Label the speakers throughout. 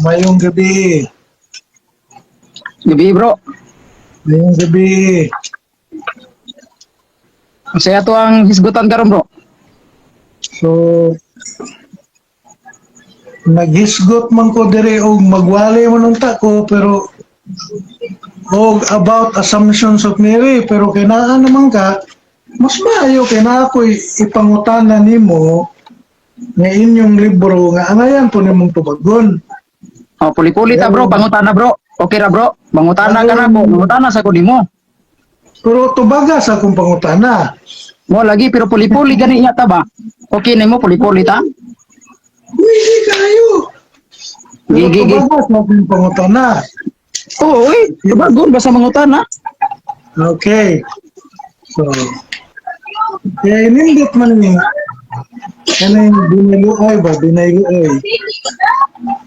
Speaker 1: Maayong gabi.
Speaker 2: Gabi, bro.
Speaker 1: Maayong gabi.
Speaker 2: Masaya to ang hisgutan karon, bro.
Speaker 1: So, naghisgot man ko dire og magwali man unta ko pero og about assumptions of Mary, pero kay naa naman ka, mas maayo kay naa ako'y ipangutana nimo nga inyong libro nga angayan po nimong tubagon.
Speaker 2: Oh, puli-puli ta, bro, pangutana, bro. Okay ra, bro. Mangutana ka na ko, mangutana sa ko nimo.
Speaker 1: Pero tubaga sa akong pangutana.
Speaker 2: Mo lagi, pero puli-puli gani niya ta ba? Okay nimo puli-puli ta?
Speaker 1: Pwede kayo. Pero
Speaker 2: Gi, gi, gi.
Speaker 1: tubaga sa akong pangutana.
Speaker 2: Oo, uy, tubagon ba sa mangutana?
Speaker 1: Okay. So, kaya inindot man ni kanang binailuay ba? Binailuay.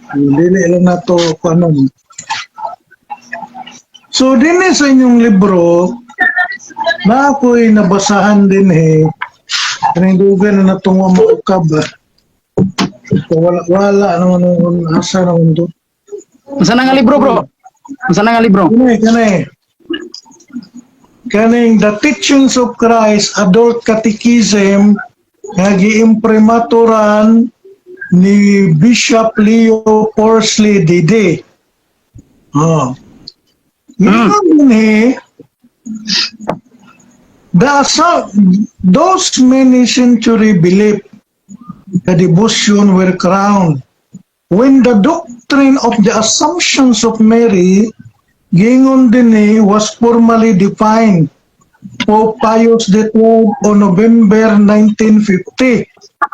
Speaker 1: Dili lang na to kung ano. So, din sa inyong libro, na ako'y nabasahan din eh, kanang dugay na natong maukab ba? So, wala, wala naman nung asa naman to.
Speaker 2: Unsa na nga libro, bro? Unsa na nga libro?
Speaker 1: Kani, kani. Kaning The Teachings of Christ, Adult Catechism, nga giimprimaturan ni Bishop Leo Porsley D.D. Oh. Eh, those many century belief the devotion were crowned when the doctrine of the Assumptions of Mary, gingon din eh, was formally defined Pope Pius XII o November 1950.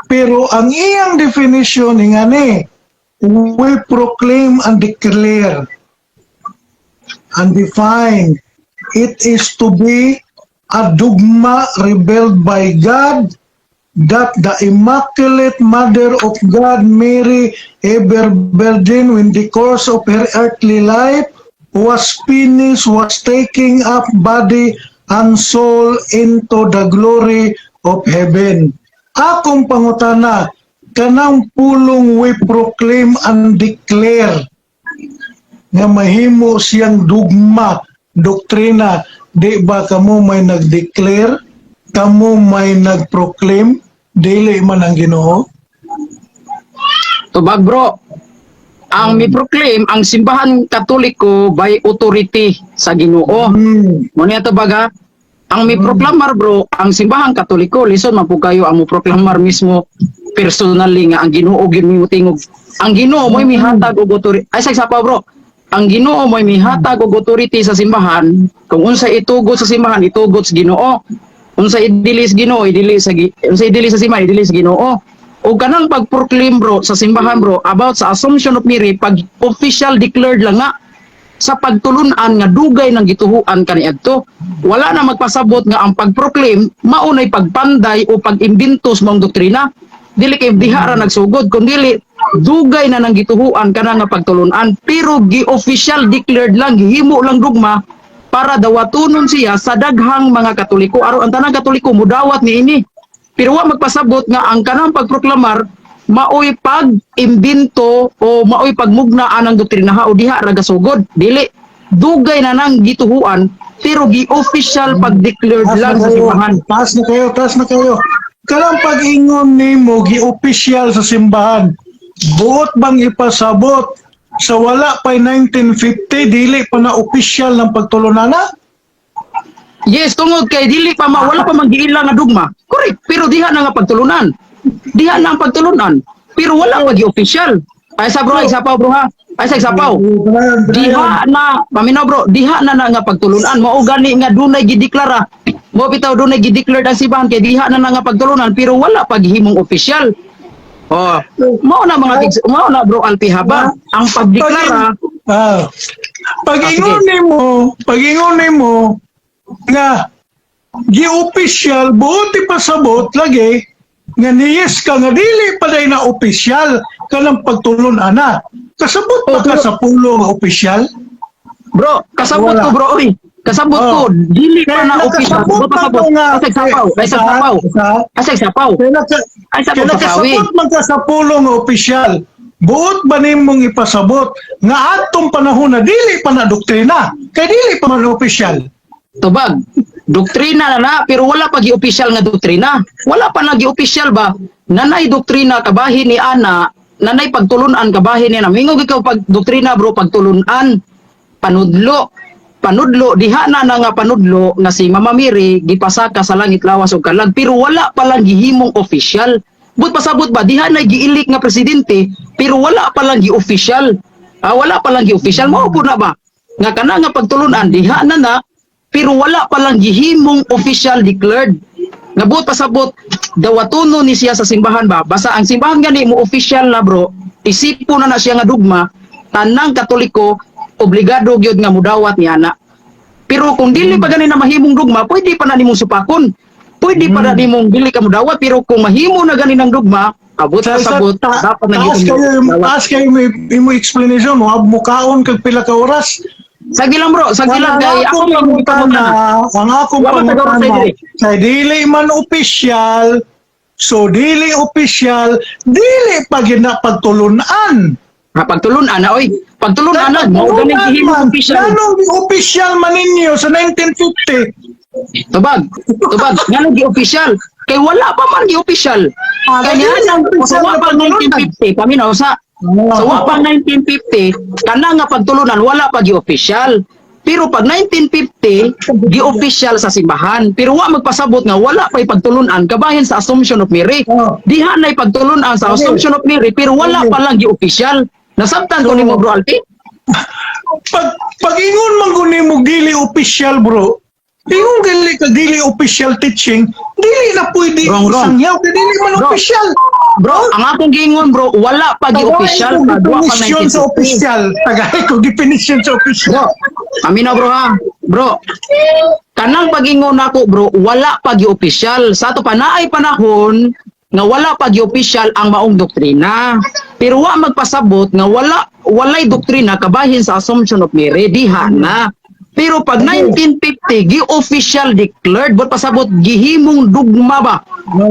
Speaker 1: Pero ang iyang definition ingani, "We proclaim and declare and define it is to be a dogma revealed by God that the Immaculate Mother of God, Mary, ever Virgin, when the course of her earthly life was finished, was taking up body and soul into the glory of heaven." Akong pangutana, kanang pulong "we proclaim and declare" nga mahimo siyang dugma, doktrina, di ba kamo may nag-declare, kamo may nag-proclaim, dili man ang Ginoo?
Speaker 2: Tubag, bro. Ang mi-proclaim ang Simbahan Katoliko by authority sa Ginoo. Mo niya tubag ha. Ang mi-proklamar, bro, ang Simbahan Katoliko, lison man po kayo ang mo-proklamar mismo personally nga ang Ginoo gyud mitingog. Ang Ginoo mo'y mihatag og authority. Ay, sa pa, bro. Ang Ginoo mo'y mihatag og authority sa simbahan. Kung unsa itugot sa simbahan, itugot sa Ginoo. Unsa idili sa Ginoo, idili sa unsa idili sa simbahan, idili sa Ginoo. O kanang pag-proclaim, bro, sa simbahan, bro, about sa Assumption of Mary, pag official declared lang nga sa pagtulunan nga dugay ng gituhuan kaniadto. Wala na magpasabot nga ang pag-proclaim maunay pagpanday o pag-imbento sa maong doktrina. Dili kay diha ra nagsugod, kundi dugay na nang gituhuan kana nga pagtulunan, pero gi-official declared lang, gihimo lang dugma para dawatonon siya sa daghang mga Katoliko, aron ang tanang Katoliko mudawat niini. Pero wa magpasabot nga ang kanang pagproklamar maoy pag-imbento o maoy pagmugna anang doktrina o diha ra gasugod. Dili, dugay na nang gituhuan, pero gi-official pag-declared
Speaker 1: Taas
Speaker 2: lang
Speaker 1: na
Speaker 2: sa
Speaker 1: kayo,
Speaker 2: simbahan.
Speaker 1: Taas na kayo, taas na kayo. Kanang pag-ingon nimo gi-official sa simbahan, buot bang ipasabot sa wala pa 1950, dili pa na official ng pagtulunana?
Speaker 2: Yes, tungod kay dili pa ma, wala pa man giila nga dugma. Correct, pero diha na nga pagtulunan. Diha na ang pagtulunan. Pero wala pa gi-official. Ay sa bro, ay sa pa, bro, ha. Ay sa sapaw. Diha na, paminaw, bro, diha na na nga pagtulunan. Mao gani nga dunay gideklara. Mo bitaw dunay gideclare ang simbahan kay diha na na nga pagtulunan, pero wala pa gihimong official. Oh, mao na, bro Alpi, haba. Ang pagdeklara
Speaker 1: Pag-ingon
Speaker 2: Ah, sige.
Speaker 1: nimo, pag-ingon nimo nga gi-official, buot ipasabot lagi nga niyes ka nga dili pa day na official kanang pagtulon ana. Kasabot ba
Speaker 2: Oh,
Speaker 1: ka sa pulo nga official?
Speaker 2: Bro, kasabot
Speaker 1: Wala.
Speaker 2: ko, bro, oy. Kasabot ko, dili pa
Speaker 1: Kaya
Speaker 2: na official.
Speaker 1: nakasabot
Speaker 2: Bro,
Speaker 1: man
Speaker 2: kasabot.
Speaker 1: ko nga.
Speaker 2: Ay, sapaw, ay sapaw.
Speaker 1: Sa
Speaker 2: Ay sapaw.
Speaker 1: Kaya
Speaker 2: Ay sa
Speaker 1: kaya
Speaker 2: sapawi.
Speaker 1: nakasabot man ka sa pulo nga opisyal. Buot ba nimong ipasabot nga atong panahon na dili pa na doktrina, kay dili pa man opisyal?
Speaker 2: Tubag, doktrina na na, pero wala pa gi-opisyal nga doktrina. Wala pa nagi-opisyal ba? Nanay doktrina kabahin ni ana, nanay pagtulunan kabahin ni ana. Mingog ikaw pag doktrina, bro, pagtulunan, panudlo. Panudlo, diha na na nga panudlo nga si Mama Mary gipasaka sa langit, lawas ug kalag, pero wala pa lang gihimong official. But pasabot ba diha na giilik nga presidente pero wala pa lang gi-official. Ah, wala pa lang gi-official mao po na ba? Nga kana nga pagtulunan diha na na pero wala pa lang gihimong official declared. Nga buot pasabot dawatono ni siya sa simbahan ba? Basta ang simbahan gani mo official na, bro, isipo na na siya nga dugma, tanang Katoliko obligado gyud nga mudawat ni ana. Pero kung dili pa gani na mahimong dugma, pwede pa na nimong supakon. Pwede pa na nimong dili ka mudawat, pero kung mahimo na gani ng dugma, abot pasabot dapat na
Speaker 1: taas
Speaker 2: gyud
Speaker 1: kayo,
Speaker 2: mudawat.
Speaker 1: Taas kayo mo, imo explanation mo, mukaon kag pila ka oras.
Speaker 2: Sagdi lang, bro, sagdi lang
Speaker 1: Ang
Speaker 2: kay ako
Speaker 1: akong
Speaker 2: may
Speaker 1: pangutana, ang akong
Speaker 2: Wa man tagaw sa
Speaker 1: pangutana,
Speaker 2: dili.
Speaker 1: kay dili man opisyal, so dili opisyal, dili pa gyud na pagtulunan.
Speaker 2: Ha, pagtulunan na oy. Pagtulunan na mao gani gihimong official.
Speaker 1: Nanong opisyal man ninyo sa 1950?
Speaker 2: Tubag, tubag, ngano gi-official? Kay wala pa man gi-official.
Speaker 1: Ah,
Speaker 2: Kay
Speaker 1: dili
Speaker 2: niya
Speaker 1: official
Speaker 2: sa wa
Speaker 1: na
Speaker 2: pa
Speaker 1: pagtulunan.
Speaker 2: 1950, kami na sa wa pa 1950, kana nga pagtulunan wala pa gi-official. Pero pag 1950, gi-official sa simbahan. Pero wa magpasabot nga wala pa pagtulunan kabahin sa Assumption of Mary.
Speaker 1: Oh.
Speaker 2: Diha na pagtulunan sa Assumption of Mary pero wala pa lang gi-official. Nasabtan ko nimo, bro Alpi?
Speaker 1: Pag pag-ingon man guni mo dili official, bro. Ingon dili ka dili official teaching, dili na pwede
Speaker 2: Wrong, wrong.
Speaker 1: isangyaw kay dili man
Speaker 2: Bro.
Speaker 1: official.
Speaker 2: Bro, ang akong giingon, bro, wala pa gi-official
Speaker 1: Tagay
Speaker 2: pag
Speaker 1: ko
Speaker 2: wa pa
Speaker 1: definition sa
Speaker 2: 1950.
Speaker 1: official. Tagay ko definition sa official.
Speaker 2: Bro, kami na, bro, ha. Bro, kanang pag-ingon nako, bro, wala pa gi-official. Sa ato pa naay panahon nga wala pa gi-official ang maong doktrina. Pero wa magpasabot nga walay doktrina kabahin sa Assumption of Mary diha na. Pero pag 1950 gi-official declared, but pasabot gihimong dugma ba?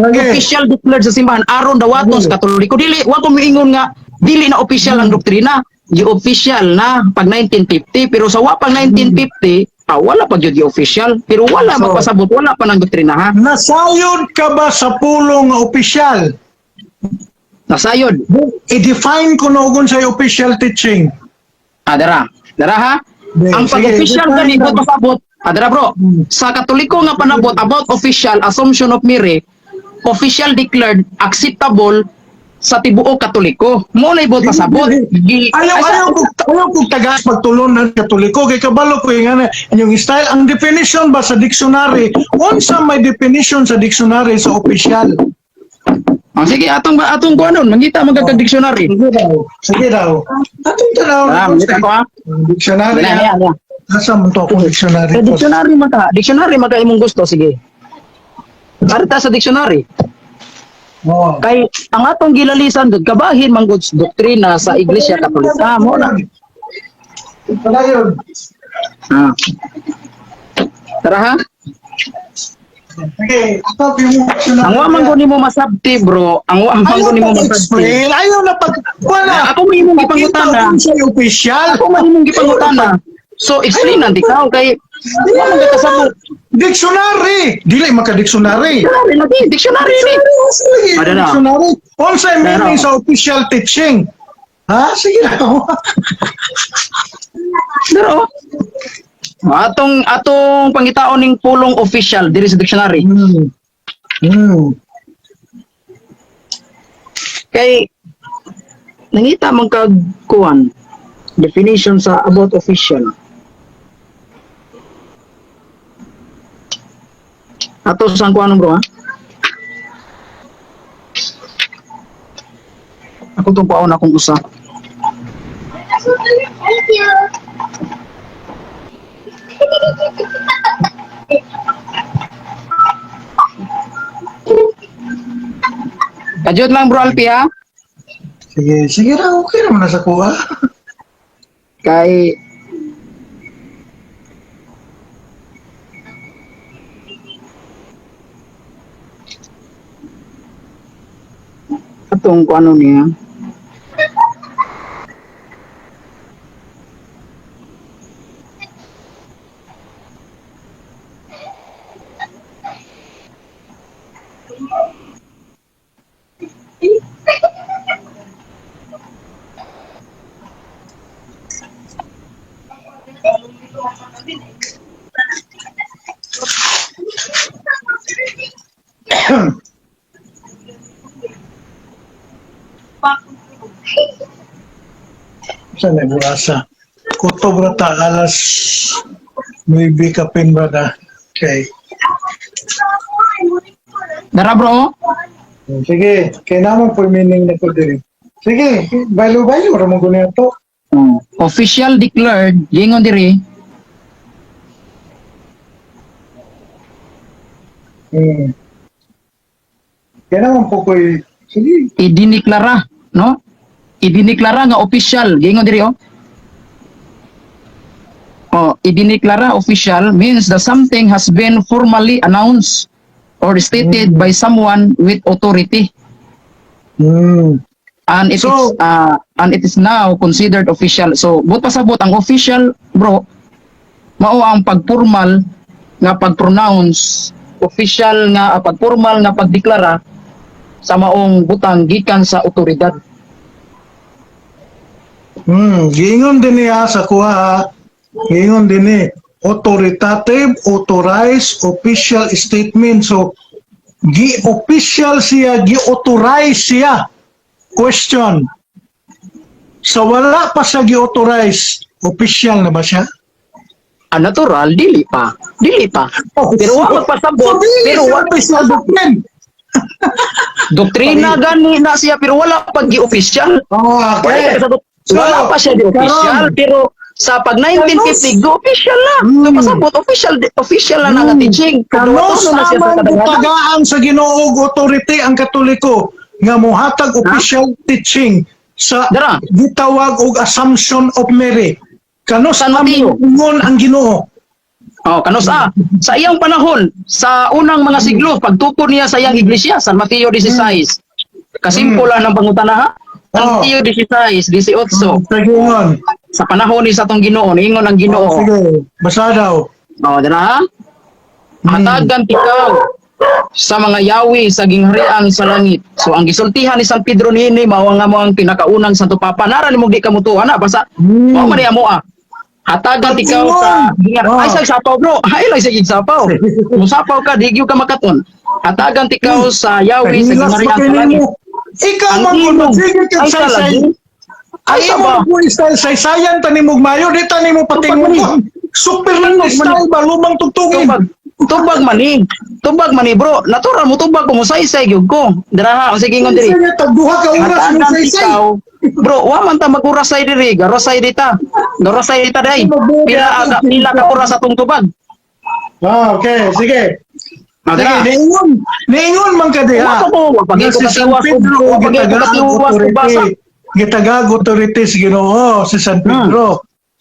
Speaker 1: Okay.
Speaker 2: Official declared sa simbahan aron dawaton sa Katoliko. Dili wa ko miingon nga dili na official ang doktrina, gi-official na pag 1950, pero sa wa pag 1950, wala pa gyud gi-official, pero wala
Speaker 1: So,
Speaker 2: magpasabot wala pa ng doktrina, ha.
Speaker 1: Nasayod ka ba sa pulong nga opisyal?
Speaker 2: Nasayod.
Speaker 1: I-define ko na sa official teaching.
Speaker 2: Ah, dara dara ha.
Speaker 1: Sige,
Speaker 2: Ang pag-official
Speaker 1: define
Speaker 2: gani
Speaker 1: na.
Speaker 2: buot pasabot, dara, bro, sa Katoliko nga panabot about official Assumption of Mary, official declared acceptable sa tibuok Katoliko mo na buot pasabot.
Speaker 1: Ayaw, ayaw ko tagas pagtulon ng Katoliko kay kabalo ko yung ano, yung style. Ang definition ba sa dictionary, unsa may definition sa dictionary sa official?
Speaker 2: Ah, sige, atong atong kuanon, mangita man kag dictionary.
Speaker 1: Sige daw. Sige daw. Atong tanaw.
Speaker 2: Ah, mangita ko ha.
Speaker 1: Dictionary.
Speaker 2: Wala,
Speaker 1: Ha?
Speaker 2: wala, wala.
Speaker 1: Asa man to akong dictionary?
Speaker 2: Sa dictionary man ka, dictionary man ka imong gusto, sige. Arita sa dictionary.
Speaker 1: Oh.
Speaker 2: Kay ang atong gilalisan gud kabahin man gud sa doktrina sa Iglesia Katolika mo na.
Speaker 1: Wala yun.
Speaker 2: Ah. Tara ha.
Speaker 1: Sige, stop yung dictionary.
Speaker 2: Ang wa man gud nimo masabti, bro. Ang wa man
Speaker 1: Ayaw
Speaker 2: gud nimo masabti.
Speaker 1: pag-explain. Ayaw na pag... Wala.
Speaker 2: Ako may imong gipangutana.
Speaker 1: Pakita sa official.
Speaker 2: Ako man imong gipangutana. So explain na ikaw kay wa man ka kasabot.
Speaker 1: Dictionary. Dili maka-dictionary.
Speaker 2: Dictionary lagi, dictionary ni.
Speaker 1: Sige,
Speaker 2: Adara.
Speaker 1: dictionary. Unsay meaning
Speaker 2: Adara.
Speaker 1: sa official teaching? Ha? Sige na.
Speaker 2: Pero atong atong pangitaon ning pulong official diri sa dictionary. Kay nangita man kag kuan definition sa about official. Ato sa kuan, bro, ha. Ako tong kuan akong usa.
Speaker 3: Thank you.
Speaker 2: Kajot lang, bro Alpi, ha.
Speaker 1: Sige, sige na. Okay naman na sa kuha.
Speaker 2: Kay atong kuano niya.
Speaker 1: Sa na burasa. Kutob ra ta alas 9 kapin brada. Okay.
Speaker 2: Dara, bro.
Speaker 1: Sige, kay naman po meaning na ko diri. Sige, baylo-baylo ra mo guni ato.
Speaker 2: Oh. Official declared, gingon diri.
Speaker 1: Kaya naman po ko'y, sige.
Speaker 2: Idiniklara, no? Idiniklara nga official, gingon diri, oh. Oh, idiniklara official means that something has been formally announced or stated by someone with authority and it is and it is now considered official. So, buot pasabot ang official, bro, mao ang pagpormal nga pag-pronounce, official nga pagpormal nga pagdeklara sa maong butang gikan sa otoridad.
Speaker 1: Giingon din niya sa kuha ha. Giingon din ni authoritative, authorized, official statement. So, gi-official siya, gi-authorize siya. Question. Sa wala pa siya gi-authorize, official na ba siya?
Speaker 2: Ah, natural, dili pa. Dili pa. Pero wa magpasabot,
Speaker 1: So, dili
Speaker 2: pero
Speaker 1: siya
Speaker 2: wa
Speaker 1: official document.
Speaker 2: Doktrina gani na siya pero wala pa gi-official.
Speaker 1: Oh,
Speaker 2: Wala
Speaker 1: okay.
Speaker 2: pa
Speaker 1: So,
Speaker 2: wala pa siya di-official
Speaker 1: karon,
Speaker 2: pero sa pag 1950 go official na. So pasabot official official na nga teaching.
Speaker 1: Kanos
Speaker 2: Kung na siya sa
Speaker 1: naman
Speaker 2: kadaghanan.
Speaker 1: gitagaan sa Ginoo og authority ang Katoliko nga mohatag official teaching sa
Speaker 2: Dara.
Speaker 1: gitawag og Assumption of Mary. Kanos
Speaker 2: San Mateo.
Speaker 1: ingon ang Ginoo.
Speaker 2: Oh, kanos ah. Sa iyang panahon, sa unang mga siglo, pagtukod niya sa iyang iglesia, San Mateo 16. Kasimpulan ng pangutana ha. San Mateo 16, 18.
Speaker 1: Sige ngon.
Speaker 2: Sa panahon ni sa atong Ginoo, niingon ang Ginoo.
Speaker 1: Oh, sige. Basa daw.
Speaker 2: Oh, dara ha. Hatagan ikaw sa mga yawi sa gingharian sa langit. So ang gisultihan ni San Pedro niini mao nga mo ang pinakaunang Santo Papa. Nara nimo di ka mutuo ana basta mao man mo ah. Hatagan ikaw sa gingharian.
Speaker 1: Oh.
Speaker 2: Ay sa sapaw, bro. Ay lang sa sapaw. Kung sapaw ka di gyud ka makaton. Hatagan ikaw sa yawi sa
Speaker 1: Kahilas pa
Speaker 2: gingharian sa
Speaker 1: kay
Speaker 2: langit.
Speaker 1: nimo. Ikaw
Speaker 2: Ang
Speaker 1: man kuno
Speaker 2: ilong
Speaker 1: sige kag
Speaker 2: ay sa
Speaker 1: saysay.
Speaker 2: langit.
Speaker 1: Ay
Speaker 2: Ay sa
Speaker 1: mo
Speaker 2: ba?
Speaker 1: ko style saysayan tani mo mayo di tani mo patingugon. Super lang
Speaker 2: Tubag man
Speaker 1: style ba lumang tugtugin.
Speaker 2: Tubag. Tubag man ni. Tubag man ni, bro. Natural mo tubag ko mo saysay gyud ko. Dira ha, sige ingon diri.
Speaker 1: Sige, tagduha ka oras mo
Speaker 2: Hatagan
Speaker 1: saysay.
Speaker 2: ikaw. Bro, wa man ta magurasay diri, garosay dita. Garosay dita day. Pila aga, pila ka oras atong tubag.
Speaker 1: Ah, okay, sige.
Speaker 2: Ah,
Speaker 1: Sige,
Speaker 2: dira.
Speaker 1: niingon, niingon man ka diha.
Speaker 2: Wa ko, wa pag
Speaker 1: Nga
Speaker 2: ko
Speaker 1: si San
Speaker 2: katiwas,
Speaker 1: Pedro,
Speaker 2: wa pag ko
Speaker 1: gitagaag
Speaker 2: katiwas og basa.
Speaker 1: authority. Gitagaag authority sa Ginoo, si San Pedro.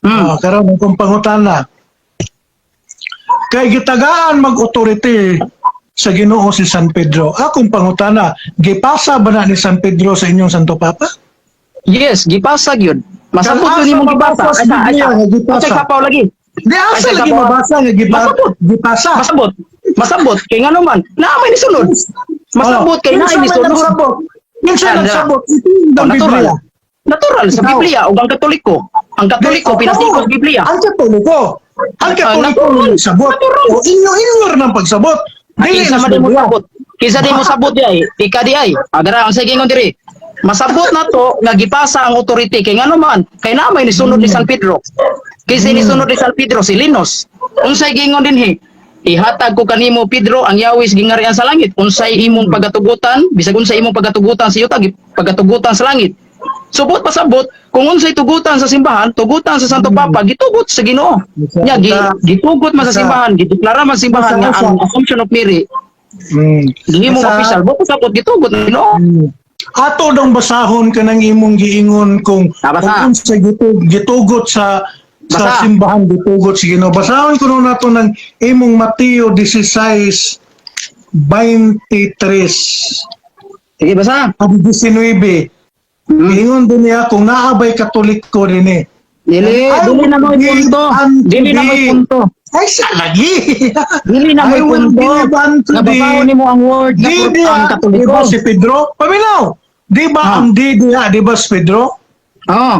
Speaker 1: Ah, karon akong pangutana. Kay gitagaan mag-authority sa Ginoo si San Pedro. Akong pangutana, gipasa ba na ni San Pedro sa inyong Santo Papa?
Speaker 2: Yes, gipasa gyud. Masabot
Speaker 1: Kan
Speaker 2: yun imong
Speaker 1: asa
Speaker 2: gipasa.
Speaker 1: mabasa sa
Speaker 2: Ay sa, ay
Speaker 1: Biblia
Speaker 2: sa.
Speaker 1: nga gipasa?
Speaker 2: Ay, sapaw lagi.
Speaker 1: Di asa
Speaker 2: Ay, sa
Speaker 1: lagi
Speaker 2: sapaw.
Speaker 1: mabasa nga
Speaker 2: Masabot.
Speaker 1: gipasa.
Speaker 2: Masabot. Masabot kay ngano man. Naa may nisunod. Masabot kay
Speaker 1: Kinsa
Speaker 2: naa
Speaker 1: may
Speaker 2: nisunod.
Speaker 1: nagsabot? Kinsa
Speaker 2: Ah,
Speaker 1: nagsabot? Ito
Speaker 2: Oh,
Speaker 1: ang
Speaker 2: natural.
Speaker 1: Biblia.
Speaker 2: Natural sa
Speaker 1: Ikaw.
Speaker 2: Biblia ug ang Katoliko. Ang Katoliko pinasikos sa Biblia.
Speaker 1: Ang Katoliko. Ang Katoliko
Speaker 2: natural.
Speaker 1: nagsabot.
Speaker 2: Natural.
Speaker 1: O inyo-inyo ng pagsabot. Dili
Speaker 2: Kinsa
Speaker 1: na
Speaker 2: man
Speaker 1: sa
Speaker 2: di mo
Speaker 1: Biblia.
Speaker 2: sabot. Kinsa di mo sabot di ay, ika di ay. Agara ang sige diri. Masabot na to nga gipasa ang authority kay ngano man kay na may nisunod ni San Pedro. Kaysa nisunod ni San Pedro si Linos. Unsay gingon dinhi? Ihatag ko kanimo Pedro ang yawis gingarian sa langit. Unsay imong pagatugutan, bisag unsay imong pagatugutan sa yuta, pagatugutan sa langit. Subot pasabot kung unsay tugutan sa simbahan, tugutan sa Santo Papa, gitugot sa Ginoo. Nya gitugot man sa simbahan, gideklara man sa simbahan nga ang Assumption of Mary gihimong official. Buot pasabot gitugot na Ginoo.
Speaker 1: Ato dong basahon ka ng imong giingon kung
Speaker 2: Ah, basa.
Speaker 1: kung unsa gitugot sa sa
Speaker 2: Basa.
Speaker 1: simbahan gitugot sa Ginoo. Basahon kuno nato ng imong Mateo 16:23
Speaker 2: Sige basa.
Speaker 1: ang 19. Giingon din niya kung naabay Katoliko dinhi.
Speaker 2: Dili,
Speaker 1: I
Speaker 2: dili na mo'y
Speaker 1: will give
Speaker 2: punto.
Speaker 1: unto
Speaker 2: Dili na mo'y
Speaker 1: thee.
Speaker 2: punto.
Speaker 1: Ay sa lagi.
Speaker 2: Dili na
Speaker 1: I
Speaker 2: mo'y
Speaker 1: will
Speaker 2: punto.
Speaker 1: give unto
Speaker 2: Nga
Speaker 1: thee.
Speaker 2: basahon nimo ang word nga
Speaker 1: Di
Speaker 2: ang
Speaker 1: ang
Speaker 2: Katoliko.
Speaker 1: Di ba si Pedro? Paminaw. Di ba ang di diha, di ba si Pedro?
Speaker 2: Oh.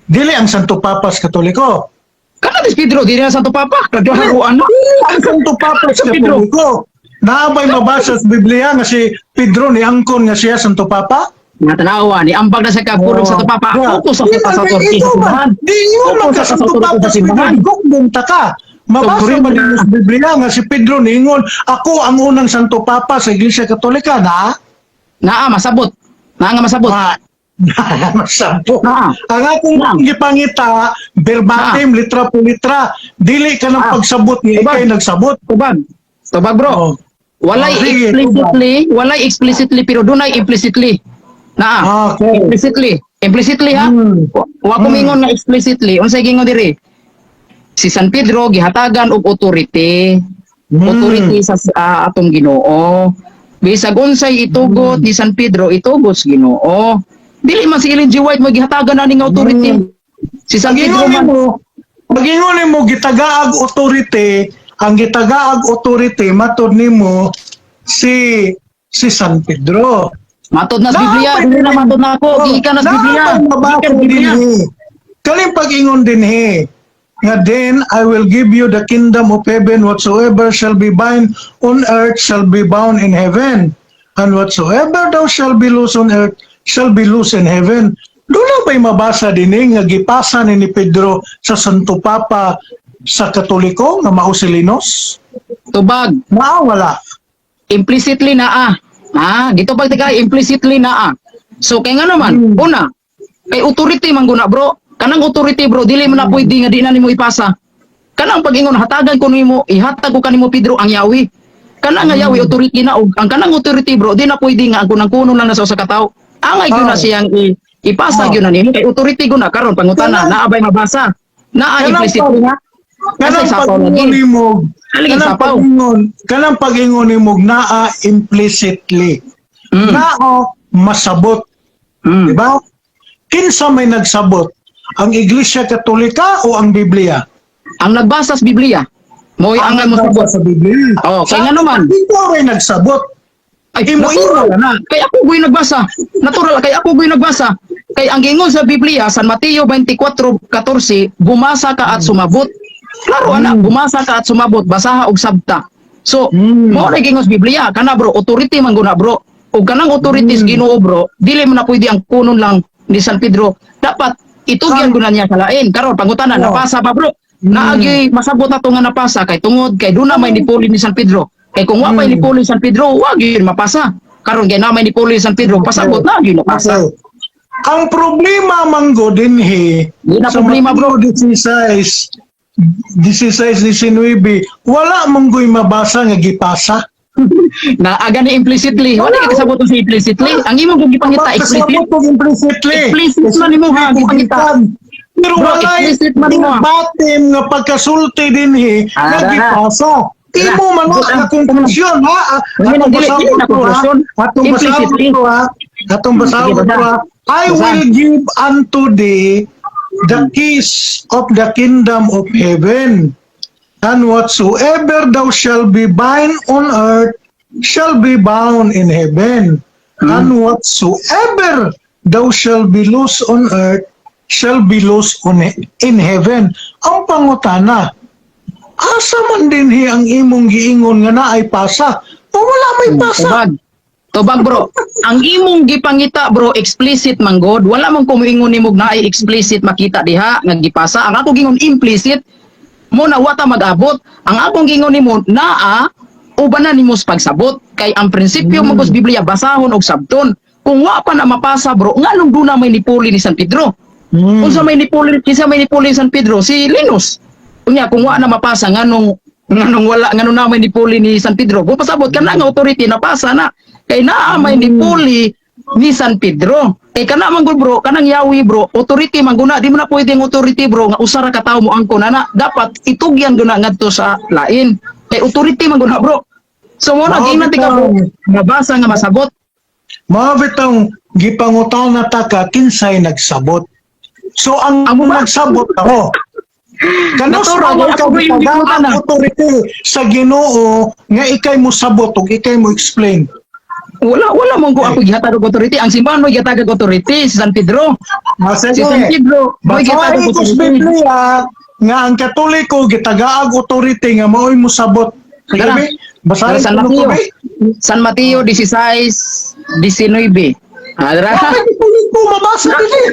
Speaker 1: Dili ang Santo Papas Katoliko.
Speaker 2: Kana si Pedro dili na Santo Papa. Kaglaruan na.
Speaker 1: Dili ang Santo Papas
Speaker 2: Si Pedro.
Speaker 1: Katoliko. Naabay mabasa sa Biblia nga si Pedro ni angkon nga siya Santo Papa?
Speaker 2: Nga tanawa ni ambag na sa kapulong sa Papa. Ako sa
Speaker 1: Di
Speaker 2: sa
Speaker 1: man,
Speaker 2: authority
Speaker 1: ikaw
Speaker 2: sa
Speaker 1: man.
Speaker 2: simbahan.
Speaker 1: Di ingon
Speaker 2: Ako
Speaker 1: man
Speaker 2: sa
Speaker 1: ka
Speaker 2: sa
Speaker 1: Santo
Speaker 2: authority
Speaker 1: Papa
Speaker 2: sa simbahan.
Speaker 1: Pedro, gugmong ta ka. Mabasa
Speaker 2: Sobrang
Speaker 1: ba din sa Biblia nga si Pedro niingon, "Ako ang unang Santo Papa sa Iglesia Katolika," na?
Speaker 2: Naa masabot. Naa nga masabot.
Speaker 1: Ma, masabot.
Speaker 2: Naa.
Speaker 1: Ang akong
Speaker 2: Naa.
Speaker 1: gipangita, verbatim, litra po litra, dili ka ng pagsabot ni
Speaker 2: Tubag.
Speaker 1: ikay nagsabot.
Speaker 2: Tubag. Tubag, bro.
Speaker 1: Oh.
Speaker 2: Walay
Speaker 1: Oh, sige,
Speaker 2: explicitly, walay explicitly pero dunay implicitly. Naa. Implicitly. Implicitly ha. Wa ko mingon nga explicitly. Unsay gingon diri? Si San Pedro gihatagan og authority. Authority sa atong Ginoo. Bisag unsay itugot ni San Pedro, itugot sa Ginoo. Dili man si Ellen G. White mo gihatagan ani nga authority. Si San Pedro
Speaker 1: Pagingon
Speaker 2: man.
Speaker 1: mo, pagingon mo gitagaag authority, ang gitagaag authority matod nimo si si San Pedro.
Speaker 2: Matod na sa Biblia,
Speaker 1: Naapay
Speaker 2: dili na
Speaker 1: din-
Speaker 2: matod na ako,
Speaker 1: Oh,
Speaker 2: gikan na sa Biblia.
Speaker 1: naapay mabasa
Speaker 2: Gikan sa Biblia.
Speaker 1: dinhi. Kaling pag-ingon dinhi, nga "Then I will give you the kingdom of heaven. Whatsoever shall be bind on earth shall be bound in heaven, and whatsoever thou shall be loose on earth shall be loose in heaven." Doon na ba'y mabasa dinhi nga gipasa ni Pedro sa Santo Papa sa Katoliko nga mao si Linus?
Speaker 2: Tubag.
Speaker 1: Naa wala?
Speaker 2: Implicitly naa. Ah, dito pag tika implicitly naa. So kay nga naman, una, kay authority man guna, bro. Kanang authority, bro, dili man na pwede nga di na nimo ipasa. Kanang pag-ingon hatagan ko nimo, ihatag ko kanimo Pedro ang yawi. Kanang nga yawi authority na og ang kanang authority, bro, di na pwede nga ang kunang-kuno lang na sa usa ka tawo. Angay gyud na siyang ipasa gyud na nimo kay authority guna karon pangutana naa bay mabasa? Naa
Speaker 1: Kanang
Speaker 2: implicitly nga.
Speaker 1: Kanang
Speaker 2: Kasi sapaw
Speaker 1: pag-ingon
Speaker 2: lagi.
Speaker 1: nimo,
Speaker 2: Aligi
Speaker 1: kanang
Speaker 2: sapaw.
Speaker 1: kanang pag-ingon nimo naa implicitly. Naa masabot, di ba? Kinsa may nagsabot? Ang Iglesia Katolika o ang Biblia?
Speaker 2: Ang nagbasa sa Biblia, mo'y angay mo
Speaker 1: Nagbasa
Speaker 2: sabot.
Speaker 1: sa Biblia.
Speaker 2: Oh, kay nga naman.
Speaker 1: Ikaw ay nagsabot.
Speaker 2: Ay,
Speaker 1: Imo
Speaker 2: natural.
Speaker 1: imo na.
Speaker 2: Kay ako go'y nagbasa. Natural, kay ako go'y nagbasa. Kay ang gingon sa Biblia, San Mateo 24:14, "Bumasa ka at sumabot." Klaro ana, bumasa ka at sumabot, basaha og sabta. So, mao na gingon sa Biblia, kana, bro, authority man guna, bro. Ug kanang authority sa Ginoo, bro, dili man na pwede ang kunon lang ni San Pedro. Dapat itugyan guna niya sa lain. Karon pangutana, napasa ba, bro? Naagi masabot na to nga napasa kay tungod kay duna may nipuli ni San Pedro. Kay kung wa may nipuli ni San Pedro, wa gyud mapasa. Karon kay na may nipuli ni San Pedro, pasabot na gyud napasa.
Speaker 1: Okay. Ang problema manggo dinhi
Speaker 2: Di na
Speaker 1: sa
Speaker 2: problema, bro.
Speaker 1: Mateo 16, 16, 19, wala manggoy mabasa nga gipasa.
Speaker 2: Na aga ni implicitly. Wala kay kasabot sa implicitly. Ang imong kung gipangita explicit.
Speaker 1: Kasabot og implicitly.
Speaker 2: Explicit man nimo ha, gipangita.
Speaker 1: Pero
Speaker 2: Bro,
Speaker 1: walay
Speaker 2: explicit man nimo, ha.
Speaker 1: verbatim nga pagkasulti dinhi
Speaker 2: Ah,
Speaker 1: nga
Speaker 2: dara.
Speaker 1: gipasa. Imo man
Speaker 2: Dara.
Speaker 1: na konklusyon ha. Ah,
Speaker 2: Dili na,
Speaker 1: atong
Speaker 2: dili,
Speaker 1: basahon
Speaker 2: dili na
Speaker 1: ko, ha.
Speaker 2: konklusyon.
Speaker 1: Atong basahon
Speaker 2: Implicitly.
Speaker 1: ko ha. Atong basahon
Speaker 2: Sige,
Speaker 1: ko
Speaker 2: basa.
Speaker 1: ha. "I
Speaker 2: Basa.
Speaker 1: will give unto thee the keys of the kingdom of heaven. And whatsoever thou shalt be bind on earth shall be bound in heaven. And whatsoever thou shalt be loose on earth shall be loose on in heaven." Ang pangutana, asa man dinhi ang imong giingon nga naay pasa? O wala may pasa?
Speaker 2: Tubag. Tubag, bro. Ang imong gipangita, bro, explicit man god. Wala man ko moingon nimo naay explicit makita diha nga gipasa. Ang ako gingon implicit mo na wata mag-abot. Ang akong gingon nimo naa ubanan nimo sa pagsabot kay ang prinsipyo mo sa Biblia basahon og sabton. Kung wa pa na mapasa, bro, nganong duna may nipuli ni San Pedro? Unsa may nipuli, kinsa may nipuli ni San Pedro? Si Linus. Unya kung wa na mapasa nganong wala nganong na may nipuli ni San Pedro? Kung pasabot kana nga authority napasa na kay naa may nipuli ni San Pedro. Kay kana man gud, bro, kanang yawi, bro, authority man guna, di mo na pwede ang authority, bro, nga usa ra ka tawo mo angkon ana, dapat itugyan guna ngadto sa lain. Kay authority man guna, bro. So mo na
Speaker 1: Mao
Speaker 2: giingnan tika, bro,
Speaker 1: bitaw.
Speaker 2: nabasa nga masabot.
Speaker 1: Mao bitong gipangutana ta ka kinsay nagsabot. So ang
Speaker 2: Amo ba?
Speaker 1: nagsabot ako. Kanus
Speaker 2: Natural,
Speaker 1: man
Speaker 2: ako
Speaker 1: ka
Speaker 2: ba yung
Speaker 1: gitagaan
Speaker 2: gipangutana?
Speaker 1: authority sa Ginoo nga ikay mo sabot ug ikay mo explain?
Speaker 2: Wala wala mo ko ako gihatag og authority. Ang simbahan mo gihatag og authority si San Pedro.
Speaker 1: Ah,
Speaker 2: Si
Speaker 1: sige.
Speaker 2: San Pedro mo gihatag
Speaker 1: Basahin
Speaker 2: og
Speaker 1: ko sa
Speaker 2: authority.
Speaker 1: Biblia nga ang Katoliko gitagaag authority nga maoy mo sabot. Sige,
Speaker 2: Tara.
Speaker 1: be. Basahin
Speaker 2: Tara, San
Speaker 1: ko
Speaker 2: Mateo.
Speaker 1: be.
Speaker 2: San Mateo 16, 19. Ah, dara.
Speaker 1: Bakit Katoliko mabasa din eh?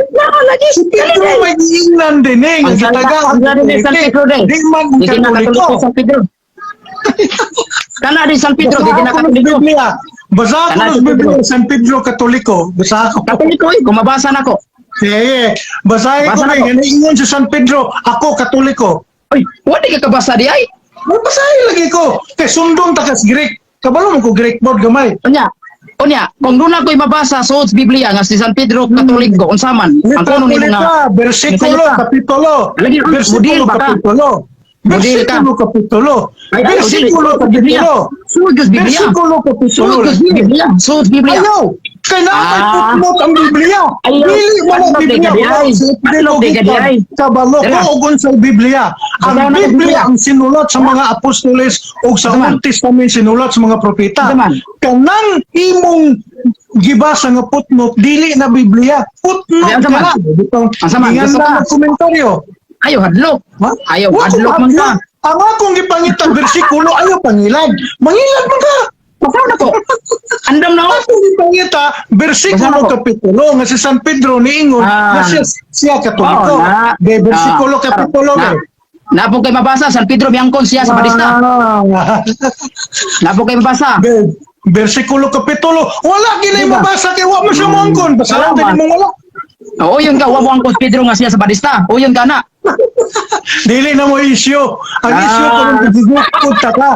Speaker 2: Lagi.
Speaker 1: Si Pedro may giingnan din eh, nga
Speaker 2: Ang salta,
Speaker 1: gitaga
Speaker 2: ang
Speaker 1: ang
Speaker 2: salta ni San Pedro din.
Speaker 1: Di man ang
Speaker 2: Di na
Speaker 1: Katoliko.
Speaker 2: Katoliko San Pedro. Kana din San Pedro, di na
Speaker 1: Basa ako ng
Speaker 2: Katoliko.
Speaker 1: Biblia. Basa ako
Speaker 2: Kana
Speaker 1: ng
Speaker 2: si Pedro.
Speaker 1: Biblia, San Pedro Katoliko. Basa ako.
Speaker 2: Katoliko eh, gumabasa na ko.
Speaker 1: Sige, basahin ko
Speaker 2: Basa
Speaker 1: na
Speaker 2: na ko.
Speaker 1: yun. Ingon si San Pedro, ako Katoliko.
Speaker 2: Uy, wa di ka kabasa di ay.
Speaker 1: Basahin lagi ko. Kay sundong takas Greek. Kabalo mo ko Greek board gamay.
Speaker 2: Unya, unya, kung doon ako'y mabasa sa Biblia nga si San Pedro Katoliko, unsa man, ang kuno nimo nga
Speaker 1: Metropolita, versikulo,
Speaker 2: Bisaya ka.
Speaker 1: kapitulo.
Speaker 2: Lagi, uy,
Speaker 1: Versikulo,
Speaker 2: budil ba ka?
Speaker 1: kapitulo.
Speaker 2: Budil ka.
Speaker 1: Versikulo, kapitulo.
Speaker 2: Ay, ay,
Speaker 1: Versikulo,
Speaker 2: dili. Biblia.
Speaker 1: kapitulo.
Speaker 2: Sulod sa Biblia.
Speaker 1: Versikulo, kapitulo.
Speaker 2: Sulod sa Biblia. Sulod sa Biblia.
Speaker 1: Ayaw! Kailangan may
Speaker 2: Ah.
Speaker 1: footnote ang Biblia.
Speaker 2: Ayaw.
Speaker 1: Dili man ang
Speaker 2: Adlok di
Speaker 1: Biblia.
Speaker 2: ka di ay. Adlok di ka di ay.
Speaker 1: Kabalo ko
Speaker 2: Dara.
Speaker 1: og unsay Biblia. Ang
Speaker 2: Bitaw na
Speaker 1: Biblia
Speaker 2: Biblia.
Speaker 1: ang sinulat sa mga apostoles o sa
Speaker 2: Asa man?
Speaker 1: Old Testament sinulat sa mga propeta.
Speaker 2: Asa man?
Speaker 1: Kanang imong gibasa nga footnote dili na Biblia. Footnote
Speaker 2: Ay, asa
Speaker 1: ka
Speaker 2: man?
Speaker 1: na. Bitong
Speaker 2: Asa man?
Speaker 1: ingan
Speaker 2: Gusto
Speaker 1: na
Speaker 2: ka?
Speaker 1: magkomentaryo.
Speaker 2: Ayaw hadlok.
Speaker 1: Ha?
Speaker 2: Ayaw
Speaker 1: Wa ko
Speaker 2: hadlok man ka.
Speaker 1: mahadlok. Ang akong gipangita bersikulo ayaw pangilad. Mangilad man ka.
Speaker 2: Basta na ko. Andam na ako.
Speaker 1: Ako gipangita bersikulo
Speaker 2: Basta na ko.
Speaker 1: kapitulo nga si San Pedro niingon
Speaker 2: Ah.
Speaker 1: nga siya siya Katoliko.
Speaker 2: Oo, na.
Speaker 1: De bersikulo
Speaker 2: Ah,
Speaker 1: kapitulo.
Speaker 2: na. Napo kay mabasa San Pedro miangkon siya sa Batista.
Speaker 1: Ah.
Speaker 2: Napo kay mabasa.
Speaker 1: Bersikulo kapitulo. Wala ginay
Speaker 2: Diba?
Speaker 1: mabasa kay wa mo siya moangkon. Basta
Speaker 2: Wala
Speaker 1: lang
Speaker 2: man.
Speaker 1: mo wala.
Speaker 2: Oo, yun ka. Wa mo angkon Pedro nga siya sa Batista. O yun ka na.
Speaker 1: Dili na mo issue. Ang issue karon gigugod ta ka.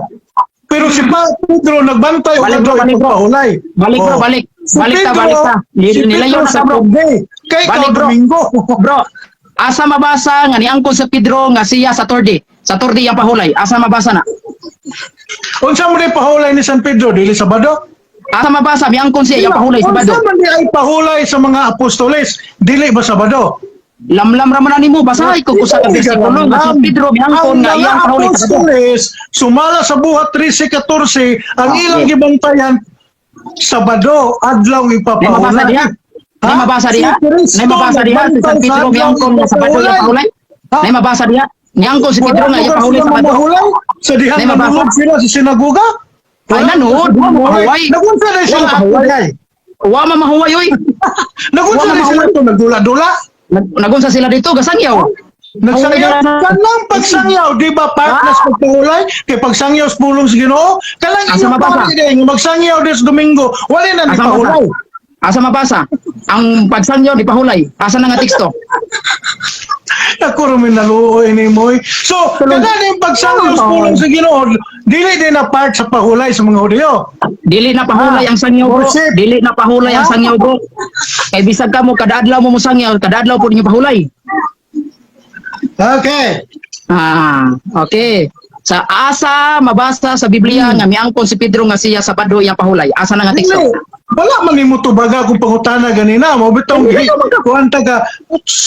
Speaker 1: Pero si Pa Pedro nagbantay og
Speaker 2: Balik, bro,
Speaker 1: adlaw
Speaker 2: balik, bro.
Speaker 1: ipagpahulay.
Speaker 2: Balik, bro,
Speaker 1: Oh.
Speaker 2: balik.
Speaker 1: Si
Speaker 2: Balik ta,
Speaker 1: Pedro,
Speaker 2: balik ta.
Speaker 1: si
Speaker 2: Nilayo
Speaker 1: Pedro
Speaker 2: na ka,
Speaker 1: sa
Speaker 2: bro.
Speaker 1: Sunday. Kay
Speaker 2: Balik,
Speaker 1: ikaw
Speaker 2: bro.
Speaker 1: Domingo.
Speaker 2: Bro, asa mabasa nga niangkon sa Pedro nga siya sa Torde. Sa Torde yang pahulay. Asa mabasa na?
Speaker 1: Unsa mo ni pahulay ni San Pedro dili Sabado?
Speaker 2: Asa mabasa miangkon siya yang pahulay sa
Speaker 1: Unsa
Speaker 2: Sabado.
Speaker 1: man di ay pahulay sa mga apostoles dili ba Sabado?
Speaker 2: Lamlam ra man nimo basahay ko usa ka bersikulo nga si Pedro miangkon
Speaker 1: Ang
Speaker 2: nga
Speaker 1: mga
Speaker 2: iyang pahulay sa Sabado.
Speaker 1: apostoles sumala sa Buhat 13:14 ang ilang
Speaker 2: Okay.
Speaker 1: gibantayan Sabado adlaw
Speaker 2: Nay mabasa
Speaker 1: ipapahulay.
Speaker 2: diha. Nay mabasa diha.
Speaker 1: Si Cristo
Speaker 2: Nay mabasa diha si San
Speaker 1: nagbantay sa
Speaker 2: Pedro
Speaker 1: adlaw
Speaker 2: miangkon nga Sabado iyang
Speaker 1: ipapahulay.
Speaker 2: pahulay.
Speaker 1: Ha?
Speaker 2: Nay mabasa diha. Niangkon si Pedro
Speaker 1: Wala
Speaker 2: nga iyang
Speaker 1: lugar
Speaker 2: pahulay
Speaker 1: sila
Speaker 2: sa Sabado.
Speaker 1: mamahulay sa dihang
Speaker 2: Nay mabasa.
Speaker 1: nanuod sila sa sinagoga.
Speaker 2: Ay nanood, wa mo mahuway.
Speaker 1: Nagunsa na sila
Speaker 2: Wa
Speaker 1: mahuway.
Speaker 2: Wa ma mahuway oy.
Speaker 1: Nagunsa
Speaker 2: Wa
Speaker 1: na sila
Speaker 2: mahuway.
Speaker 1: ito nagdula-dula.
Speaker 2: Nagunsa sila dito gasangyaw.
Speaker 1: Nagsangyaw. Kanang pagsangyaw, di ba part na sa pagpahulay? Kay pagsangyaw sa pulong sa Ginoo, kanang
Speaker 2: Asa
Speaker 1: inyong
Speaker 2: mabasa?
Speaker 1: pari din, magsangyaw des Domingo, wala na ni
Speaker 2: Asa mabasa?
Speaker 1: pahulay.
Speaker 2: Asa mabasa? Ang pagsangyaw di pahulay. Asa na nga teksto?
Speaker 1: Ako rin naluoy ni Moy. So, kanang yung pagsangyaw sa pulong sa Ginoo, dili din na part sa pahulay sa mga Hudyo.
Speaker 2: Dili na pahulay ang sangyaw, bro.
Speaker 1: Worship.
Speaker 2: Dili na pahulay ang sangyaw, bro. Kay bisag ka mo kada adlaw mo mosangyaw, kada adlaw po ninyo pahulay.
Speaker 1: Okay.
Speaker 2: Ah, okay. Sa asa mabasa sa Biblia nga miangkon si Pedro nga siya sa Sabado iyang pahulay. Asa na nga
Speaker 1: Dili.
Speaker 2: teksto?
Speaker 1: Wala man nimo tubaga kung pangutana ganina mo bitong
Speaker 2: Hindi,
Speaker 1: kuan ta ka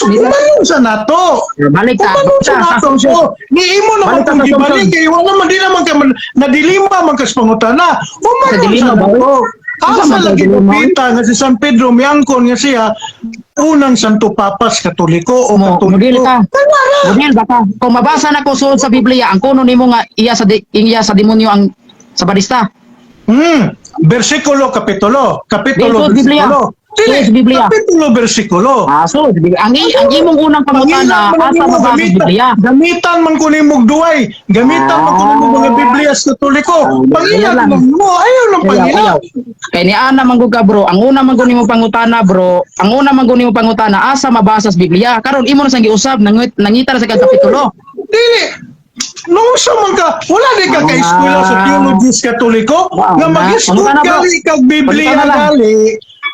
Speaker 1: kumanon sa nato.
Speaker 2: Balik ta.
Speaker 1: Kumanon
Speaker 2: Balik
Speaker 1: sa
Speaker 2: ta sa
Speaker 1: nato.
Speaker 2: assumption.
Speaker 1: So, ni imo naman
Speaker 2: Balik ta
Speaker 1: kung
Speaker 2: sa
Speaker 1: gibalik
Speaker 2: assumption.
Speaker 1: kay wala man di naman kay man, nadilima man kas pangutana. Kumanon
Speaker 2: Sa
Speaker 1: sa
Speaker 2: dilima ba?
Speaker 1: nato.
Speaker 2: Asa
Speaker 1: Asa
Speaker 2: man sa
Speaker 1: lagi
Speaker 2: dilima?
Speaker 1: pita nga si San Pedro miangkon nga siya unang Santo Papas Katoliko o
Speaker 2: Mo, model
Speaker 1: Katoliko.
Speaker 2: ka.
Speaker 1: Kana ra.
Speaker 2: Model baka kung mabasa na ko sulod sa Biblia ang kuno nimo nga iya sa iya sa demonyo ang Sabadista.
Speaker 1: Versikulo kapitulo, kapitulo
Speaker 2: Dito, Biblia.
Speaker 1: versikulo. Dili,
Speaker 2: Dito, Biblia.
Speaker 1: kapitulo versikulo.
Speaker 2: Ah, so ang imong unang pangutana
Speaker 1: Pangilan man
Speaker 2: asa
Speaker 1: nimo
Speaker 2: mabasa sa
Speaker 1: gamitan,
Speaker 2: Biblia.
Speaker 1: gamitan man ko nimog duway, gamitan man ko nimog mga Biblia sa Katoliko.
Speaker 2: Ah,
Speaker 1: Pangilan
Speaker 2: ayaw lang.
Speaker 1: man mo, ayaw lang
Speaker 2: Ayaw,
Speaker 1: pangilan.
Speaker 2: ayaw. Kay ni ana man gud ka, bro, ang una man gud nimo pangutana, bro, ang una man gud nimo pangutana asa mabasa sa Biblia. Karon imo na sang giusab nangita na sa kag kapitulo.
Speaker 1: Dili. Nung sa man ka, wala di ka ka-eskwela sa theologies Katoliko,
Speaker 2: Wow,
Speaker 1: nga
Speaker 2: na.
Speaker 1: mag-eskwela
Speaker 2: Pangutana, bro.
Speaker 1: gali kag Biblia
Speaker 2: Pangutana lang.
Speaker 1: gali,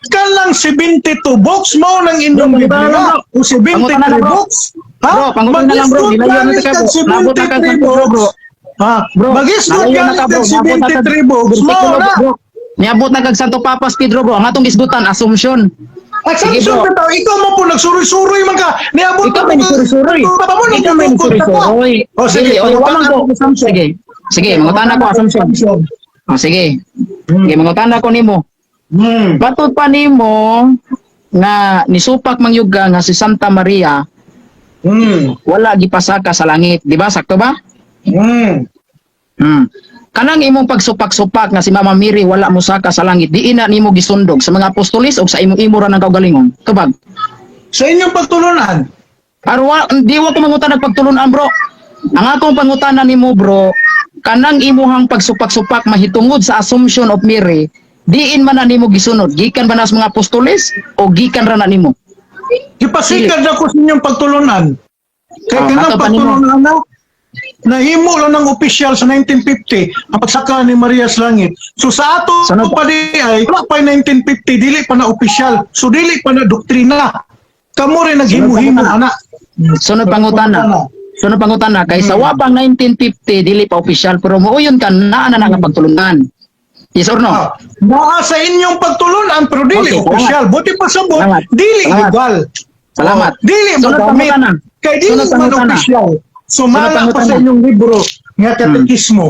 Speaker 1: kalang 72 books mao nang indong
Speaker 2: Bro, pangutana
Speaker 1: Biblia
Speaker 2: lang, bro.
Speaker 1: o 73
Speaker 2: Pangutana lang, bro.
Speaker 1: books. Ha?
Speaker 2: Bro, pangutana lang, bro.
Speaker 1: Mag-eskwela
Speaker 2: Nilayo na
Speaker 1: gali
Speaker 2: ka,
Speaker 1: kag
Speaker 2: bro. Nabot na kag
Speaker 1: 73
Speaker 2: San Pedro, bro.
Speaker 1: books. Ha?
Speaker 2: Bro,
Speaker 1: Mag-eskwela
Speaker 2: nalayo na
Speaker 1: gali
Speaker 2: ka, bro.
Speaker 1: kag
Speaker 2: Nabot na kag
Speaker 1: 73 books mao
Speaker 2: versikulo,
Speaker 1: na.
Speaker 2: bro. Niabot na kag Santo Papas Pedro, bro. Ang atong gisgutan assumption.
Speaker 1: At
Speaker 2: Sige,
Speaker 1: Samson
Speaker 2: bro.
Speaker 1: ka tao, ikaw mo po nagsuroy-suroy man ka. Niabot
Speaker 2: Ikaw may nisuroy-suroy.
Speaker 1: Baka mo
Speaker 2: Ikaw may
Speaker 1: nagdudukot ka pa.
Speaker 2: nisuroy-suroy.
Speaker 1: O sige,
Speaker 2: Dili, oy, wa man ko.
Speaker 1: pangutana ko, Samson.
Speaker 2: Sige. Sige, mangutana ko assumption. O sige. Sige, mangutana ko nimo. Batod pa nimo nga nisupak mangyuga nga si Santa Maria wala gipasaka sa langit, di ba? Sakto ba? Kanang imong pagsupak-supak nga si Mama Mary wala mosaka sa langit, diin na nimo gisundog, sa mga apostoles o sa imong imo ra ng kaugalingon? Tubag.
Speaker 1: Sa inyong pagtulunan.
Speaker 2: Pero wa, di wa ko mangutan pagtulunan, bro. Ang akong pangutana nimo, bro, kanang imuhang pagsupak-supak mahitungod sa Assumption of Mary, diin man na nimo gisunod? Gikan ba na sa mga apostoles o gikan ra na nimo?
Speaker 1: Gipasikad ako sa inyong pagtulunan. Kay
Speaker 2: Ah,
Speaker 1: kanang
Speaker 2: mato pa nimo.
Speaker 1: pagtulunan na, nahimo lang ng opisyal sa 1950 ang pagsaka ni Maria sa langit. So sa ato
Speaker 2: Sunod.
Speaker 1: pa di ay wala pa 1950, dili pa na opisyal. So dili pa na doktrina. Kamo rin naghimo-himo
Speaker 2: Sunod
Speaker 1: ana.
Speaker 2: Sunod pangutana. Sunod pangutana kay sa wapang 1950 dili pa opisyal pero muuyon ka naa na nga pagtulunan. Yes or no?
Speaker 1: Ah, naa sa inyong pagtulunan pero dili
Speaker 2: Okay, salamat.
Speaker 1: opisyal. Buti pa sabot,
Speaker 2: Salamat.
Speaker 1: dili
Speaker 2: Salamat.
Speaker 1: legal.
Speaker 2: Salamat.
Speaker 1: Oh, dili
Speaker 2: Sunod
Speaker 1: magamit.
Speaker 2: pangutana.
Speaker 1: Kay dili
Speaker 2: Sunod
Speaker 1: man
Speaker 2: pangutana.
Speaker 1: opisyal. Sumala
Speaker 2: Sunod
Speaker 1: pa sa
Speaker 2: pangutana.
Speaker 1: inyong libro nga katekismo.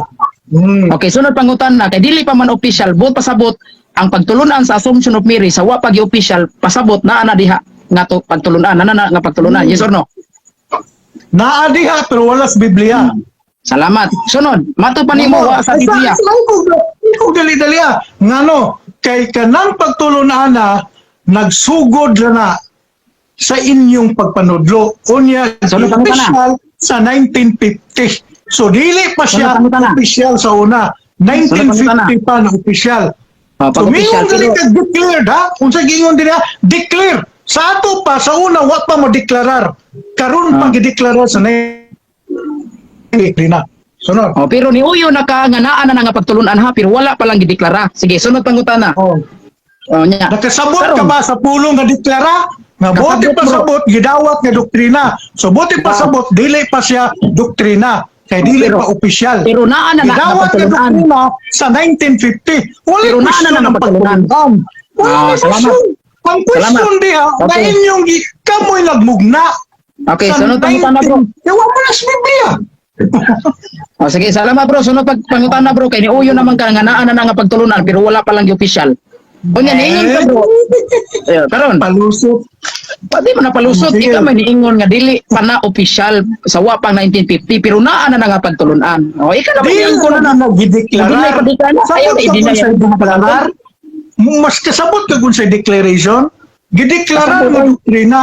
Speaker 2: Okay, sunod pangutana kay dili pa man opisyal, buot pasabot ang pagtulunan sa Assumption of Mary sa wa pa opisyal, pasabot naa na diha nga to pagtulunan, naa na nga pagtulunan. Yes or no?
Speaker 1: Naa diha pero wala sa Biblia.
Speaker 2: Salamat. Sunod, mato pa nimo wa sa
Speaker 1: Ay,
Speaker 2: Biblia.
Speaker 1: Ikaw dali-dali ah. Ngano, kay kanang pagtulunan na nagsugod na na sa inyong pagpanudlo. Unya,
Speaker 2: Sunod pangutana.
Speaker 1: official sa 1950. So dili pa siya
Speaker 2: Sunod pangutana.
Speaker 1: official sa una. 1950 pa na official.
Speaker 2: Oh, pag
Speaker 1: So
Speaker 2: opisyal
Speaker 1: mingon dili
Speaker 2: pero
Speaker 1: ka declared ha. Unsa gingon dili ha? Declare. Sa ato pa sa una wa pa mo deklarar. Karon pa gideklarar sa 1950 na. Sunod.
Speaker 2: Oh, pero niuyo na ka nga naa na nga pagtulunan ha, pero wala pa lang gideklara. Sige, sunod pangutana.
Speaker 1: Oh.
Speaker 2: Oh, nya.
Speaker 1: Nakasabot ka
Speaker 2: Karon.
Speaker 1: ba sa pulong nga deklara? Nga buti
Speaker 2: Kasabot,
Speaker 1: pa
Speaker 2: bro.
Speaker 1: sabot, gidawat nga doktrina. So buti pa sabot, dili pa siya doktrina. Kay dili
Speaker 2: Pero-
Speaker 1: pa opisyal.
Speaker 2: Pero naa na na nga
Speaker 1: Gidawat nga
Speaker 2: pagtulunan.
Speaker 1: doktrina sa 1950. Wala
Speaker 2: Pero naa na
Speaker 1: question
Speaker 2: na
Speaker 1: ang
Speaker 2: nga pagtulunan.
Speaker 1: pagtulunan. Wala
Speaker 2: Ah,
Speaker 1: may
Speaker 2: salamat.
Speaker 1: question. Ang question
Speaker 2: Salamat.
Speaker 1: diha, na inyong kamoy nagmugna.
Speaker 2: Okay,
Speaker 1: Sa
Speaker 2: sunod pangutana, bro.
Speaker 1: 19 Kaya wala na sa Biblia.
Speaker 2: Oh, sige, salamat, bro. Sunod pag pangutana, bro, kay niuyo naman ka nga naa na na nga pagtulunan pero wala pa lang opisyal. Unya niingon ka, bro. Eh, karon,
Speaker 1: Palusot.
Speaker 2: pati mo na palusot,
Speaker 1: Sige.
Speaker 2: ikaw may niingon nga dili pa na opisyal sa wa pang 1950 pero naa na na nga pagtulunan. Oh, ikaw naman
Speaker 1: Dili
Speaker 2: niingon
Speaker 1: na
Speaker 2: na.
Speaker 1: na nagdideklarar.
Speaker 2: Dili pa di ka na.
Speaker 1: Sabot
Speaker 2: Ayaw na
Speaker 1: ka
Speaker 2: i-deny
Speaker 1: kung sa
Speaker 2: ang
Speaker 1: deklarar. Mas kasabot ka kung sa declaration. Gideklarar
Speaker 2: Kasabot.
Speaker 1: nga doktrina.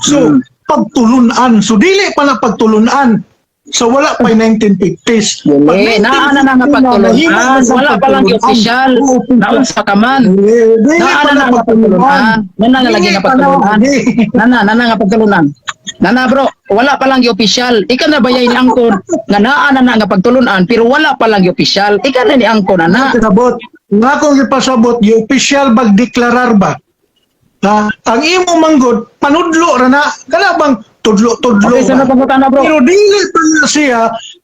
Speaker 1: So, pagtulunan. So, dili pa na pagtulunan. So, wala pa 1950s. Pag
Speaker 2: Dili, naa na na nga
Speaker 1: 1950
Speaker 2: pagtulunan.
Speaker 1: nahimo na sa
Speaker 2: Wala pa lang
Speaker 1: pagtulunan.
Speaker 2: opisyal.
Speaker 1: Oo, opisyal.
Speaker 2: Naunsa ka man.
Speaker 1: Dili, dili
Speaker 2: Naa
Speaker 1: pa
Speaker 2: na
Speaker 1: na
Speaker 2: na nga
Speaker 1: pagtulunan.
Speaker 2: pagtulunan. Nana nga lagi
Speaker 1: Dili
Speaker 2: nga
Speaker 1: pa na,
Speaker 2: pagtulunan.
Speaker 1: dili.
Speaker 2: Nana, nana nga pagtulunan. Nana, bro, wala pa lang opisyal. Ikaw na bayay ni Angkon nga naa na na nga pagtulunan pero wala pa lang opisyal. Ikaw na ni Angkon ana.
Speaker 1: Kasabot. Nga akong ipasabot, yung official bagdeklarar ba? Na ang imo manggod, panudlo ra na. Kana bang tudlo-tudlo
Speaker 2: Okay,
Speaker 1: ba?
Speaker 2: sunod pangutana, bro.
Speaker 1: Pero dili pa na siya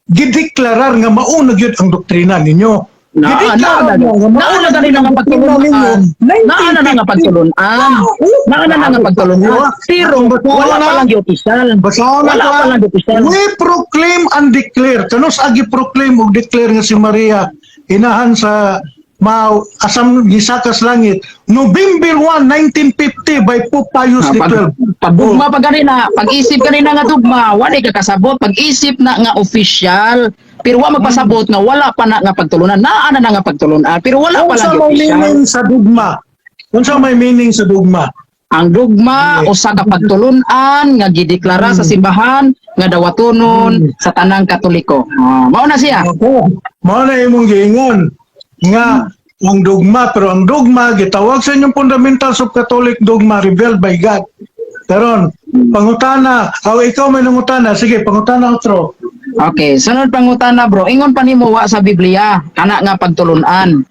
Speaker 1: gideklarar nga mauna gyud ang doktrina ninyo.
Speaker 2: Naa na
Speaker 1: Gideklarar
Speaker 2: na
Speaker 1: mo nga
Speaker 2: naa
Speaker 1: mauna
Speaker 2: na gani
Speaker 1: gyud
Speaker 2: nga
Speaker 1: ang doktrina ninyo.
Speaker 2: pagtulunan. Naa na na nga
Speaker 1: 1950.
Speaker 2: pagtulunan. Naa na na nga pagtulunan. Pero wala pa lang opisyal.
Speaker 1: Basahon na
Speaker 2: Wala
Speaker 1: ko,
Speaker 2: pa
Speaker 1: ah.
Speaker 2: lang opisyal.
Speaker 1: We proclaim and declare. Kanus agi proclaim ug declare nga si Maria inahan sa Mau asam gisakas langit November 1, 1950 by Pope Pius
Speaker 2: Ah, pag,
Speaker 1: XII.
Speaker 2: pag dugma pa ganina, pag-isip kanina nga dugma, wala ka kasabot, pag-isip na nga official, pero wa magpasabot nga wala pa na nga pagtulunan, naa na na nga pagtulunan, pero wala pa
Speaker 1: Unsa
Speaker 2: lang
Speaker 1: may
Speaker 2: official.
Speaker 1: meaning sa dugma? Unsa may meaning sa dugma?
Speaker 2: Ang dugma usa ka pagtulunan nga gideklara sa simbahan nga dawatonon sa tanang Katoliko. Oh, mao na siya.
Speaker 1: Ako, mao na imong giingon nga ang dugma, pero ang dugma gitawag sa inyong fundamentals of Catholic dogma revealed by God. Karon, pangutana, aw ikaw may nangutana, sige, pangutana otro.
Speaker 2: Okay, sunod pangutana, bro. Ingon pa nimo wa sa Biblia kana nga pagtulunan.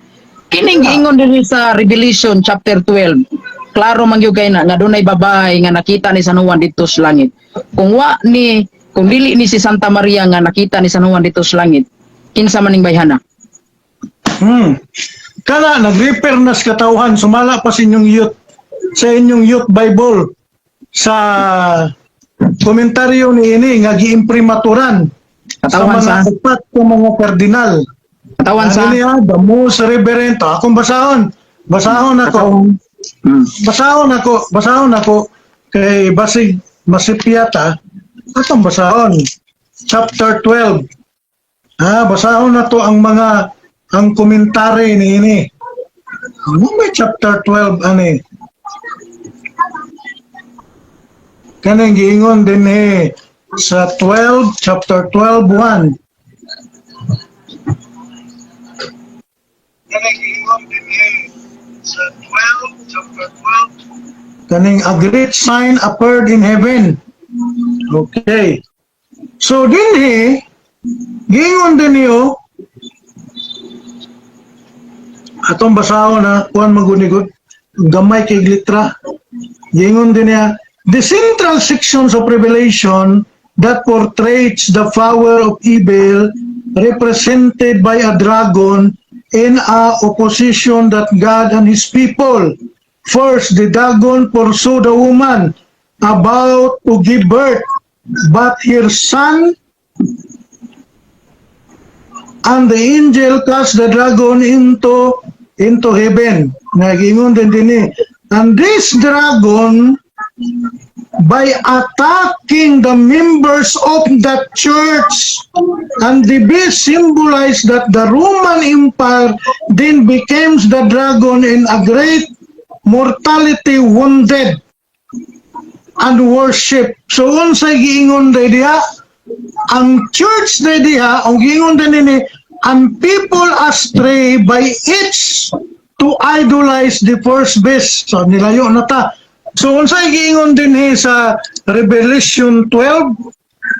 Speaker 2: Kining giingon diri sa Revelation chapter 12. Klaro man gyud kay na nga dunay babae nga nakita ni San Juan didto sa langit. Kung wa ni kung dili ni si Santa Maria nga nakita ni San Juan didto sa langit, kinsa man ning bayhana?
Speaker 1: Kana nag-refer na sa katawhan sumala pa sa inyong youth Bible sa komentaryo ni ini nga giimprimaturan
Speaker 2: Katawan
Speaker 1: sa
Speaker 2: sa
Speaker 1: mga upat ka mga kardinal.
Speaker 2: Katawan sa
Speaker 1: Ano niya, the most reverend. Akong basahon. Basahon ako. Basahon ako. Basahon ako. Kay basig masipyata. Atong basahon. Chapter 12. Ha, basahon na to ang mga ang komentary ni ini. Ano may chapter 12 ani? Kanang giingon din eh sa 12, chapter 12, 1. Kanang giingon din eh sa 12, chapter 12. Kaning a great sign appeared in heaven. Okay. So dinhi giingon din niyo atong basahon na kuan magunigod gamay kay litra. Giingon din niya, the central sections of Revelation that portrays the power of evil represented by a dragon in a opposition that God and His people. First, the dragon pursued the woman about to give birth, but her son and the angel cast the dragon into heaven. Nagingon din din eh. And this dragon, by attacking the members of the church, and the beast symbolized that the Roman Empire then becomes the dragon in a great mortality wounded and worship. So unsay giingon day diha? Ang church day diha, ang giingon din nini, and people astray by each to idolize the first beast. So nilayo na ta. So unsay giingon din sa Revelation 12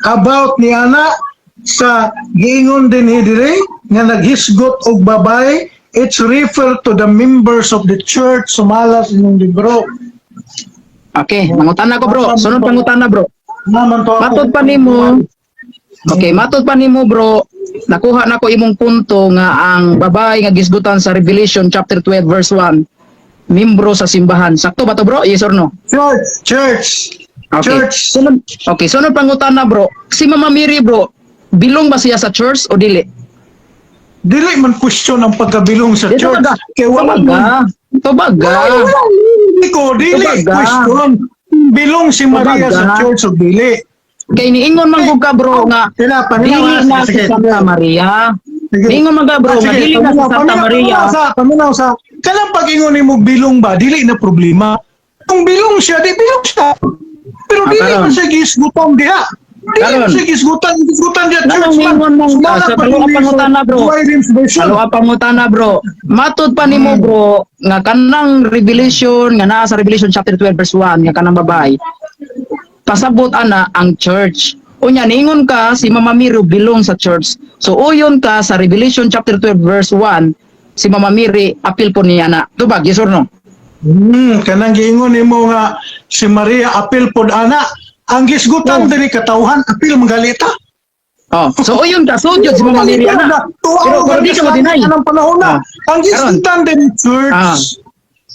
Speaker 1: about ni ana sa giingon din diri nga naghisgot og babae, it's refer to the members of the church, sumala sa inyong libro.
Speaker 2: Okay, mangutana ko, bro. Sunod pangutana, bro.
Speaker 1: Naman to ako.
Speaker 2: Matod pa nimo. Okay, matod pa nimo, bro. Nakuha na ko imong punto nga ang babae nga gisgutan sa Revelation chapter 12 verse 1 membro sa simbahan. Sakto ba to, bro? Yes or no?
Speaker 1: Church, church.
Speaker 2: Okay.
Speaker 1: Church.
Speaker 2: Sunod, okay, sunod pangutana, bro. Si Mama Mary, bro, belong ba siya sa church o dili?
Speaker 1: Dili man question ang pagka-belong sa
Speaker 2: Di
Speaker 1: church.
Speaker 2: tubaga.
Speaker 1: Kay wala
Speaker 2: Tubaga.
Speaker 1: man.
Speaker 2: Tubaga.
Speaker 1: Wala, hindi ko dili
Speaker 2: Tubaga.
Speaker 1: question. Belong si Maria
Speaker 2: Tubaga.
Speaker 1: sa church o dili.
Speaker 2: Kay niingon man gud ka, bro, nga
Speaker 1: Sila, paminaw
Speaker 2: dili na
Speaker 1: sige.
Speaker 2: si Santa Maria.
Speaker 1: Sige.
Speaker 2: Niingon man ka, bro,
Speaker 1: Ah,
Speaker 2: nga
Speaker 1: sige,
Speaker 2: dili na si
Speaker 1: paminaw,
Speaker 2: Santa
Speaker 1: paminaw,
Speaker 2: Maria.
Speaker 1: Paminaw sa kanang pag-ingon nimo belong ba, dili na problema. Kung belong siya, di belong siya. Pero
Speaker 2: Ah,
Speaker 1: dili
Speaker 2: karon.
Speaker 1: man siya gisgutan diha. Dili
Speaker 2: Karon.
Speaker 1: man siya gisgutan, gisgutan diha
Speaker 2: Nganong
Speaker 1: church man.
Speaker 2: mingon mong
Speaker 1: Sumala
Speaker 2: sa
Speaker 1: pa
Speaker 2: kaluwa
Speaker 1: din
Speaker 2: pangutana, bro.
Speaker 1: Duay Rims version.
Speaker 2: Kaluwa pangutana, bro. Matod pa nimo, bro, nga kanang Revelation nga naa sa Revelation chapter 12 verse 1 nga kanang babae. Pasabot ana ang church. Unya niingon ka si Mama Mary belong sa church. So uyon ka sa Revelation chapter 12 verse 1, si Mama Mary apil po niya na. Tubag, yes or no?
Speaker 1: Kanang giingon nimo nga si Maria apil pod ana. Ang gisgutan diri katawhan apil magalita.
Speaker 2: Oh, so uyon ka, so jud si Mama Mary ana. Pero pero di ka mo deny.
Speaker 1: Anong panahon na?
Speaker 2: Ah.
Speaker 1: Ang gisgutan diri church.
Speaker 2: Ah.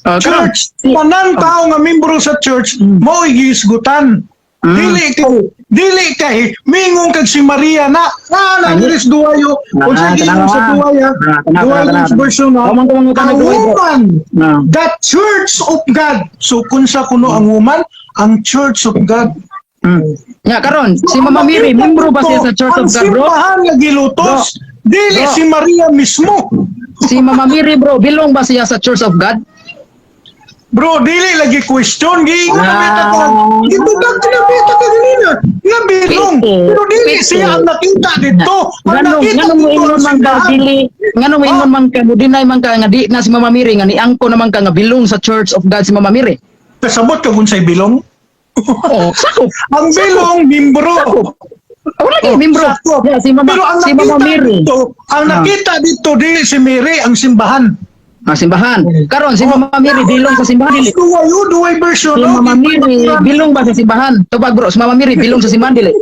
Speaker 2: Oh, karon,
Speaker 1: Church, tanan tao nga membro sa church mao gisgutan. Dili kay mingon kag si Maria na na na
Speaker 2: Ay,
Speaker 1: diri sa duwayo.
Speaker 2: Ah,
Speaker 1: Unsa giingon sa
Speaker 2: tanawa.
Speaker 1: duwaya?
Speaker 2: Ah, tanawa,
Speaker 1: Duwaya
Speaker 2: tanawa.
Speaker 1: version na.
Speaker 2: Wa man ko mangutana
Speaker 1: Ang
Speaker 2: duway, bro.
Speaker 1: woman, the church of God. So kunsa kuno ang woman, ang church of God.
Speaker 2: Nya karon, si Mama Mary membro ba siya sa Church of God, bro?
Speaker 1: Ang simbahan nga gilutos, dili
Speaker 2: Bro.
Speaker 1: si Maria mismo.
Speaker 2: Si Mama Mary, bro, belong ba siya sa Church of God?
Speaker 1: Bro, dili lagi question. Giingon na bita ka.
Speaker 2: Ah.
Speaker 1: Gibugag na bita ka ganina. Nga belong.
Speaker 2: Pito.
Speaker 1: Pero dili
Speaker 2: Pito.
Speaker 1: siya ang nakita dito. Ang
Speaker 2: Nganong
Speaker 1: nakita
Speaker 2: nganong
Speaker 1: dito
Speaker 2: moingon
Speaker 1: ang
Speaker 2: man ka
Speaker 1: simbahan.
Speaker 2: dili, nganong moingon man ka mo deny man ka nga di na si Mama Mary nga niangko naman ka nga belong sa Church of God si Mama Mary?
Speaker 1: Kasabot ka kung sa'y belong.
Speaker 2: Oh, sakop.
Speaker 1: Ang belong, membro.
Speaker 2: Sakop. Wala kay membro.
Speaker 1: Sakop.
Speaker 2: Yeah, si Mama
Speaker 1: Pero ang
Speaker 2: si Mama
Speaker 1: nakita
Speaker 2: Mary.
Speaker 1: dito, ang nakita dito, dili si Mary, ang simbahan.
Speaker 2: Ang simbahan. Karon si Mama Mary belong sa simbahan dili?
Speaker 1: Duway, oh, duway version.
Speaker 2: Si
Speaker 1: oh.
Speaker 2: Mama Mary belong ba sa simbahan? Tubag, bro, si Mama Mary belong sa simbahan dili?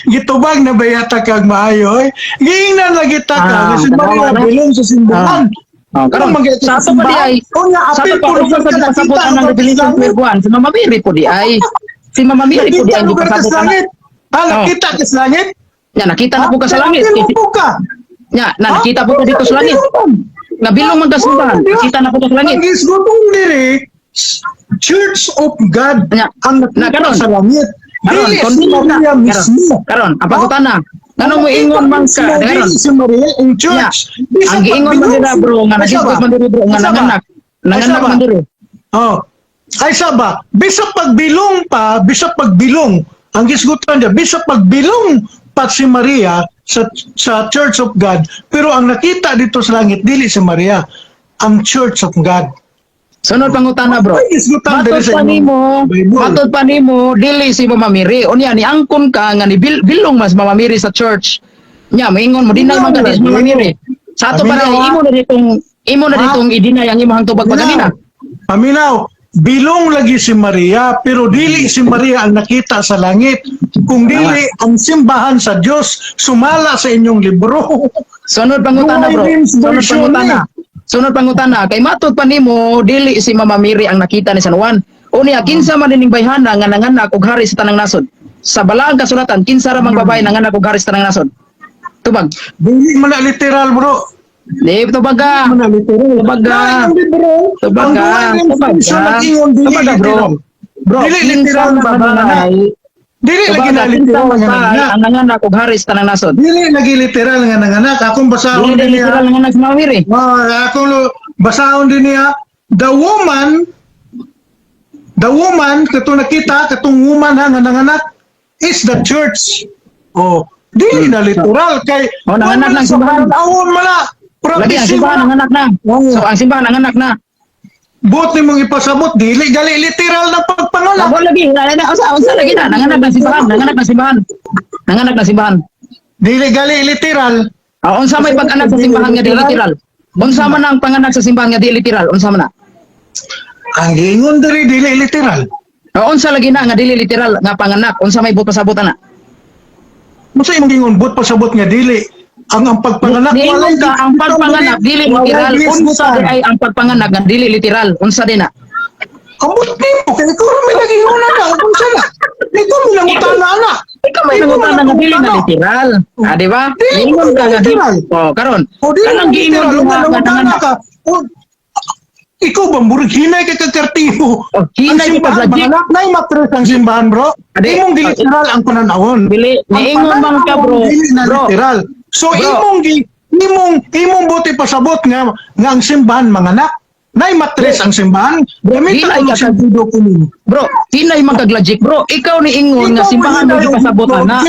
Speaker 1: Gitubag na ba yata kag maayo eh? Giingnan lagi ta ka
Speaker 2: Ah,
Speaker 1: nga si Maria
Speaker 2: tanawa na.
Speaker 1: belong sa simbahan.
Speaker 2: Oh, karon
Speaker 1: Ano man
Speaker 2: sa ato pa di ay
Speaker 1: Unya
Speaker 2: sa
Speaker 1: apil
Speaker 2: ato pa
Speaker 1: po
Speaker 2: unsa
Speaker 1: lugar
Speaker 2: sa
Speaker 1: ka
Speaker 2: gipasabot
Speaker 1: nakita
Speaker 2: ang
Speaker 1: lugar
Speaker 2: Revelation
Speaker 1: sa langit.
Speaker 2: 12:1, si Mama Mary po di ay. Si Mama Mary po di
Speaker 1: Nakita
Speaker 2: ay
Speaker 1: lugar ka
Speaker 2: gipasabot
Speaker 1: sa
Speaker 2: ana.
Speaker 1: langit. Ha,
Speaker 2: Oh.
Speaker 1: nakita ka sa langit?
Speaker 2: Nya nakita na po ka sa langit.
Speaker 1: Apil mo po ka.
Speaker 2: Nya na nakita po ka dito sa langit. Nga belong man ka sa simbahan, nakita na po ka sa langit.
Speaker 1: Ang gisgutong diri, Church of God
Speaker 2: Nya,
Speaker 1: ang
Speaker 2: na
Speaker 1: nakita
Speaker 2: karon.
Speaker 1: sa langit.
Speaker 2: Karon,
Speaker 1: Dili
Speaker 2: kung
Speaker 1: si
Speaker 2: dili na
Speaker 1: Maria
Speaker 2: karon,
Speaker 1: mismo.
Speaker 2: karon ang pangutana, Ngano mo ingon man ka?
Speaker 1: Dili
Speaker 2: Karon.
Speaker 1: si Maria ang church. Bisag
Speaker 2: Ang giingon man
Speaker 1: pagbilong
Speaker 2: dira, bro, nga
Speaker 1: Ay,
Speaker 2: nagisgot
Speaker 1: saba.
Speaker 2: man diri, bro, nga
Speaker 1: Ay, saba.
Speaker 2: nanganak.
Speaker 1: Ay,
Speaker 2: Nanganak
Speaker 1: saba.
Speaker 2: man diri.
Speaker 1: Oh. Ay saba, bisag pagbilong pa, bisag pagbilong, ang gisgutan niya, bisag pagbilong pa si Maria sa Church of God, pero ang nakita dito sa langit dili si Maria, ang Church of God.
Speaker 2: Sunod pangutana, bro.
Speaker 1: Ay, gisgutan diri
Speaker 2: Matod
Speaker 1: sa
Speaker 2: pa
Speaker 1: inyong
Speaker 2: nimo,
Speaker 1: Bible.
Speaker 2: matod pa nimo dili si Mama Mary. Unya ni angkon ka nga ni bilong mas Mama Mary sa church. Nya moingon mo deny man ka di si Mama Mary. Sa ato pa
Speaker 1: Paminaw, ah.
Speaker 2: imo na
Speaker 1: Ha?
Speaker 2: ditong i-deny ang imong tubag pa ganina.
Speaker 1: Paminaw, bilong lagi si Maria, pero dili si Maria ang nakita sa langit. Kung dili ang simbahan sa Dios, sumala sa inyong libro.
Speaker 2: Sunod pangutana, bro.
Speaker 1: James
Speaker 2: Sunod
Speaker 1: version
Speaker 2: pangutana. Sunod pangutana kay matod pa nimo dili si Mama Mary ang nakita ni San Juan. Unya kinsa man ining bayhana nga nanganak og hari sa tanang nasod? Sa balaang kasulatan, kinsa ra mang babae nanganak og hari sa tanang nasod? Tubag.
Speaker 1: Dili man na literal, bro.
Speaker 2: Di tubag ka.
Speaker 1: Dili man na literal.
Speaker 2: Tubag ka.
Speaker 1: Na inyong libro,
Speaker 2: Tubag
Speaker 1: ang
Speaker 2: ka.
Speaker 1: James
Speaker 2: Tubag
Speaker 1: version
Speaker 2: ka.
Speaker 1: nag-ingon dili
Speaker 2: Tubag ka, bro.
Speaker 1: literal.
Speaker 2: Bro,
Speaker 1: Dili
Speaker 2: kinsa
Speaker 1: literal
Speaker 2: man
Speaker 1: nga nanganak.
Speaker 2: babae?
Speaker 1: Dili lagi
Speaker 2: Tubag
Speaker 1: na
Speaker 2: ka, kinsa
Speaker 1: literal
Speaker 2: man
Speaker 1: nga
Speaker 2: babae
Speaker 1: nanganak.
Speaker 2: ang nanganak og hari sa tanang nasod?
Speaker 1: Dili lagi literal nga nanganak. Akong basahon
Speaker 2: Dili
Speaker 1: din niya.
Speaker 2: literal nanganak si Mama Mary.
Speaker 1: Ah, akong basahon din niya. The woman, katong nakita, katong woman ha, nga nanganak, is the church. Oh, dili na literal kay
Speaker 2: Oh, nanganak ng simbahan.
Speaker 1: Awon man na.
Speaker 2: Lagi ang
Speaker 1: Prophecy
Speaker 2: simbahan
Speaker 1: man.
Speaker 2: nanganak na.
Speaker 1: Oo.
Speaker 2: So ang simbahan nanganak na.
Speaker 1: Buot nimong ipasabot dili gali literal na pagpanganak.
Speaker 2: Abo lagi, na na usa usa lagi na nanganak ng simbahan, nanganak ng simbahan. Nanganak ng simbahan.
Speaker 1: Dili gali literal.
Speaker 2: Ah, unsa may pag-anak sa simbahan nga di literal? Unsa man ang panganak sa simbahan nga di literal? Unsa man na?
Speaker 1: Ang giingon diri dili literal.
Speaker 2: Ah, unsa lagi na nga dili literal nga panganak? Unsa may buot pasabutan na?
Speaker 1: Unsa imong giingon buot pasabot nga dili ang pagpanganak?
Speaker 2: Niingon ka ang pagpanganak dili literal. Unsa di ay ang pagpanganak nga dili literal? Unsa di na?
Speaker 1: Ambot nimo kay ikaw ra may nagingon na unsa na? Ikaw may nangutana ana.
Speaker 2: Ikaw may nangutana nga dili na literal. Ah, di ba?
Speaker 1: Dili
Speaker 2: Niingon ka nga dili.
Speaker 1: literal.
Speaker 2: Oh, karon.
Speaker 1: O dili
Speaker 2: Kanang
Speaker 1: na
Speaker 2: giingon
Speaker 1: literal
Speaker 2: mo
Speaker 1: nga
Speaker 2: nga
Speaker 1: nangutana
Speaker 2: nanganak.
Speaker 1: ka. O, ikaw ba murag hinay kay kakartibo?
Speaker 2: Oh, hinay
Speaker 1: Ang
Speaker 2: kay
Speaker 1: simbahan,
Speaker 2: kag-logic.
Speaker 1: manganak na matres ang simbahan, bro.
Speaker 2: Ade,
Speaker 1: Imong giliteral ang pananawon.
Speaker 2: Dili,
Speaker 1: Ang
Speaker 2: niingon man ka, bro.
Speaker 1: pananawon, dili na
Speaker 2: Bro.
Speaker 1: literal. So
Speaker 2: Bro.
Speaker 1: imong buti pasabot nga nga ang simbahan manganak. Nay matres ang simbahan. Gamit
Speaker 2: Hinay
Speaker 1: ang
Speaker 2: ka
Speaker 1: sentido kuno.
Speaker 2: Bro, hinay man kag logic, bro. Ikaw ni ingon nga simbahan mo gipasabutan na.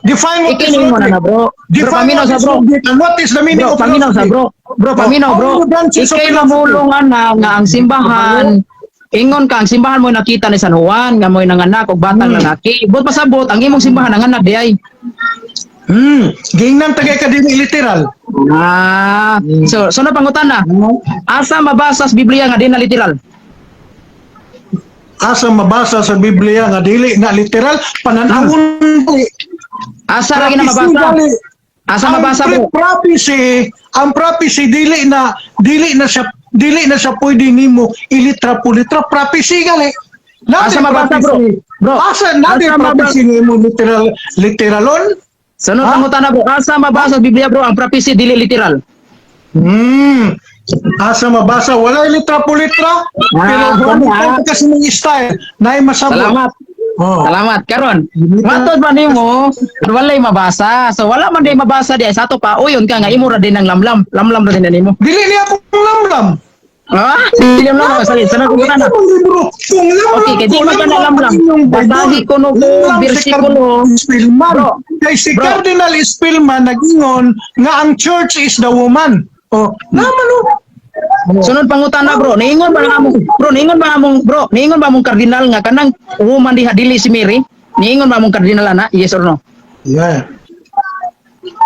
Speaker 1: Define what
Speaker 2: Ikaw
Speaker 1: is
Speaker 2: ni ingon
Speaker 1: logic.
Speaker 2: na, bro. Bro,
Speaker 1: Define
Speaker 2: paminaw
Speaker 1: what
Speaker 2: sa
Speaker 1: is
Speaker 2: bro.
Speaker 1: logic and what is the meaning
Speaker 2: Bro,
Speaker 1: of
Speaker 2: paminaw sa
Speaker 1: philosophy?
Speaker 2: bro. Bro, paminaw,
Speaker 1: Oh,
Speaker 2: bro.
Speaker 1: how many branches of
Speaker 2: Ikay
Speaker 1: philosophy?
Speaker 2: mamulong ana nga ang simbahan ingon ka ang simbahan mo nakita ni San Juan nga mo'y nanganak og batang lalaki. But pasabot ang imong simbahan nanganak di ay.
Speaker 1: Gingnan tagay ka dili literal.
Speaker 2: Ah, so na pangutana. Asa mabasa sa Biblia nga di na literal?
Speaker 1: Asa mabasa sa Biblia nga dili na literal pananawon dili.
Speaker 2: Asa ra gina
Speaker 1: Prophecy
Speaker 2: mabasa?
Speaker 1: dali.
Speaker 2: Asa
Speaker 1: Ang
Speaker 2: mabasa, bro?
Speaker 1: Ang prophecy dili na siya pwede nimo ilitra pulitra prophecy gali. Nate
Speaker 2: Asa mabasa, bro?
Speaker 1: prophecy.
Speaker 2: Bro,
Speaker 1: Asa nate
Speaker 2: asa mabasa?
Speaker 1: prophecy nimo literal literalon?
Speaker 2: Sunod
Speaker 1: Ha?
Speaker 2: pangutana, bro. Asa mabasa sa Biblia, bro, ang prophecy dili literal?
Speaker 1: Asa mabasa wala litra pulitra pero
Speaker 2: Ah,
Speaker 1: wala
Speaker 2: ah.
Speaker 1: kasi mong style na masabot.
Speaker 2: Salamat.
Speaker 1: Oh.
Speaker 2: Salamat. Karon, matod ba nimo walay mabasa. So wala man day mabasa di ay sa ato pa uyon ka nga imo ra din ang lamlam. Lamlam ra din na nimo.
Speaker 1: Dili niya akong lamlam.
Speaker 2: Ah, dili lamlam sa sana ko na.
Speaker 1: Kung libro, kung lamlam
Speaker 2: Okay, kay di
Speaker 1: ko,
Speaker 2: man ka na lamlam.
Speaker 1: ang inyong Bible.
Speaker 2: Basahi ko no kung
Speaker 1: Lamlam si
Speaker 2: bersikulo.
Speaker 1: Cardinal Spillman.
Speaker 2: Bro,
Speaker 1: Kay si
Speaker 2: bro.
Speaker 1: Cardinal Spillman nag-ingon nga ang church is the woman. Oh, naman oh.
Speaker 2: Sunod pangutana, bro, niingon ba nga among bro, niingon ba among bro, niingon ba among kardinal nga kanang woman diha dili si Mary? Niingon ba among kardinal ana? Yes or no?
Speaker 1: Yeah.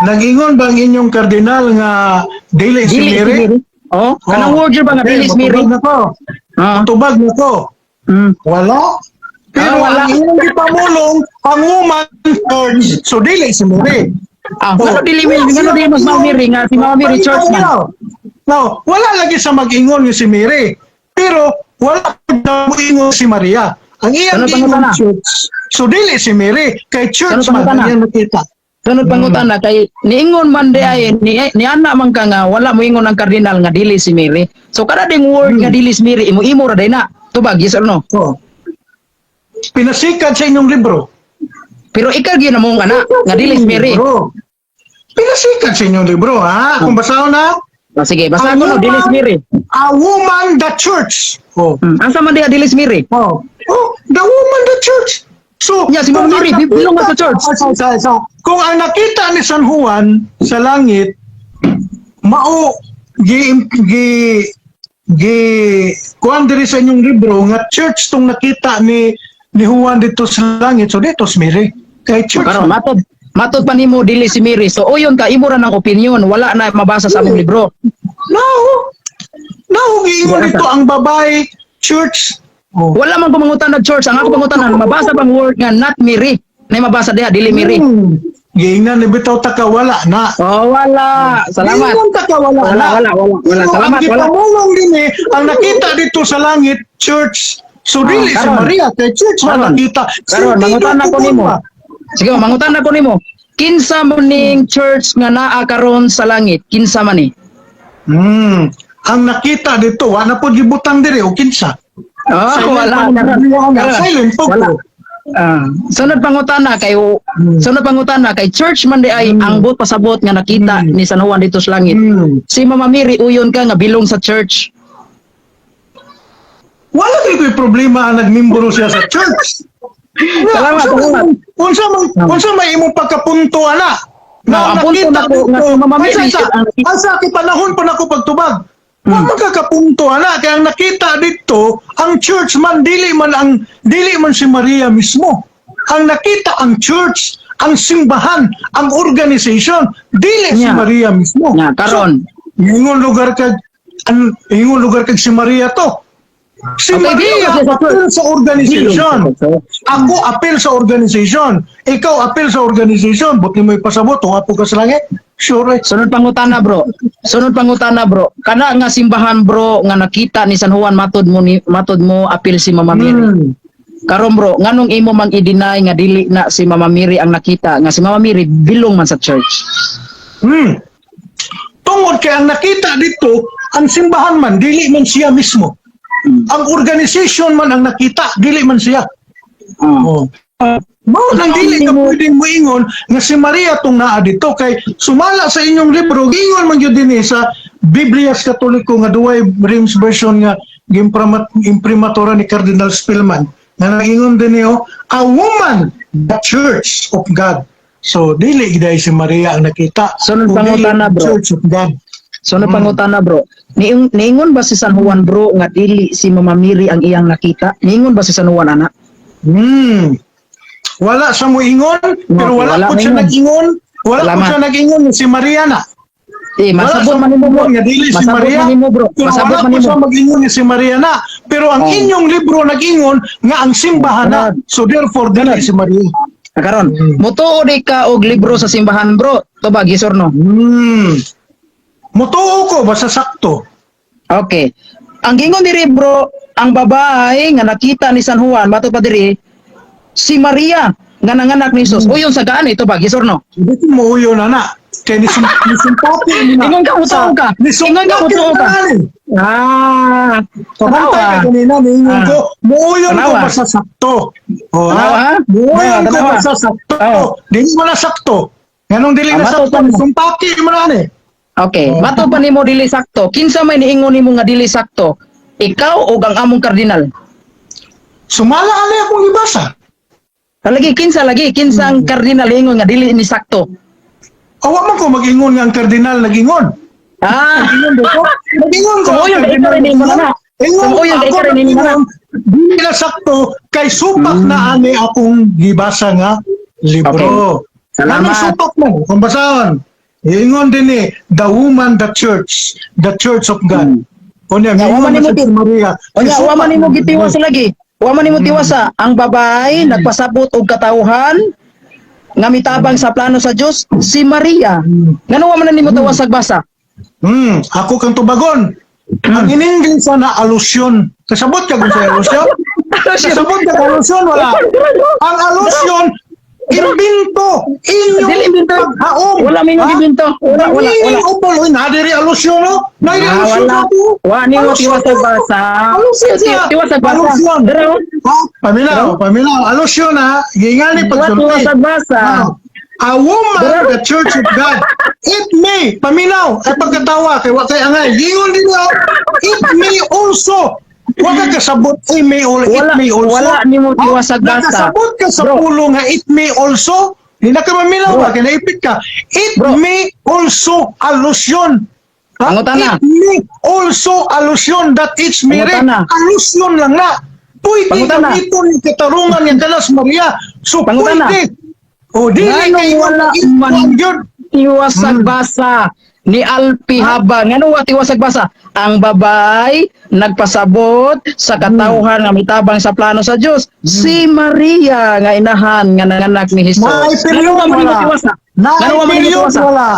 Speaker 1: Nag-ingon ba ang inyong kardinal nga dili si
Speaker 2: Dili si
Speaker 1: Mary?
Speaker 2: Mary. Oh, kanang
Speaker 1: Oh.
Speaker 2: word ba nga
Speaker 1: Okay,
Speaker 2: dili si Mary?
Speaker 1: matubag na ko.
Speaker 2: Ah.
Speaker 1: Matubag na ko. Wala. Pero
Speaker 2: Ah, wala.
Speaker 1: ang inyong gipamulong, ang woman church, so dili si Mary.
Speaker 2: Ah,
Speaker 1: Oh.
Speaker 2: ngano dili mi ngano dili mas Mama Mary nga si Mama Mary church man.
Speaker 1: No, wala lagi sa mag-ingon nga si Mary. Pero wala na moingon si Maria. Ang iyang
Speaker 2: Ano
Speaker 1: giingon
Speaker 2: pangutana?
Speaker 1: church. So dili si Mary kay church
Speaker 2: Ano
Speaker 1: man
Speaker 2: pangutana?
Speaker 1: ang iyang nakita.
Speaker 2: Sunod pangutana kay niingon man di ay ni ana man ka nga wala moingon ang kardinal nga dili si Mary. So kada ding word nga dili si Mary imo imo ra day na. Tubag, yes or no?
Speaker 1: So, pinasikat sa inyong libro.
Speaker 2: Pero ikaw gyud na mong ana nga dili si Mary.
Speaker 1: Libro. Pinasikat sa inyong libro, ha? Kung basahon na,
Speaker 2: Oh, sige, basta ko no, dili si Mary.
Speaker 1: A woman, the church. Oh.
Speaker 2: Asa man diha dili si Mary?
Speaker 1: Oh. Oh, the woman, the church. So,
Speaker 2: Yeah, si Ma'am
Speaker 1: kung
Speaker 2: Mary,
Speaker 1: ang
Speaker 2: belong sa church.
Speaker 1: Ah, kung ang nakita ni San Juan sa langit, mao gi gi gi kuan diri sa inyong libro nga church tong nakita ni Juan dito sa langit, so dito si Mary kay church.
Speaker 2: Karon matod matod pa nimo dili si Mary. So uyon ka, imo ra ng opinion, wala na mabasa sa among libro.
Speaker 1: No, no, giingon
Speaker 2: Wala
Speaker 1: dito ang babae church. Oh.
Speaker 2: Wala man ko mangutan na church. Ang ako pangutan mabasa bang word nga not Mary? Na mabasa diha dili Mary.
Speaker 1: Giingnan ni bitaw ta ka wala na.
Speaker 2: Oh, wala. Salamat.
Speaker 1: Giingon ta ka wala
Speaker 2: Wala,
Speaker 1: na.
Speaker 2: wala, wala, wala.
Speaker 1: So,
Speaker 2: Salamat,
Speaker 1: ang
Speaker 2: wala.
Speaker 1: gipamulong din eh, ang nakita dito sa langit, church. So dili si
Speaker 2: karon.
Speaker 1: Maria kay church man
Speaker 2: Karon.
Speaker 1: nakita.
Speaker 2: Karon
Speaker 1: Sentido
Speaker 2: mangutan na ko
Speaker 1: kugon
Speaker 2: nimo.
Speaker 1: ba?
Speaker 2: Sige, mangutan na ko nimo. Kinsa man ning church nga naa karon sa langit? Kinsa man ni?
Speaker 1: Ang nakita dito, wala po gibutang diri o kinsa.
Speaker 2: Oh,
Speaker 1: Silent
Speaker 2: wala.
Speaker 1: pa naman.
Speaker 2: Karon. Karon.
Speaker 1: Silent po
Speaker 2: Wala.
Speaker 1: ko.
Speaker 2: Ah, sunod pangutana kay church man di ay ang buot pasabot nga nakita ni San Juan dito sa langit. Si Mama Mary, uyon ka nga bilong sa church?
Speaker 1: Wala kay ko'y problema ang nagmimbro siya sa church.
Speaker 2: Salamat, salamat.
Speaker 1: Unsa may imong pagkapunto ana?
Speaker 2: No, ang punto na ko nga si Mama Mary
Speaker 1: Ay, sa aking panahon pa nako pagtubag. Wa magkakapunto ana kay ang nakita dito ang church man, dili man si Maria mismo. Ang nakita ang church, ang simbahan, ang organization, dili si Maria mismo.
Speaker 2: Nya, karon.
Speaker 1: So, ingon lugar kag si Maria to. Si
Speaker 2: Okay,
Speaker 1: Maria
Speaker 2: bilong siya sa church.
Speaker 1: appeal sa organization.
Speaker 2: Bilong siya sa church.
Speaker 1: Ako appeal sa organization. Ikaw appeal sa organization. Buti mo ipasabot, apo ka sa langit. Sure, eh.
Speaker 2: Sunod pangutana, bro. Sunod pangutana, bro. Kana nga simbahan, bro, nga nakita ni San Juan, matod mo apil si Mama Mary. Karon, bro, nganong imo mang i-deny nga dili na si Mama Mary ang nakita, nga si Mama Mary bilong man sa church?
Speaker 1: Tungod kay ang nakita dito, ang simbahan man, dili man siya mismo. Ang organization man ang nakita, dili man siya. Oh. Mao nang dili ka pwedeng moingon nga si Maria tong naa dito kay sumala sa inyong libro, giingon man gyud dinhi sa Biblias Katoliko nga duway Reims version nga imprimatura ni Cardinal Spellman nga nagingon dinhi, oh, a woman, the church of God. So dili gyud si Maria ang nakita.
Speaker 2: Sunod
Speaker 1: Kung dili
Speaker 2: pangutana,
Speaker 1: ang
Speaker 2: bro.
Speaker 1: Church of God.
Speaker 2: So pangutana, bro. Niingon ba si San Juan, bro, nga dili si Mama Mary ang iyang nakita? Niingon ba si San Juan ana?
Speaker 1: Wala sa moingon, pero wala,
Speaker 2: wala
Speaker 1: po siya
Speaker 2: moingon.
Speaker 1: nag-ingon. Wala po
Speaker 2: Salamat.
Speaker 1: siya nag-ingon si Maria na.
Speaker 2: Eh,
Speaker 1: Wala
Speaker 2: masabot
Speaker 1: sa
Speaker 2: man nimo, bro.
Speaker 1: moingon nga dili si
Speaker 2: Masabot
Speaker 1: Maria.
Speaker 2: man nimo, bro.
Speaker 1: Pero
Speaker 2: Masabot
Speaker 1: wala
Speaker 2: man
Speaker 1: po
Speaker 2: nimo.
Speaker 1: siya mag-ingon nga si Maria na. Pero ang inyong libro nag-ingon nga ang simbahan na. So therefore dili si Maria.
Speaker 2: Ah, karon, mutuo di ka og libro sa simbahan, bro? Tubag, yes or no?
Speaker 1: Mutuo ko basta sakto.
Speaker 2: Okay. Ang gingon diri, bro, ang babae nga nakita ni San Juan, matod pa diri, si Maria nga nanganak ni Jesus. Uyon sa gaan ito ba? Yes or no?
Speaker 1: Hindi ko muuyo na na. Kaya nisumpati mo na.
Speaker 2: Ingon ka, mutuo ka. Ingon ka,
Speaker 1: Nisumpati
Speaker 2: mutuo
Speaker 1: mo
Speaker 2: ka.
Speaker 1: na ni.
Speaker 2: Ah.
Speaker 1: Kabantay ka
Speaker 2: Tanawa.
Speaker 1: kanina, niingon ko, muuyon ko
Speaker 2: Tanawa.
Speaker 1: basta sakto. O, ha?
Speaker 2: Tanawa, ha?
Speaker 1: Muuyon ko
Speaker 2: Tanawa.
Speaker 1: basta sakto.
Speaker 2: Oh.
Speaker 1: Dili mo na sakto. Nganong dili na
Speaker 2: Ah,
Speaker 1: sakto,
Speaker 2: matuto mo.
Speaker 1: nisumpati mo na ni.
Speaker 2: Okay,
Speaker 1: Oh.
Speaker 2: mato pa nimo dili sakto. Kinsa may niingon nimo nga dili sakto? Ikaw o ang among kardinal?
Speaker 1: Sumala ali akong gibasa.
Speaker 2: Lagi kinsa, lagi kinsa ang kardinal ingon nga dili ni sakto?
Speaker 1: Awa man ko mag-ingon nga ang kardinal nag-ingon. Nag-ingon ba ko? Nag-ingon ko.
Speaker 2: Sumuyon,
Speaker 1: ang
Speaker 2: ikaw
Speaker 1: kardinal
Speaker 2: rin ingon na.
Speaker 1: Ingon
Speaker 2: Sumuyon,
Speaker 1: ako
Speaker 2: ikaw rin ingon na.
Speaker 1: nag-ingon, dili na sakto kay supak na ani akong gibasa nga libro.
Speaker 2: Okay. Salamat.
Speaker 1: Anong supak mo? Kung basahon. Ingon din eh, the woman, the church of God. Unya,
Speaker 2: Ya,
Speaker 1: ingon
Speaker 2: wa man
Speaker 1: na
Speaker 2: nimo
Speaker 1: si Maria.
Speaker 2: Unya,
Speaker 1: Supak
Speaker 2: wa man nimo
Speaker 1: na.
Speaker 2: gitiwas lagi. Wa man nimo tiwasa ang babae nagpasabot og katawhan nga mitabang sa plano sa Dios, si Maria. Ngano wa man na nimo tawas basa?
Speaker 1: Ako kang tubagon. Ang in English na alusyon. Kasabot ka kung sa alusyon? Kasabot ka kung alusyon, wala. Ang alusyon, Imbento. Inyong
Speaker 2: Dili imbento.
Speaker 1: paghaom.
Speaker 2: Wala may
Speaker 1: Ha?
Speaker 2: imbento. Wala, wala,
Speaker 1: The meaning
Speaker 2: wala.
Speaker 1: of all, uy, nadiri alusyon, no? Nadiri
Speaker 2: Ah,
Speaker 1: alusyon
Speaker 2: wala.
Speaker 1: ako.
Speaker 2: Wa ni mo
Speaker 1: Alusyon
Speaker 2: tiwasag
Speaker 1: ako.
Speaker 2: basa.
Speaker 1: Alusyon siya.
Speaker 2: Tiwasag basa.
Speaker 1: Alusyon.
Speaker 2: Dara, oh.
Speaker 1: Ha? Paminaw, paminaw. Alusyon ha. Gingani
Speaker 2: Wa
Speaker 1: pagsulti.
Speaker 2: tiwasag basa.
Speaker 1: Now, a woman,
Speaker 2: Dara.
Speaker 1: the Church of God, it may, paminaw, ay pagkatawa, kay wa kay angay, gingon din niya, it may also, wa ka kasabot, it may, all, it
Speaker 2: Wala-
Speaker 1: may also.
Speaker 2: wala nimo
Speaker 1: Ha?
Speaker 2: tiwasag basa.
Speaker 1: Nakasabot ka sa
Speaker 2: Bro.
Speaker 1: pulo nga, it may also, hindi na ka maminaw
Speaker 2: Bro.
Speaker 1: ba, kinaipit ka, it
Speaker 2: Bro.
Speaker 1: may also alusyon. Ha?
Speaker 2: Pangutana.
Speaker 1: It may also alusyon that it's Mary.
Speaker 2: Pangutana.
Speaker 1: Alusyon lang na. Pwede
Speaker 2: Pangutana.
Speaker 1: gamiton yung katarungan ng kanas Maria. So
Speaker 2: Pangutana.
Speaker 1: pwede. O dili
Speaker 2: Nganong
Speaker 1: kay
Speaker 2: wala man
Speaker 1: yun.
Speaker 2: tiwasag basa ni Alpi Haba? Ngano wa tiwasag basa? Ang babay nagpasabot sa katawhan nga mitabang sa plano sa Dios. Si Maria nga inahan nga nanganak ni Jesus.
Speaker 1: Naay period
Speaker 2: Ngano wa man nimo
Speaker 1: wala.
Speaker 2: tiwasa?
Speaker 1: Naay
Speaker 2: Ngano wa man nimo
Speaker 1: period
Speaker 2: tiwasa?
Speaker 1: wala.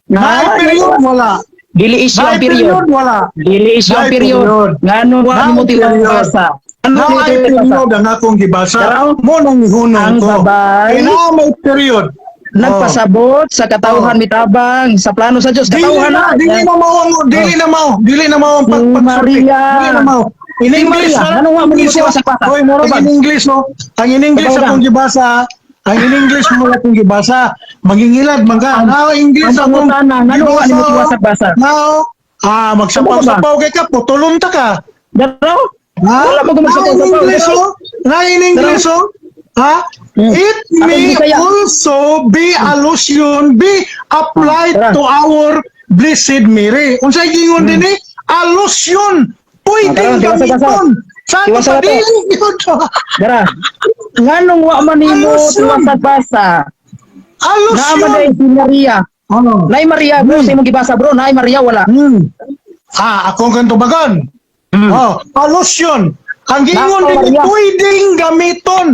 Speaker 1: Naay
Speaker 2: Naay
Speaker 1: period wala.
Speaker 2: Dili issue ang
Speaker 1: Naay
Speaker 2: period.
Speaker 1: period wala.
Speaker 2: Dili issue ang
Speaker 1: Naay
Speaker 2: period.
Speaker 1: period.
Speaker 2: Ngano wa
Speaker 1: Naay
Speaker 2: nimo tiwasag
Speaker 1: period.
Speaker 2: basa? Ngano nimo
Speaker 1: Naay
Speaker 2: tiwasag basa?
Speaker 1: period ang akong gibasa.
Speaker 2: Daraw.
Speaker 1: Mo nang ihunong
Speaker 2: Ang
Speaker 1: ko.
Speaker 2: babay.
Speaker 1: Kaya naa may period.
Speaker 2: Nagpasabot sa katawhan mitabang sa plano sa Dios.
Speaker 1: Dili
Speaker 2: Katawhan
Speaker 1: na, dili na mao ang dili na mao, dili na mao ang
Speaker 2: Si
Speaker 1: pagpagsulti.
Speaker 2: Maria.
Speaker 1: Dili na mao. In
Speaker 2: Si
Speaker 1: English,
Speaker 2: Maria.
Speaker 1: ha?
Speaker 2: Ano nga mo
Speaker 1: English,
Speaker 2: nimo tiwasak basa?
Speaker 1: Oy, murag
Speaker 2: Tubag.
Speaker 1: in English, no? Ang in English
Speaker 2: Tubag.
Speaker 1: akong gibasa, ang in English mo akong gibasa. Mangingilad man ka. Now English
Speaker 2: ang
Speaker 1: akong
Speaker 2: pangutana, ngano wa nimo
Speaker 1: gibasa,
Speaker 2: tiwasak basa?
Speaker 1: Now, magsapaw-sapaw kay ka, putulon ta ka.
Speaker 2: Daraw?
Speaker 1: Ha?
Speaker 2: Wala mo
Speaker 1: Na in
Speaker 2: gumasapaw-sapaw.
Speaker 1: English, oh. Na in English, oh. Ha? It
Speaker 2: Akong
Speaker 1: may
Speaker 2: Bisaya.
Speaker 1: also be allusion, be applied
Speaker 2: Tara.
Speaker 1: to our Blessed Mary. Unsay gingon dinhi? Allusion. Pwede
Speaker 2: Tara, tiwasa,
Speaker 1: gamiton. Sa ato
Speaker 2: Tiwasa
Speaker 1: pa
Speaker 2: to.
Speaker 1: dili gyud.
Speaker 2: Dara. Nganong wa man nimo
Speaker 1: Alusyon.
Speaker 2: tiwasag basa? Naa man
Speaker 1: Allusion.
Speaker 2: day si Maria.
Speaker 1: Ano?
Speaker 2: Nay Maria bro, sa imong gibasa bro, nay Maria wala.
Speaker 1: Akong kantubagan. Oh, allusion. Ang gingon
Speaker 2: Nako,
Speaker 1: dinhi
Speaker 2: Maria.
Speaker 1: pwedeng gamiton.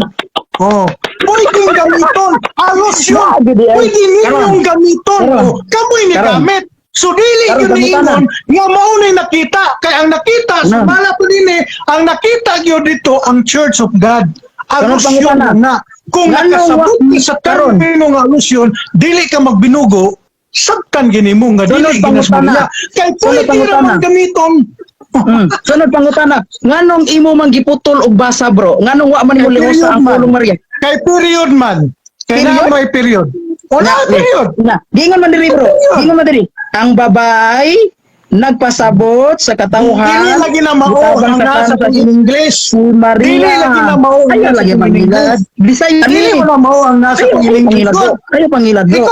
Speaker 1: Oh, pwedeng gamiton. Allusion.
Speaker 2: Na, gudi ay.
Speaker 1: Pwede ninyong gamiton.
Speaker 2: Karon.
Speaker 1: Oh, kamoy ni
Speaker 2: Karon.
Speaker 1: gamit. So dili
Speaker 2: Karon,
Speaker 1: gyud
Speaker 2: gamitan
Speaker 1: niingon nga mao ni nakita kay ang nakita
Speaker 2: Ano?
Speaker 1: sumala po dinhi ang nakita gyud dito ang Church of God.
Speaker 2: Karon,
Speaker 1: Allusion
Speaker 2: pangutana.
Speaker 1: na. Kung
Speaker 2: Nganong
Speaker 1: nakasabot ka sa
Speaker 2: karon?
Speaker 1: termino nga allusion, dili ka magbinugo, sabtan gini mo nga
Speaker 2: Sunod
Speaker 1: dili ginas
Speaker 2: pangutana.
Speaker 1: Maria. Kay
Speaker 2: Sunod
Speaker 1: pwede ra
Speaker 2: pangutana.
Speaker 1: man gamiton.
Speaker 2: Sunod pangutana, nganong imo man giputol og basa bro? Nganong wa man nimo
Speaker 1: Kay
Speaker 2: lihosa
Speaker 1: period
Speaker 2: ang
Speaker 1: man.
Speaker 2: pulong Maria?
Speaker 1: Kay period man. Kay
Speaker 2: Period?
Speaker 1: na may period. Wala
Speaker 2: Na,
Speaker 1: period.
Speaker 2: Na, giingon man diri bro.
Speaker 1: Period.
Speaker 2: Giingon man diri. Ang babay nagpasabot sa katawhan.
Speaker 1: Dili lagi na mao
Speaker 2: mitabang
Speaker 1: ang
Speaker 2: sa
Speaker 1: nasa
Speaker 2: plano sa
Speaker 1: kong
Speaker 2: Diyos.
Speaker 1: English.
Speaker 2: Si Maria.
Speaker 1: Dili lagi na mao ang
Speaker 2: Ayaw
Speaker 1: nasa
Speaker 2: lagi
Speaker 1: kong
Speaker 2: mangilad.
Speaker 1: English.
Speaker 2: Bisaya
Speaker 1: Dili
Speaker 2: ni.
Speaker 1: mo na mao ang nasa
Speaker 2: Ayaw
Speaker 1: kong
Speaker 2: ayaw
Speaker 1: English.
Speaker 2: pangilad bro. Ayaw pangilad bro.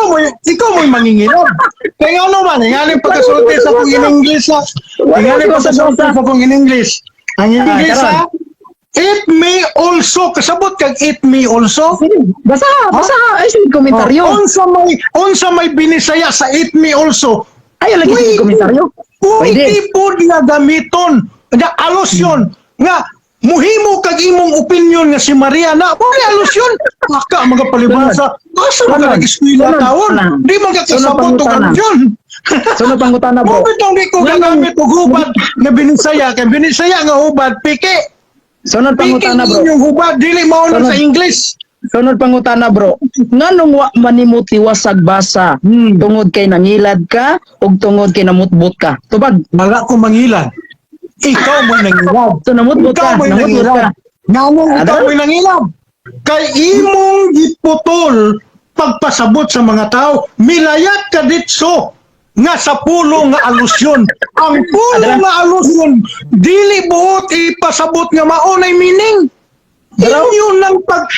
Speaker 1: Ikaw mo'y mangingilad. Kaya ano man, ingaling pagkasulti sa kong in English ha.
Speaker 2: Wala
Speaker 1: Ingaling
Speaker 2: ko sa
Speaker 1: pagkasulti
Speaker 2: basa.
Speaker 1: sa kong in English. Ang English
Speaker 2: karon.
Speaker 1: ha, it may also, kasabot kag it may also.
Speaker 2: Sige, basa, basa. Ay, sige, komentaryo.
Speaker 1: Oh, unsa may binisaya sa it may also.
Speaker 2: Ayaw lagi sige komentaryo.
Speaker 1: Pwede
Speaker 2: Pwede.
Speaker 1: po nga gamiton. Nga alusyon. Nga muhimo kag imong opinion nga si Maria na wala alusyon. Baka mga palibasa. Asa mga
Speaker 2: Sunod.
Speaker 1: nag-eskwela
Speaker 2: Sunod.
Speaker 1: tawon?
Speaker 2: Sunod.
Speaker 1: Di man ka
Speaker 2: Sunod
Speaker 1: kasabot og
Speaker 2: pangutana.
Speaker 1: alusyon.
Speaker 2: Sunod pangutana bro.
Speaker 1: Mo bitong di ko gagamit og hubad nga binisaya kay binisaya nga hubad piki.
Speaker 2: Sunod
Speaker 1: Piki
Speaker 2: pangutana bro.
Speaker 1: inyong hubad dili mao na
Speaker 2: Sunod.
Speaker 1: sa English.
Speaker 2: Sunod pangutana bro. Nganong wa man nimo tiwasag basa tungod kay nangilad ka ug tungod kay namutbot ka? Tubag.
Speaker 1: Wala ko mangilad. Ikaw mo'y nangilad.
Speaker 2: So namutbot
Speaker 1: Ikaw
Speaker 2: ka,
Speaker 1: mo'y
Speaker 2: namutbot ka.
Speaker 1: nangilad. Nganong ikaw
Speaker 2: Adal?
Speaker 1: mo'y nangilad? Kay imong giputol pagpasabot sa mga tao, milayat ka ditso nga sa pulo nga alusyon. Ang pulo
Speaker 2: Adal?
Speaker 1: nga alusyon, dili buot ipasabot nga maunay meaning.
Speaker 2: Dalaw?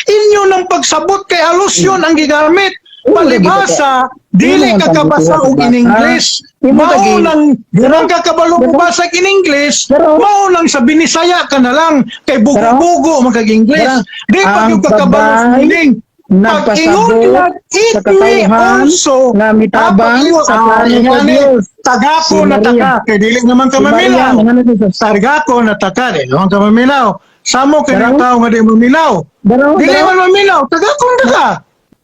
Speaker 1: Inyo ng pagsabot kay alusyon ang gigamit.
Speaker 2: Oo,
Speaker 1: Palibhasa, dili
Speaker 2: Imo
Speaker 1: ka
Speaker 2: ang
Speaker 1: kabasa og in English.
Speaker 2: Imo
Speaker 1: Mao nang durang ka kabalo
Speaker 2: Pero-
Speaker 1: mobasa in English,
Speaker 2: Pero-
Speaker 1: mao nang sa Binisaya ka na lang kay bugo-bugo man kag English.
Speaker 2: Pero-
Speaker 1: Di pa
Speaker 2: ang
Speaker 1: gyud ka kabalo sa
Speaker 2: babay
Speaker 1: meaning. Pag-ingon
Speaker 2: nagpasabot
Speaker 1: nila, it
Speaker 2: sa
Speaker 1: may
Speaker 2: katawhan
Speaker 1: also
Speaker 2: nga mitabang sa plano sa
Speaker 1: ingani,
Speaker 2: Dios.
Speaker 1: Tagako
Speaker 2: Si
Speaker 1: na
Speaker 2: Maria.
Speaker 1: taka kay dili naman ka
Speaker 2: Si Maria,
Speaker 1: mamilaw.
Speaker 2: nanganak ni Jesus.
Speaker 1: Targako na taka dili naman ka mamilaw. Samo kay
Speaker 2: Daraw?
Speaker 1: tao nga di mamilaw.
Speaker 2: Daraw,
Speaker 1: Dili
Speaker 2: daraw.
Speaker 1: man mamilaw, tagako na taka.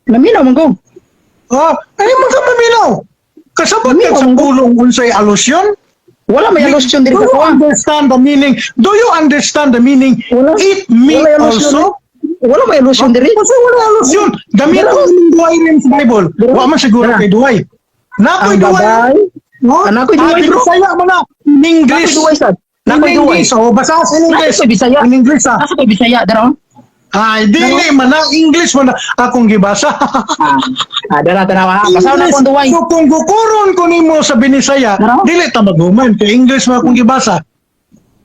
Speaker 2: Naminaw man ko.
Speaker 1: Oh, ay man ka mamilaw. Kasabot ka
Speaker 2: Mamilaw
Speaker 1: sa
Speaker 2: man ko.
Speaker 1: pulong unsay alusyon?
Speaker 2: Wala may alusyon diri
Speaker 1: Do
Speaker 2: sa
Speaker 1: you
Speaker 2: kuha.
Speaker 1: understand the meaning? Do you understand the meaning?
Speaker 2: Wala.
Speaker 1: It may
Speaker 2: Wala alusyon
Speaker 1: also.
Speaker 2: Wala may allusion diri.
Speaker 1: Kasi wala allusion. Gamit ko ang Douay Rheims Bible. Wa man siguro
Speaker 2: Dara.
Speaker 1: kay Douay. Nakoy
Speaker 2: Ang
Speaker 1: Douay.
Speaker 2: babae.
Speaker 1: No?
Speaker 2: Ah, nakoy Douay,
Speaker 1: Ah,
Speaker 2: bro.
Speaker 1: Bisaya man na. In English.
Speaker 2: Nakoy Douay sad.
Speaker 1: In
Speaker 2: Nakoy Douay.
Speaker 1: English. Oh, basta in English.
Speaker 2: Nasa koy Bisaya.
Speaker 1: In English ah.
Speaker 2: Nasa koy Bisaya dara. Oh.
Speaker 1: Ay, dili man na English man na akong gibasa.
Speaker 2: Ah, dara tanawa ha. Basa na akong Douay.
Speaker 1: So kung gukuron ko nimo sa Binisaya,
Speaker 2: Dara.
Speaker 1: dili ta maghuman kay English man akong gibasa.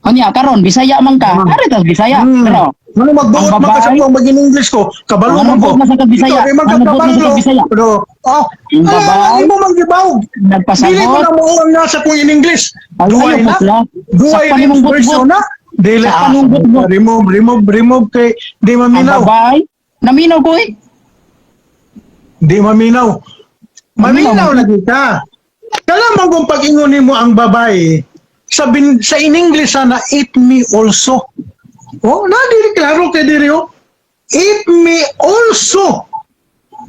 Speaker 2: Unya karon Bisaya man ka. Ari tas Bisaya. Dara.
Speaker 1: Ano magbuot
Speaker 2: Ang
Speaker 1: man ka sa
Speaker 2: babae?
Speaker 1: kung maging English ko, kabalo
Speaker 2: Ang
Speaker 1: man ko.
Speaker 2: magbuot man sa kag Bisaya.
Speaker 1: Ikaw, di man ka
Speaker 2: Ang magbuot man sa
Speaker 1: kabalo.
Speaker 2: kag Bisaya.
Speaker 1: Pero, oh,
Speaker 2: Ang babae?
Speaker 1: ay, mo man gibawog. Dili ko
Speaker 2: Nagpasabot.
Speaker 1: na mo ang nasa kung in English.
Speaker 2: Ay,
Speaker 1: Duay
Speaker 2: ayaw
Speaker 1: na.
Speaker 2: putla.
Speaker 1: Duay
Speaker 2: Sakpan imong
Speaker 1: Rheims version
Speaker 2: butbut.
Speaker 1: na. Dili
Speaker 2: Sakpan
Speaker 1: ah.
Speaker 2: imong butbut.
Speaker 1: Remove, remove, remove kay di
Speaker 2: Ang
Speaker 1: maminaw.
Speaker 2: babae. Naminaw ko eh.
Speaker 1: Di maminaw. Maminaw
Speaker 2: Maminaw.
Speaker 1: lagi ka. Kala mo kung pag-ingon nimo ang babae, sa in English sana, "It me also." Oh, na diri klaro kay diri oh. It may also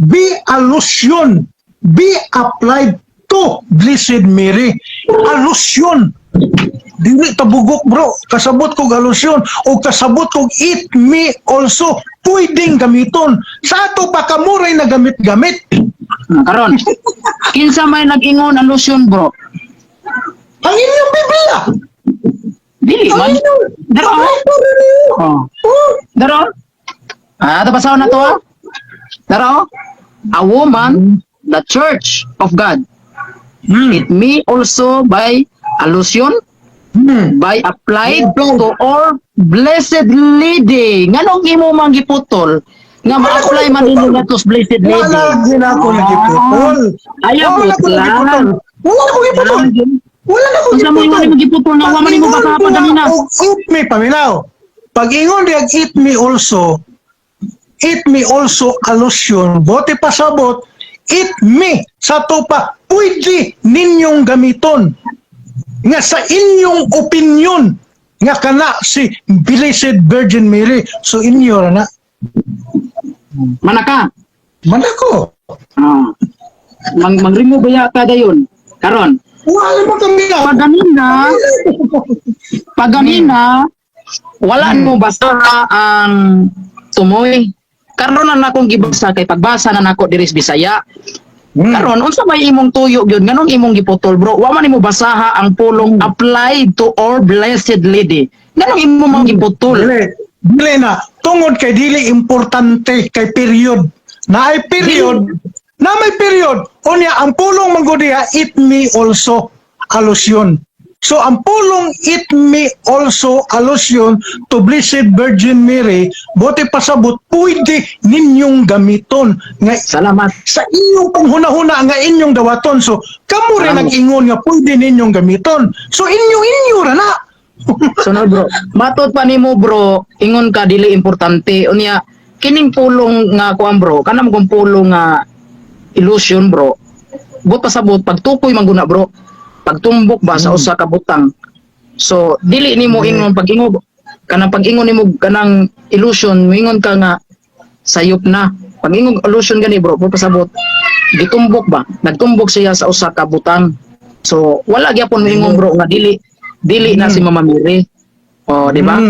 Speaker 1: be allusion, be applied to Blessed Mary. Allusion. Dili tabugok, bro. Kasabot kog allusion o kasabot kog "it me also" pwedeng gamiton. Sa ato pa kamuray na gamit-gamit.
Speaker 2: Ah, karon. Kinsa may nag-ingon allusion, bro?
Speaker 1: Ang inyong Biblia.
Speaker 2: Dili
Speaker 1: Ang
Speaker 2: man.
Speaker 1: inyong
Speaker 2: Dara. Oh.
Speaker 1: Oh.
Speaker 2: Dara. Ah, ito basahon na to ah. Dara. Oh. A woman, the church of God. It may also by allusion by applied
Speaker 1: Applied.
Speaker 2: to our Blessed Lady. Nganong imo man giputol nga ma-apply man nimo nga to Blessed Lady?
Speaker 1: Wala din ako nagiputol.
Speaker 2: Ayaw,
Speaker 1: Wala ako
Speaker 2: putla.
Speaker 1: nagiputol. Wala ako giputol. Wala na ako
Speaker 2: Unsa mo ingon nimo giputol nga wa man nimo basa pa ganina?
Speaker 1: Og "it me", paminaw. Pag ingon diag "it me also", "it me also" allusion, bote pasabot, "it me" sa to pa pwede ninyong gamiton nga sa inyong opinion nga kana si Blessed Virgin Mary. So inyo ra na.
Speaker 2: Manaka.
Speaker 1: Manako.
Speaker 2: Ah. Mang mag-remove ba ka dayon? Karon.
Speaker 1: Wala mo kami.
Speaker 2: Pag ganina, wala mo basa ang tumoy. Karon na nakong gibasa kay pagbasa na nako diri sa Bisaya. Karon unsa may imong tuyo gyud, nganong imong giputol, bro? Wa man nimo basaha ang pulong "applied to our Blessed Lady". Nganong imo mang giputol?
Speaker 1: Dili, dili na. Tungod kay dili importante kay period. Na ay period, na may period. Unya ang pulong manggodiha, "it me also allusion". So ang pulong "it me also allusion to Blessed Virgin Mary", bote pasabot pwede ninyong gamiton nga
Speaker 2: Salamat.
Speaker 1: sa inyong panghuna-huna nga inyong dawaton. So kamo rin
Speaker 2: Salamat.
Speaker 1: nag-ingon nga pwede ninyong gamiton. So inyo-inyo ra na.
Speaker 2: Sunod, bro. Matod pa nimo, bro, ingon ka dili importante. Unya kining pulong nga kuan, bro, kanang kung pulong nga illusion, bro. But pasabot pagtukoy man guna, bro. Pagtumbok ba sa usa ka butang. So dili nimo ingon pag-ingon kanang pag-ingon nimo kanang illusion, moingon ka nga sayop na. Pag-ingon illusion gani, bro, but pasabot gitumbok ba? Nagtumbok siya sa usa ka butang. So wala gyapon moingon, bro, nga dili dili na si Mama Mary. Oh, di ba?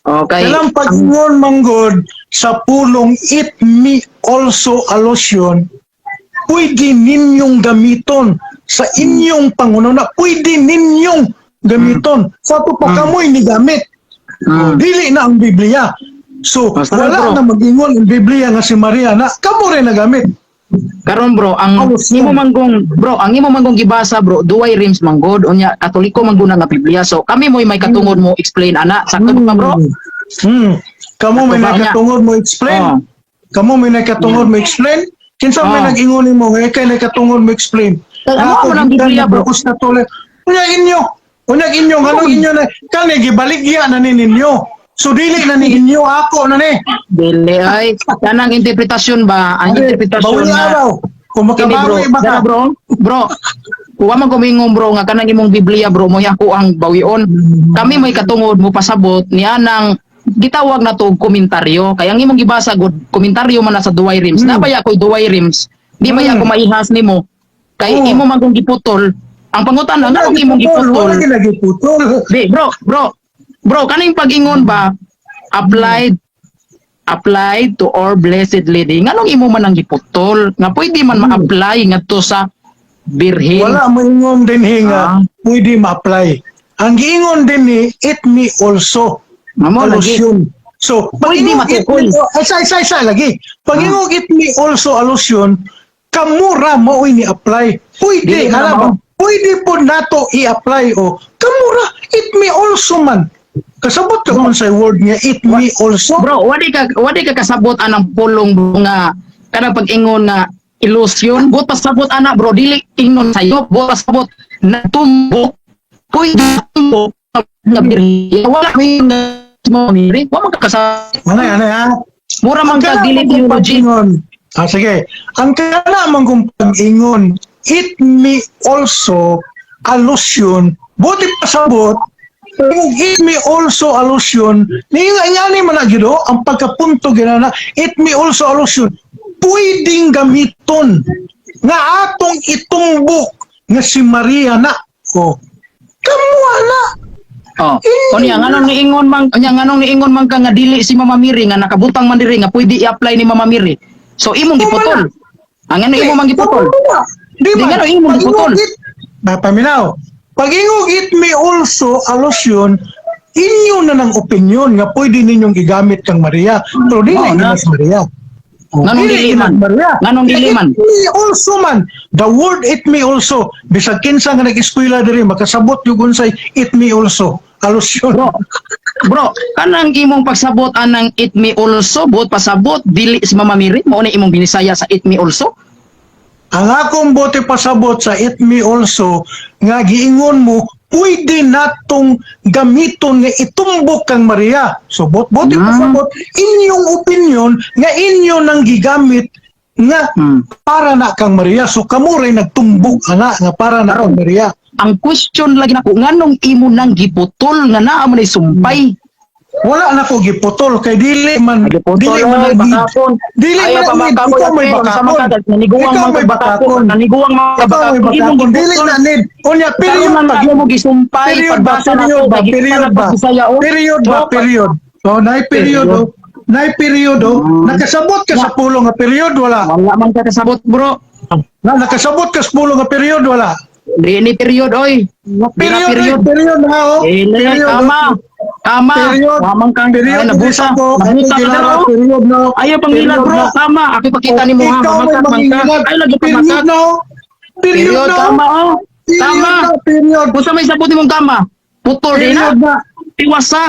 Speaker 2: Okay.
Speaker 1: Kanang pag-ingon manggod sa pulong "it me also allusion", pwede ninyong gamiton sa inyong pangununa, pwede ninyong gamiton. Sa ato pa kamoy ni gamit. Dili na ang Biblia. So,
Speaker 2: Basta
Speaker 1: wala
Speaker 2: bro.
Speaker 1: na mag-ingon ang Biblia nga si Maria na kamo rin nagamit.
Speaker 2: Karon, bro, ang
Speaker 1: Allusion.
Speaker 2: imo manggong bro, ang imo manggong gibasa, bro, Douay Rheims manggod, unya Katoliko mangguna nga Biblia. So kami mo'y may katungod mo explain ana. Sakto ba, bro?
Speaker 1: Hmm. Kamo may
Speaker 2: Sakto ba niya?
Speaker 1: nakatungod mo explain.
Speaker 2: Oh.
Speaker 1: Kamo may nakatungod mo explain. Kinsa may nag-ingon nimo nga ikay nakatungod mo explain?
Speaker 2: Ano mo ng Biblia, bro?
Speaker 1: Focus na tuloy. Unya inyo. Unya inyo nganong inyo na kani gibaligya na ni ninyo. So dili na ni inyo, ako na ni.
Speaker 2: Dili ay kanang interpretasyon ba? Ang interpretasyon
Speaker 1: Bawi
Speaker 2: na
Speaker 1: araw. Kung
Speaker 2: Kini, bro,
Speaker 1: makabawi ba ka?
Speaker 2: dara, bro, bro. Kuha man kumingon, bro, nga kanang imong Biblia, bro, mo ako ang bawion. Kami may katungod mo pasabot niya nang gitawag na to komentaryo. Kaya ang imong gibasa god komentaryo man na sa Douay Rheims. Na baya ko'y Douay Rheims? Di baya ko maihas nimo? Kay imo man kung giputol. Ang pangutana, nganong imong giputol?
Speaker 1: Wala gilagi putol.
Speaker 2: Di, bro, bro. Bro, kaning pag-ingon ba applied Applied to Our Blessed Lady. Nganong imo man ang giputol nga pwede man ma-apply ngadto sa birhen?
Speaker 1: Wala moingon dinhi nga pwede ma-apply. Ang giingon dinhi, it may also
Speaker 2: Mao lagi.
Speaker 1: allusion. So,
Speaker 2: Pwede
Speaker 1: pag-ingong it
Speaker 2: matukol.
Speaker 1: may, ay, isa, isa, isa, lagi. Pag-ingong it may also allusion, kamura mo ni apply. Pwede,
Speaker 2: Dili na
Speaker 1: alam mo,
Speaker 2: mao.
Speaker 1: Pwede po nato i-apply o kamura, it may also man. Kasabot ka man sa word nga it may also.
Speaker 2: Bro, wadi ka kasabot anang pulong, bro, nga kanang pag-ingon na illusion. Buot pasabot ana, bro, dili ingnon sayo, buot pasabot natumbok, pwede tumbok nga birhen. Wala may mo miri, wa man ka kasabot.
Speaker 1: Ano, ano, ha?
Speaker 2: Mura man ka
Speaker 1: Ang
Speaker 2: dili
Speaker 1: kana man kung
Speaker 2: theology.
Speaker 1: pag-ingon. Ah, sige. Ang kana man kung pag-ingon, it may also allusion, buti pasabot, kung it may also allusion, ni nga man na gyud, oh, ang pagkapunto ginana, it may also allusion, pwedeng gamiton nga atong itumbok nga si Maria na. Oh. Kamuha na.
Speaker 2: Oh. Unya nganong niingon man ka nga dili si Mama Mary, nga nakabutang man diri nga pwede i-apply ni Mama Mary? So imong giputol. Ang ano imo man giputol?
Speaker 1: Di
Speaker 2: Di
Speaker 1: ba?
Speaker 2: nga, no, imo
Speaker 1: Pag
Speaker 2: giputol.
Speaker 1: Ba, paminaw. Pag ingog it may also allusion, inyo na ng opinion nga pwede ninyong gigamit kang Maria. Pero dili
Speaker 2: Oo,
Speaker 1: na
Speaker 2: na.
Speaker 1: si Maria. Oh,
Speaker 2: Nganong dili
Speaker 1: na
Speaker 2: man?
Speaker 1: Maria.
Speaker 2: Nganong dili man?
Speaker 1: It may also man. The word it may also. Bisag kinsa nga nag-eskwela diri makasabot yung unsay it may also. Allusion.
Speaker 2: Bro, bro, kanang imong pagsabot anang it may also, buot pasabot dili si Mama Mary, mao na imong binisaya sa it may also?
Speaker 1: Ang akong bote pasabot sa it may also nga giingon mo pwede natong gamiton nga itumbok kang Maria. So bot bote pasabot inyong opinion nga inyo nang gigamit nga para na kang Maria. So kamo ray nagtumbok ana nga para na kang Maria.
Speaker 2: Ang question lagi nako, nganong imo nang giputol nga naa man ay sumpay?
Speaker 1: Wala na ko giputol kay dili man
Speaker 2: Giputol,
Speaker 1: dili man
Speaker 2: oy, bakakon.
Speaker 1: Dili
Speaker 2: Ayaw
Speaker 1: man
Speaker 2: pa
Speaker 1: need,
Speaker 2: makakon,
Speaker 1: ikaw may
Speaker 2: ate, unsa man
Speaker 1: bakakon.
Speaker 2: ka, naniguang
Speaker 1: Ikaw
Speaker 2: man
Speaker 1: may
Speaker 2: kag bakakon,
Speaker 1: bakakon.
Speaker 2: naniguang man kag
Speaker 1: Ikaw may
Speaker 2: bakakon, imong
Speaker 1: bakakon. Dili
Speaker 2: giputol.
Speaker 1: na need. Unya period
Speaker 2: Karon man
Speaker 1: pa.
Speaker 2: mo gisumpay
Speaker 1: Period ba?
Speaker 2: pagbasa
Speaker 1: Period
Speaker 2: nako
Speaker 1: ba?
Speaker 2: kay
Speaker 1: Period
Speaker 2: gikan
Speaker 1: ba?
Speaker 2: na Bisaya, oh.
Speaker 1: Period ba?
Speaker 2: Bro,
Speaker 1: Period. Oh, nay period oh. Nay period oh. Nakasabot ka sa pulo nga period wala?
Speaker 2: Wala man ka kasabot, bro.
Speaker 1: Na nakasabot ka sa pulo nga period wala?
Speaker 2: Di ni period, oy. Di na
Speaker 1: Period
Speaker 2: period.
Speaker 1: period, period na oh.
Speaker 2: Dili,
Speaker 1: Period, oh.
Speaker 2: tama. Tama.
Speaker 1: Period.
Speaker 2: Wa man kang
Speaker 1: Period
Speaker 2: ay, nabuta.
Speaker 1: ko.
Speaker 2: Nabuta ka
Speaker 1: Ako
Speaker 2: daro.
Speaker 1: period na.
Speaker 2: Ayaw pang
Speaker 1: Period
Speaker 2: hilad, bro.
Speaker 1: na.
Speaker 2: Tama. Ako pakita nimo ha.
Speaker 1: Ikaw may
Speaker 2: Mamangkat man ka.
Speaker 1: manghilad.
Speaker 2: Ay lagi
Speaker 1: Period
Speaker 2: pamakat.
Speaker 1: na oh. Period
Speaker 2: Period
Speaker 1: na.
Speaker 2: tama oh.
Speaker 1: Period
Speaker 2: Tama.
Speaker 1: na, period.
Speaker 2: Unsa may sabot nimong tama? Putol di na.
Speaker 1: Period na.
Speaker 2: Tiwasa.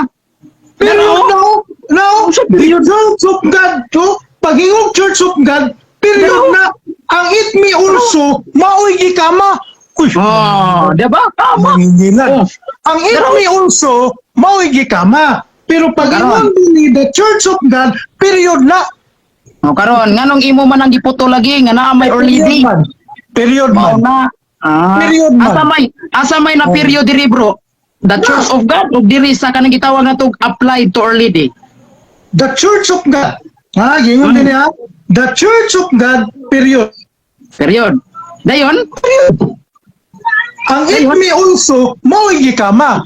Speaker 1: Period
Speaker 2: Pero-
Speaker 1: no, no, the Church of God to, pag-ingog Church of God, period
Speaker 2: Pero-
Speaker 1: na. Ang it may also, maoy gikama. Uy,
Speaker 2: Oh, di ba? Tama.
Speaker 1: mangingilan.
Speaker 2: Oh.
Speaker 1: Ang it
Speaker 2: Pero-
Speaker 1: may also, maoy gikama. Pero pag
Speaker 2: Karon.
Speaker 1: ingon din the Church of God, period na.
Speaker 2: Oh, karon nganong imo man ang giputol lagi nga naa may or
Speaker 1: Period
Speaker 2: lady?
Speaker 1: man. Period
Speaker 2: Mao
Speaker 1: man.
Speaker 2: na. Ah.
Speaker 1: Period man.
Speaker 2: Asa may na period diri, bro? The Church of God o diri sa kanang gitawag nga tog applied to Our Lady?
Speaker 1: The Church of God. Ha, gingon din ha. The Church of God, period.
Speaker 2: Period. Dayon,
Speaker 1: Ang it
Speaker 2: Ayun.
Speaker 1: may also, mao'y gikama.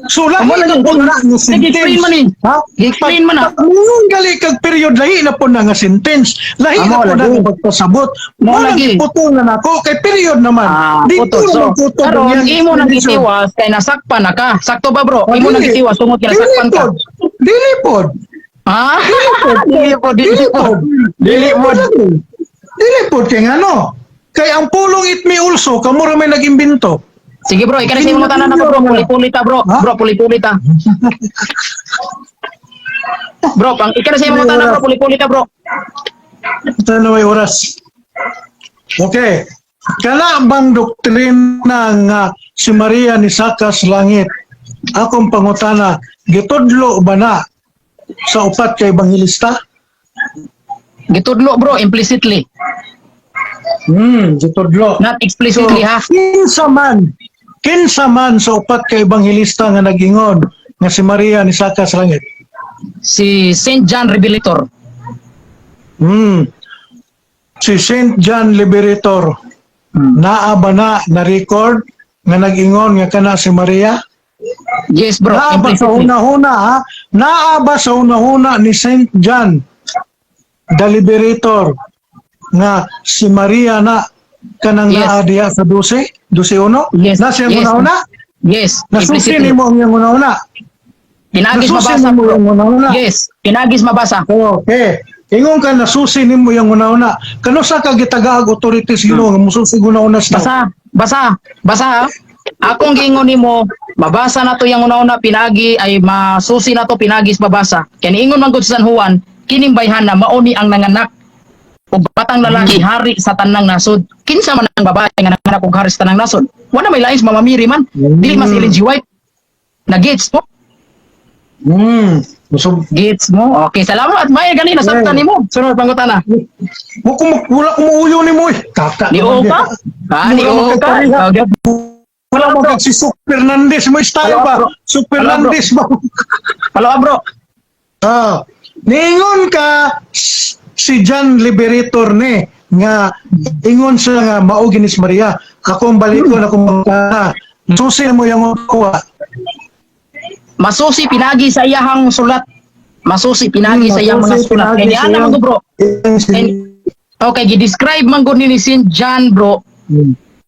Speaker 1: So, lahi
Speaker 2: Amo
Speaker 1: na
Speaker 2: lagi.
Speaker 1: po na nga
Speaker 2: Nag-explain
Speaker 1: sentence.
Speaker 2: man eh.
Speaker 1: Ha?
Speaker 2: Gi-explain man ah.
Speaker 1: Pag mungon gali kag period, lahi na po na nga sentence. Lahi
Speaker 2: Amo
Speaker 1: na po na
Speaker 2: lagi.
Speaker 1: nga pagpasabot.
Speaker 2: Mo
Speaker 1: Mo lang
Speaker 2: lagi.
Speaker 1: iputol na nako kay period naman.
Speaker 2: Ah,
Speaker 1: Dito
Speaker 2: putol. So,
Speaker 1: naman putol
Speaker 2: karon
Speaker 1: ang
Speaker 2: imo nang
Speaker 1: explanation.
Speaker 2: gitiwas kay nasakpan na ka. Sakto ba, bro?
Speaker 1: Ah,
Speaker 2: Imo nang
Speaker 1: dili.
Speaker 2: gitiwas tungod kay
Speaker 1: Dili
Speaker 2: nasakpan ka.
Speaker 1: pod. Dili pod.
Speaker 2: Ha? Dili po, dili
Speaker 1: Dili
Speaker 2: po.
Speaker 1: pod.
Speaker 2: Dili pod.
Speaker 1: Dili pod kay ngano? Kay ang pulong it may also, kamo ra may nag-imbento.
Speaker 2: Sige, bro, ikaw na sa imong tanan ako, bro, puli-puli ta, bro.
Speaker 1: Ha?
Speaker 2: Bro, puli-puli ta. Bro, pang ikaw na sa imong tanan, bro, puli-puli ta, bro.
Speaker 1: Ito na may oras. Okay. Kana bang doktrina nga si Maria ni saka sa langit? Akong pangutana, gitudlo ba na sa upat ka ebanghelista?
Speaker 2: Gitudlo, bro, implicitly.
Speaker 1: Gitudlo.
Speaker 2: Not explicitly, ha.
Speaker 1: Kinsa man sa upat ka ebanghelista nga nagingon nga si Maria ni saka sa langit?
Speaker 2: Si Saint John Revelator.
Speaker 1: Si Saint John Liberator, naa ba na na record nga nag-ingon nga kana si Maria?
Speaker 2: Yes, bro,
Speaker 1: Naa ba sa
Speaker 2: implicitly.
Speaker 1: una-una ha? Naa ba sa una-una ni Saint John the Liberator nga si Maria na kanang naa diha sa 12, 12:1?
Speaker 2: Yes.
Speaker 1: Na siya una-una?
Speaker 2: Yes.
Speaker 1: Nasusi
Speaker 2: Implicitly.
Speaker 1: nimo ang iyang una-una?
Speaker 2: Pinagis
Speaker 1: Nasusi
Speaker 2: mabasa,
Speaker 1: nimo
Speaker 2: bro.
Speaker 1: yung una-una?
Speaker 2: Yes, pinagis mabasa.
Speaker 1: Okay. Ingon ka nasusi nimo yung una-una. Kanusa ka gitagaag authorities Ginoo nga mususi una-una sa tao?
Speaker 2: Basa, basa, basa, ha? Akong giingon nimo, mabasa na to yung una-una pinagi ay masusi na to pinagis mabasa. Kay niingon man gud sa San Juan, kining bayhana mao ni ang nanganak og batang lalaki, hari sa tanang nasod. Kinsa man ang babae nga nanganak og hari sa tanang nasod? Wala may lain, si Mama Mary man. Dili mas Ellen G. White. Na-gets mo?
Speaker 1: So,
Speaker 2: Gets mo? Okay, salamat. May gani nasabtan nimo. Sunod pangutana.
Speaker 1: Wa ko wala ko muuyo nimo eh. Kaka.
Speaker 2: Ni
Speaker 1: naman
Speaker 2: ka? Ha, ni
Speaker 1: Mura
Speaker 2: ka?
Speaker 1: magkakareha.
Speaker 2: Okay.
Speaker 1: Wala mo si Sok Fernandez mo style
Speaker 2: Hello,
Speaker 1: ba?
Speaker 2: bro.
Speaker 1: Sok
Speaker 2: Hello, bro.
Speaker 1: Fernandez ba?
Speaker 2: Palawa, bro.
Speaker 1: Ah, niingon ka si John Liberator ni nga ingon siya nga mao ginis Maria. Akong balikon akong mga susi mo yung kuha.
Speaker 2: Masusi pinagi sa iyahang sulat. Masusi pinagi sa iyang mga
Speaker 1: Masusi
Speaker 2: sulat.
Speaker 1: pinagi
Speaker 2: Kaya
Speaker 1: sa
Speaker 2: niana
Speaker 1: iyang-
Speaker 2: man gud, bro. Okay, gi-describe man gud ni Saint John, bro.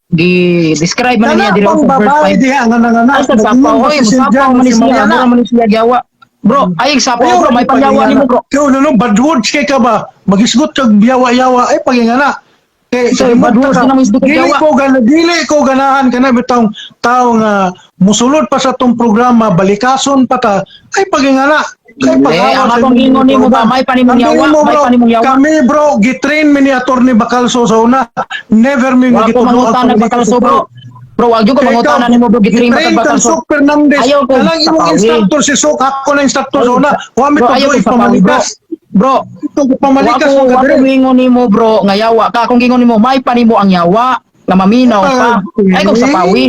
Speaker 2: Gi-describe man niya
Speaker 1: Kana
Speaker 2: diri
Speaker 1: pang
Speaker 2: sa verse
Speaker 1: babae
Speaker 2: 5.
Speaker 1: diha nga nanganak.
Speaker 2: Ay, sa sapaw,
Speaker 1: Nag-ingon ba
Speaker 2: oy,
Speaker 1: si Saint
Speaker 2: musapaw
Speaker 1: John
Speaker 2: man ni
Speaker 1: si
Speaker 2: siya,
Speaker 1: Maria na?
Speaker 2: mura man ni siya giyawa. Bro, ay sapaw,
Speaker 1: Ayaw,
Speaker 2: bro, may panyawa nimo, bro.
Speaker 1: Kaya ano, bad words kay ka ba? Magisgot kag yawa-yawa, ay pagingana. Kay
Speaker 2: Sorry, bad words na naman isgot kag
Speaker 1: dili
Speaker 2: yawa.
Speaker 1: ko gana, dili ko ganahan kana bitong tao nga musulod pa sa tong programa, balikason pa ta, ay pagingana. Kay
Speaker 2: Eh,
Speaker 1: pag-awa
Speaker 2: ang
Speaker 1: sa
Speaker 2: akong
Speaker 1: inyong
Speaker 2: ingon nimo ba,
Speaker 1: programa.
Speaker 2: may panimong
Speaker 1: Ang
Speaker 2: yawa,
Speaker 1: dili mo,
Speaker 2: may
Speaker 1: bro,
Speaker 2: panimong yawa.
Speaker 1: Kami, bro, gitrain mi ni Attorney Bacalso sa una. Never mi
Speaker 2: Wa ko
Speaker 1: gitudlo
Speaker 2: mangutana Bacalso, bro. Bro, wag jud ko
Speaker 1: Kay
Speaker 2: mangutana
Speaker 1: ikaw,
Speaker 2: nimo, bro, gitrain ba
Speaker 1: gitrain
Speaker 2: kag
Speaker 1: kang
Speaker 2: Bacalso?
Speaker 1: Sok Fernandez.
Speaker 2: Ayaw ko
Speaker 1: Kanang imong
Speaker 2: sapawi.
Speaker 1: instructor si Sok, ako na instructor sa una. Wa mi
Speaker 2: Bro, ayaw
Speaker 1: tuloy
Speaker 2: ko sapawi, bro.
Speaker 1: pamalikas.
Speaker 2: Bro,
Speaker 1: Ito pamalikas
Speaker 2: wa
Speaker 1: mo
Speaker 2: ko
Speaker 1: ka
Speaker 2: wa ko
Speaker 1: dire.
Speaker 2: moingon nimo, bro, nga yawa ka. Kung gingon nimo may panimo ang yawa nga maminaw ka. Ay kog sapawi.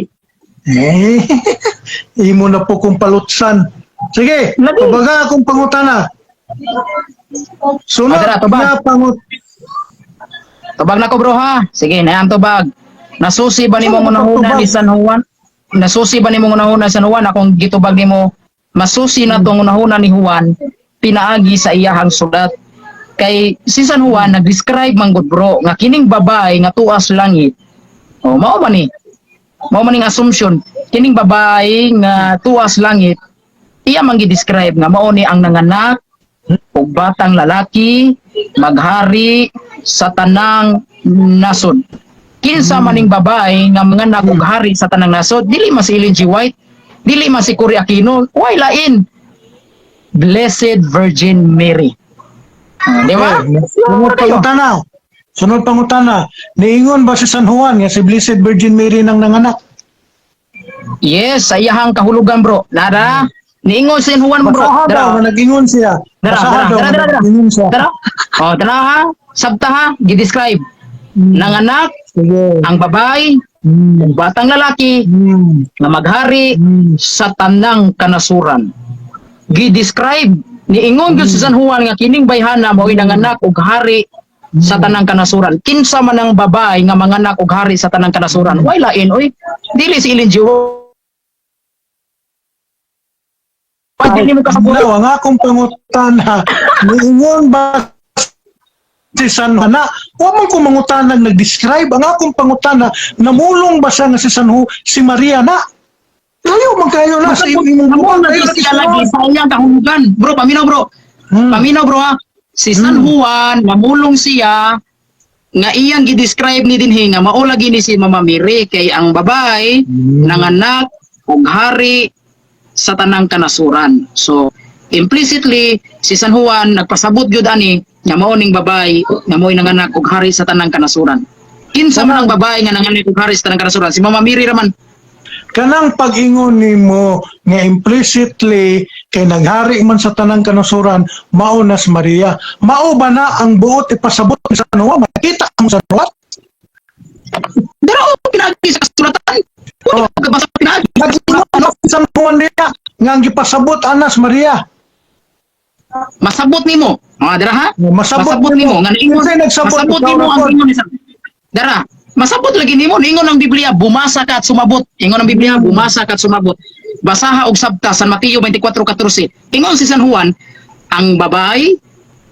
Speaker 1: Eh, imo na po kong palutsan. Sige,
Speaker 2: Lagi.
Speaker 1: tubaga akong pangutana. Sunod
Speaker 2: Ah, dara, tubag.
Speaker 1: na pangut.
Speaker 2: Tubag na ko, bro, ha. Sige, na tubag. Nasusi ba nimo
Speaker 1: Saan
Speaker 2: ang unahuna
Speaker 1: tubag?
Speaker 2: ni San Juan? Nasusi ba nimo ang unahuna ni San Juan? Akong gitubag nimo, masusi na tong unahuna ni Juan pinaagi sa iyahang sulat. Kay si San Juan nag-describe man gud, bro, nga kining babae nga tuas langit. Oh, mao man ni. Mao man ning assumption, kining babae nga tuas langit iya man gi-describe nga mao ni ang nanganak og batang lalaki maghari sa tanang nasod. Kinsa man ning babae nga manganak og hari sa tanang nasod? Dili man si Ellen G. White, dili man si Cory Aquino, way lain. Blessed Virgin Mary. Ah, di ba?
Speaker 1: Eh, sunod pangutana. Sunod pangutana. Niingon ba si San Juan nga si Blessed Virgin Mary nang nanganak?
Speaker 2: Yes, sa iyahang kahulugan, bro. Nara, niingon si San Juan, bro.
Speaker 1: Basaha
Speaker 2: Dara.
Speaker 1: daw nga nag-ingon siya.
Speaker 2: Dara,
Speaker 1: Basaha
Speaker 2: dara,
Speaker 1: daw
Speaker 2: dara,
Speaker 1: nga
Speaker 2: dara, dara.
Speaker 1: nag-ingon siya.
Speaker 2: Dara. Oh, dara ha. Sabta ha, gi-describe. Nanganak
Speaker 1: Sige.
Speaker 2: ang babae, ug batang lalaki nga maghari sa tanang kanasuran. Gi-describe niingon gyud si San Juan nga kining bayhana mao'y nanganak og hari sa tanang kanasuran. Kinsa man ang babae nga manganak og hari sa tanang kanasuran? Way lain oy. Dili si Ellen G. White. Dili mo kasabot.
Speaker 1: Now, ang akong pangutana, niingon ba si San Juan na, wa man ko mangutana nag-describe, ang akong pangutana, namulong ba siya nga si San Ju, si Maria na? Layo man kayo na sa imong
Speaker 2: Amo
Speaker 1: buwan,
Speaker 2: na
Speaker 1: layo na
Speaker 2: siya
Speaker 1: si
Speaker 2: lagi sa iyang kahulugan. Bro, paminaw, bro. Paminaw, bro, ha. Si San Juan namulong siya nga iyang gi-describe ni dinhi nga mao lagi ni si Mama Mary kay ang babae nanganak og hari sa tanang kanasuran. So implicitly si San Juan nagpasabot gyud ani nga mao ning babae nga mo'y nanganak og hari sa tanang kanasuran. Kinsa man ang babae nga nanganak og hari sa tanang kanasuran? Si Mama Mary raman.
Speaker 1: Kanang pag-ingon nimo nga implicitly kay naghari man sa tanang kanasuran mao nas Maria. Mao ba na ang buot ipasabot ni San Juan? Makita mo San Juan?
Speaker 2: Dara o pinagi sa kasulatan. Oh. Kabasa pinagi.
Speaker 1: Nag-ingon ba si San Juan niya nga ang gipasabot anas Maria?
Speaker 2: Masabot nimo. Ah, dara ha?
Speaker 1: Masabot
Speaker 2: Masabot nimo nga niingon.
Speaker 1: Kinsay nagsabot?
Speaker 2: Masabot
Speaker 1: Ikaw
Speaker 2: nimo
Speaker 1: na
Speaker 2: ang
Speaker 1: pod.
Speaker 2: ingon ni San. Dara, masabot lagi nimo niingon ang Biblia, bumasa ka at sumabot. Ingon ang Biblia, bumasa ka at sumabot. Basaha og sabta San Mateo 24:14. Ingon si San Juan, ang babae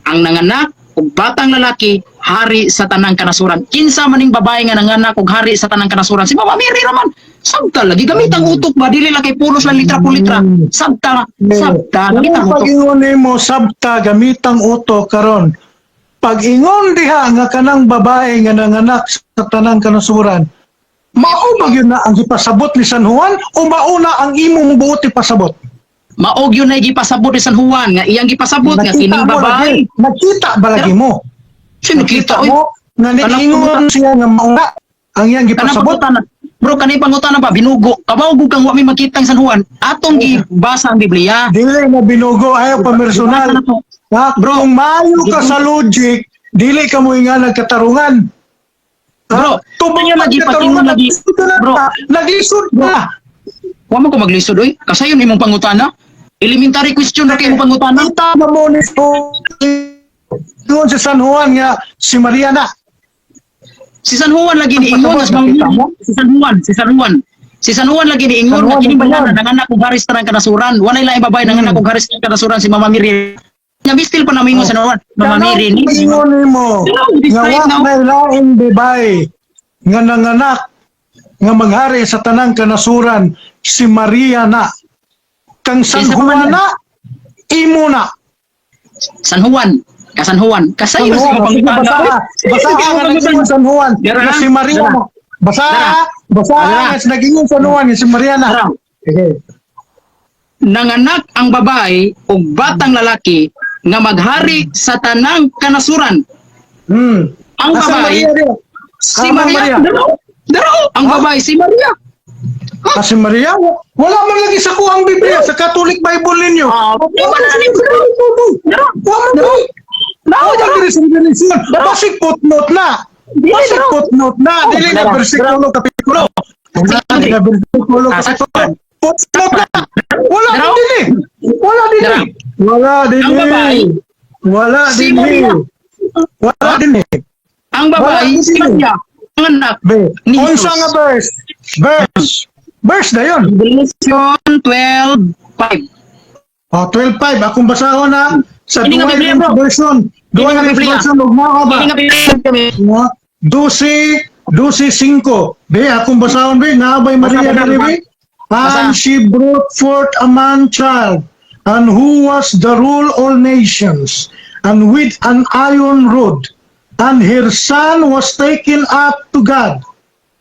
Speaker 2: ang nanganak Ug batang lalaki, hari sa tanang kanasuran. Kinsa maning babae nga nanganak og hari sa tanang kanasuran? Si Mama Mary raman. Sabta lagi gamit ang utok ba, dili lang kay pulos lang litra po litra. Sabta, sabta gamit ang
Speaker 1: Kung
Speaker 2: utok.
Speaker 1: Pag-ingon nimo sabta gamitang utok karon. Pag-ingon diha nga kanang babae nga nanganak sa tanang kanasuran, mao ba gyud na ang gipasabot ni San Juan o mauna ang imong buot ipasabot?
Speaker 2: Mao gyud na gipasabot ni San Juan nga iyang gipasabot nga
Speaker 1: Nakita
Speaker 2: kining
Speaker 1: mo
Speaker 2: babae.
Speaker 1: lagi. Nakita ba lagi mo?
Speaker 2: Sino kita, oy?
Speaker 1: Mo nga niingon siya nga mauna ang iyang
Speaker 2: Kanang
Speaker 1: gipasabot.
Speaker 2: pangutana. Bro, kanang pangutana ba binugo? Kabaw gud kang wa may makita ang San Juan. Atong gibasa ang Biblia.
Speaker 1: Dili na binugo, ayaw pa personal.
Speaker 2: Gibasa na to.
Speaker 1: Ha?
Speaker 2: Bro,
Speaker 1: Kung maayo ka sa logic, dili ka mo nga nagkatarungan. Ha?
Speaker 2: Bro,
Speaker 1: Tubang
Speaker 2: ano lagi
Speaker 1: pagkatarungan,
Speaker 2: patingon lagi?
Speaker 1: naglisod na,
Speaker 2: Bro.
Speaker 1: naglisod na.
Speaker 2: Wa man ko maglisod oy. Kasayon imong pangutana. Elementary question ra kay imong pangutana.
Speaker 1: Kita na mo ni doon si San Juan nga si Maria na.
Speaker 2: Si San Juan lagi ni ingon
Speaker 1: Pasabot,
Speaker 2: sa
Speaker 1: nakita mo?
Speaker 2: Si San Juan, si San Juan. Si San Juan lagi ni ingon
Speaker 1: San
Speaker 2: nga
Speaker 1: Juan,
Speaker 2: kini
Speaker 1: San
Speaker 2: bayana
Speaker 1: Juan.
Speaker 2: nanganak og hari sa tanang kanasuran. Walay laing babae nanganak og hari sa tanang kanasuran, si Mama Mary. Nya bistil pa namingon sa San Juan. Mama Mary ni.
Speaker 1: Ingon nimo
Speaker 2: No,
Speaker 1: nga
Speaker 2: describe
Speaker 1: wa
Speaker 2: now.
Speaker 1: may laing babae nga nanganak nga maghari sa tanang kanasuran, si Maria na. Kang San
Speaker 2: Kinsa pa man
Speaker 1: Juan
Speaker 2: yan?
Speaker 1: na, imo na.
Speaker 2: San Juan. Ka San Juan. Kasayon
Speaker 1: San
Speaker 2: sa
Speaker 1: Juan, sige,
Speaker 2: pangutana.
Speaker 1: basa. Basa nga nag-ingon San Juan
Speaker 2: Dara,
Speaker 1: nga si Maria
Speaker 2: dara.
Speaker 1: na. Basa,
Speaker 2: Dara.
Speaker 1: basa
Speaker 2: Dara.
Speaker 1: nga nag-ingon San Juan nga si Maria na.
Speaker 2: Dara.
Speaker 1: Sige.
Speaker 2: Nanganak ang babae og batang lalaki nga maghari sa tanang kanasuran. Ang
Speaker 1: Asa
Speaker 2: babae,
Speaker 1: Maria diya?
Speaker 2: si
Speaker 1: Ah,
Speaker 2: Maria.
Speaker 1: Maria.
Speaker 2: Daro, daro, ang babae si Maria.
Speaker 1: Ah, si Maria? Wala man lagi sa kuhang Biblia, sa Catholic Bible ninyo.
Speaker 2: Ah,
Speaker 1: Wala
Speaker 2: wala
Speaker 1: sa
Speaker 2: na Daro,
Speaker 1: Wala man.
Speaker 2: Daro,
Speaker 1: Wala
Speaker 2: daro.
Speaker 1: diri sa Revelation. Basig footnote na.
Speaker 2: Dili,
Speaker 1: Basig
Speaker 2: daro.
Speaker 1: footnote na. Dili na
Speaker 2: Dara,
Speaker 1: bersikulo kapitulo. Wala
Speaker 2: Sige.
Speaker 1: na bersikulo
Speaker 2: Ah,
Speaker 1: kapitulo.
Speaker 2: sakpan.
Speaker 1: Footnote na. Wala
Speaker 2: Daro.
Speaker 1: dili. Wala dili.
Speaker 2: Dara.
Speaker 1: Wala dili.
Speaker 2: Ang babae,
Speaker 1: Wala
Speaker 2: si
Speaker 1: dili.
Speaker 2: Maria.
Speaker 1: Wala dili.
Speaker 2: Ang babae,
Speaker 1: Wala
Speaker 2: si
Speaker 1: dili.
Speaker 2: Maria. Ang anak
Speaker 1: Be,
Speaker 2: ni
Speaker 1: unsa
Speaker 2: Jesus.
Speaker 1: nga verse? Verse. Verse na yun.
Speaker 2: Revelation 12:5.
Speaker 1: Oh, 12.5. Akong basahon na sa
Speaker 2: Ini nga
Speaker 1: Douay
Speaker 2: Biblia,
Speaker 1: Rings
Speaker 2: bro.
Speaker 1: version. Douay
Speaker 2: Ini nga
Speaker 1: Rings
Speaker 2: Biblia.
Speaker 1: version. Ug mao ba?
Speaker 2: Ini nga Biblia kami.
Speaker 1: Nga, 12, 12.5. Be, akong basahon be. Nga ba'y Maria
Speaker 2: Basa,
Speaker 1: diri be?
Speaker 2: basa.
Speaker 1: And she brought forth a man child, and who was the rule all nations, and with an iron rod. And her son was taken up to God,